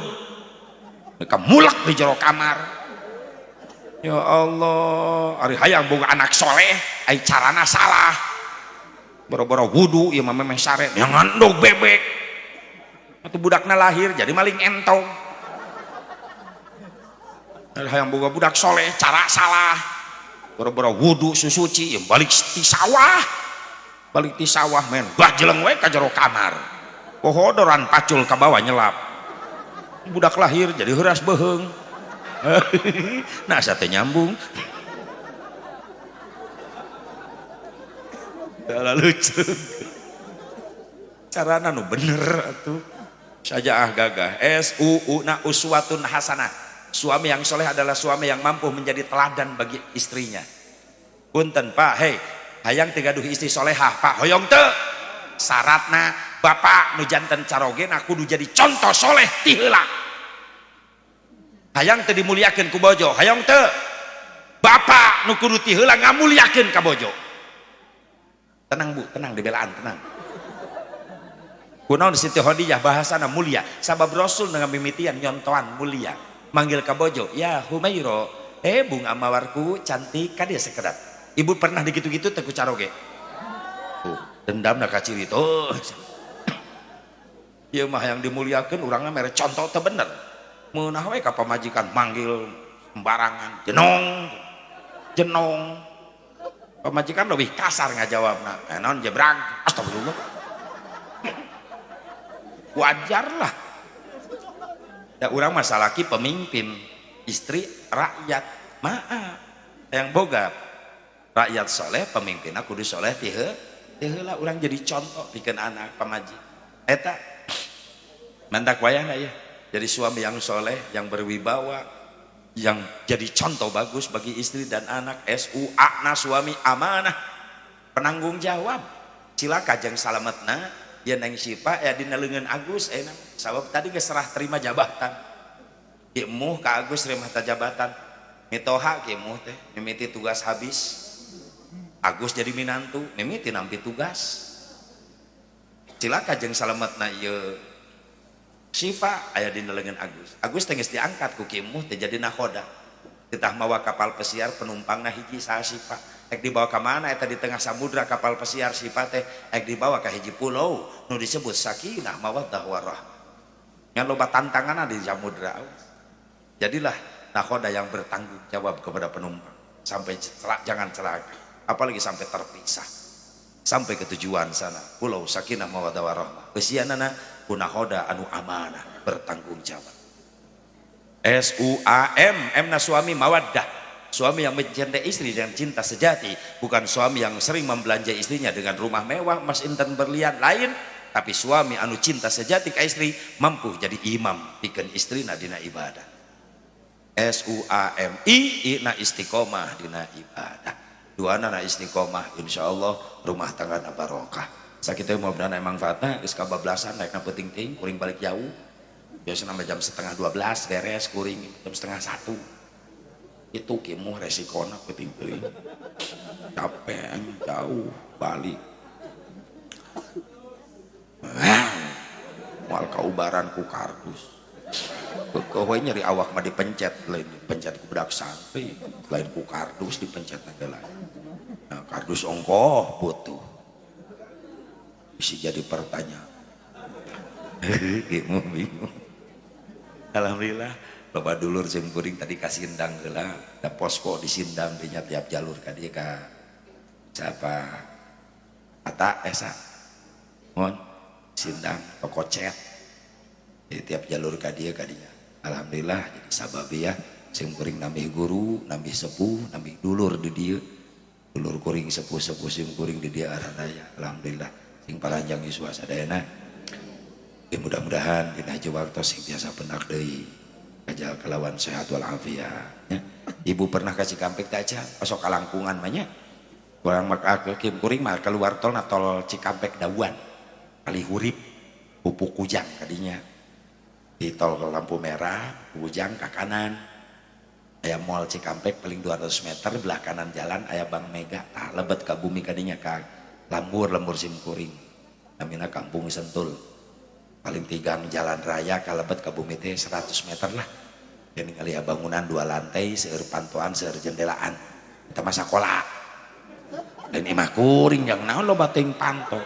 Mereka mulak di jero kamar. Ya Allah, ari hayang boga anak soleh, ai carana salah. Boro-boro wudu ieu mah memeh sare ngandog bebek. Atuh budakna lahir jadi maling entong. Ari hayang boga budak soleh, cara salah. Boro-boro wudu susuci ieu balik ti sawah. Balik ti sawah men gajeleng we ka jero kamar. Pohodoran pacul ka bawah nyelap. Budak lahir jadi heuras beuheung. Nah sate nyambung. Salah lucu. Carana nu bener atuh. Saja ah gagah. S U U na uswatun hasanah. Suami yang soleh adalah suami yang mampu menjadi teladan bagi istrinya. Punten Pak, hei, hayang teu gaduh istri solehah Pak, hoyong teu? Syaratna bapak nu janten carogena kudu jadi contoh soleh ti heula. Hayang teu dimuliakeun ku bojo, hayang teu? Bapak nu kudu ti heula ngamuliakeun ka bojo. Tenang Bu, tenang dibelaan, tenang. Kunaon Siti Khadijah bahasana mulia, sabab Rasul dengan mimitian nyontoan mulia. Manggil ka bojo, ya Humairo, bunga mawarku cantik ka dia sekedap. Ibu pernah digitu-gitu teu ku caroge? Tuh, dendam ka ciri tuh. Ieu mah yang dimuliakeun urangna mere contoh teu bener. Meunah we ka pamajikan manggil sembarangan, jenong. Jenong. Pamajikan lebih kasar ngajawabna. Naon jebrang? Astagfirullah. Wajar lah. Da urang mah salaki pemimpin, istri rakyat. Maaf, yang boga rakyat soleh, pemimpin kudu soleh ti heula urang jadi contoh pikeun anak pamajikan. Eta mantak wayahna ya. Jadi suami yang soleh, yang berwibawa, yang jadi contoh bagus bagi istri dan anak. S U A na suami amanah, penanggung jawab. Cilaka jeung salametna ya neng Sipa ya dina leungeun Agus enak. Sabab tadi geus serah terima jabatan. Ki emuh ka Agus terima jabatan. Mitoha ki emuh teh mimiti tugas habis. Agus jadi minantu, mimiti nampi tugas. Cilaka jeung salametna ieu Sifa aya dina leungeun Agus. Agus teh geus diangkat ku ki emuh teh jadi nakhoda. Titah mawa kapal pesiar penumpangna hiji saha Sifa. Ek dibawa ka mana eta di tengah samudra kapal pesiar Sifa teh ek dibawa ka hiji pulau nu disebut sakinah mawaddah warahmah. Ngan loba tantanganna di samudra. Jadilah nakhoda yang bertanggung jawab kepada penumpang sampai jangan celaka, apalagi sampai terpisah. Sampai ke tujuan sana, pulau sakinah mawaddah warahmah. Besianana ku nakhoda anu amanah, bertanggung jawab. S U A M, M na suami mawaddah. Suami yang mencintai istri dengan cinta sejati, bukan suami yang sering membelanja istrinya dengan rumah mewah, mas intan berlian lain, tapi suami anu cinta sejati ke istri mampu jadi imam pikeun istrina dina ibadah. S U A M I, I na istiqomah dina ibadah. Duana na istiqomah, insyaallah rumah tangga na barokah. Sakitu mudah-mudahan emang manfaatna geus kabablasan naikna peuting teuing kuring balik jauh. Biasa nama jam 11:30 beres kuring jam 12:30. Itu kimuh resikona peuting teuing. Capek jauh balik. Moal kaubaran ku kardus. Keueuh we nyeri awak mah dipencet, lain dipencet ku budak santri, lain ku kardus dipencet teh lain. Nah, kardus ongkoh butuh. Bisa jadi pertanyaan. Kimuh bingung. Alhamdulillah loba dulur jeung kuring tadi ka Sindang heula, da posko di Sindang dinya tiap jalur ka dieu ka siapa Ata esa. Mohon Sindang toko cat. Jadi tiap jalur ka dieu ka dinya. Alhamdulillah jadi sababiah sing kuring nambih guru, nambih sepuh, nambih dulur di dieu. Dulur kuring sepuh-sepuh sing kuring di dieu aradaya. Alhamdulillah sing paranjang yuswa sadayana. Ya, mudah-mudahan dina hiji waktu sing tiasa pendak deui kajal kalawan sehat wal afiat ya. Ibu pernah ka Cikampek teh aja osok kalangkungan mah nya. Urang mah ke kim kuring mah keluar tol na tol Cikampek Dawan kali hurip pupuk kujang kadinya di tol ke lampu merah kujang ke kanan aya mall Cikampek paling 200 meter belah kanan jalan aya Bank Mega tah lebet ka bumi kadinya ka lembur lembur sim kuring namina Kampung Sentul paling tigang jalan raya ka lebet ka bumi teh 100 meter lah yang ningali bangunan 2 lantai seueur pantoan seueur jendelaan eta mah sakola dan imah kuring yang naon loba teuing panto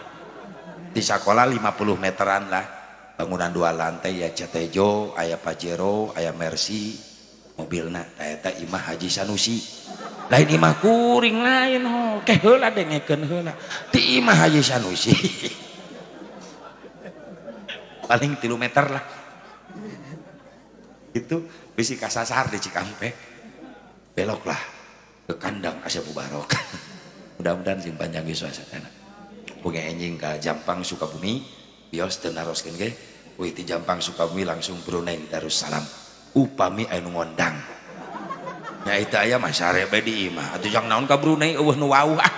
di sekolah 50 meteran lah bangunan 2 lantai ya Cetejo aya Pajero aya Mercy mobilna eta imah Haji Sanusi lain imah kuring lain ho ke heula dengekeun heula ti imah Haji Sanusi paling 3 meter lah itu bisi kasasar di Cikampek beloklah ke kandang Asep Mubarok. Mudah-mudahan sing panjang yuswa sadayana. Punya enjing ka Jampang Sukabumi bios teu naroskeun ge Wih ti Jampang Sukabumi langsung Brunei Darussalam. Upami anu ngondang. Nya eta aya mah sare bae di imah. Atuh jang naon ka Brunei eueuh nu wauh ah.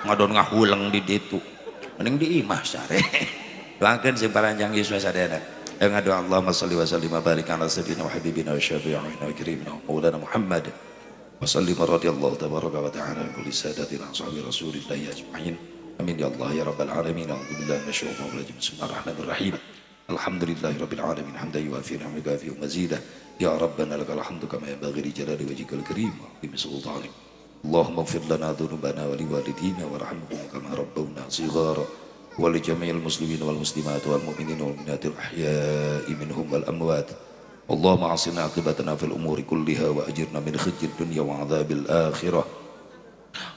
Ngadon ngahuleng di ditu. Mending di imah sare. Doakeun sing paranjang yuswa sadayana. Yang ngadoa Allahumma shalli wa sallim wa barik ala sayyidina wa habibina wa syafi'ina wa karimina maulana Muhammad. Wa sallim radhiyallahu tabaraka wa ta'ala an kulli sadatina ashabi rasulillahi ajma'in. Amin ya Allah ya rabbal alamin. A'udzu billahi minasyaitonir rajim. Bismillahirrahmanirrahim. Alhamdulillahirabbil alamin hamdan yuwafi ni'amahu wa mazidah. Ya rabbana lakal hamdu kama yanbaghi li jalali wajhikal karim wa 'azimi sultanik. Allahumma ighfir lana dzunubana wa liwalidina warhamhum kama rabbawna shighara. Wa li jami'il muslimin wal muslimat wal mu'minin wal mu'minatil ahya'i minhum wal amwat. Allahumma 'asina 'aqibatana fil umuri kulliha wa ajirna min khizyid dunya wa 'adzabil akhirah.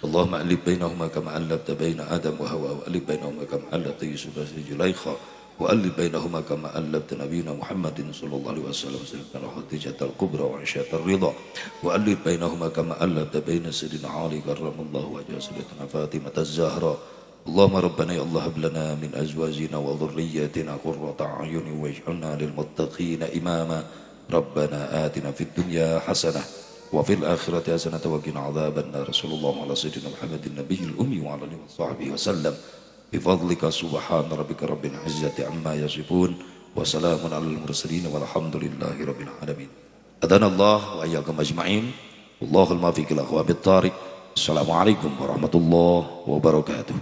Allahumma alif bainahuma kama alafta baina Adam wa Hawa wa alif bainahuma kama alafta Yusuf wa Zulaikha wa alif bainahuma kama alafta nabiyina Muhammadin sallallahu alaihi wasallam sayyidina Khadijah al-Kubra wa Aisyah ar-Ridha wa alif bainahuma kama alafta baina sayyidina Ali karramallahu wajha sayyidatina Fatimah az-Zahra. Allahumma rabbana ya Allah hab lana min azwajina wa dhurriyyatina qurrata a'yunin waj'alna lil muttaqina imama. Rabbana atina fid dunya hasanah wa fil akhirati hasanah wa qina adzaban nar. Sallallahu ala sayyidina Muhammadin nabiyil ummi wa ala alihi washabbihi wasallam. Bifadlika subhana rabbika rabbil izzati amma yasifun wa salamun alal mursalin walhamdulillahi rabbil alamin. Adanallah wa iyyakum ajma'in. Wallahul muwaffiq ila aqwamit thariq. Assalamualaikum warahmatullahi wabarakatuh.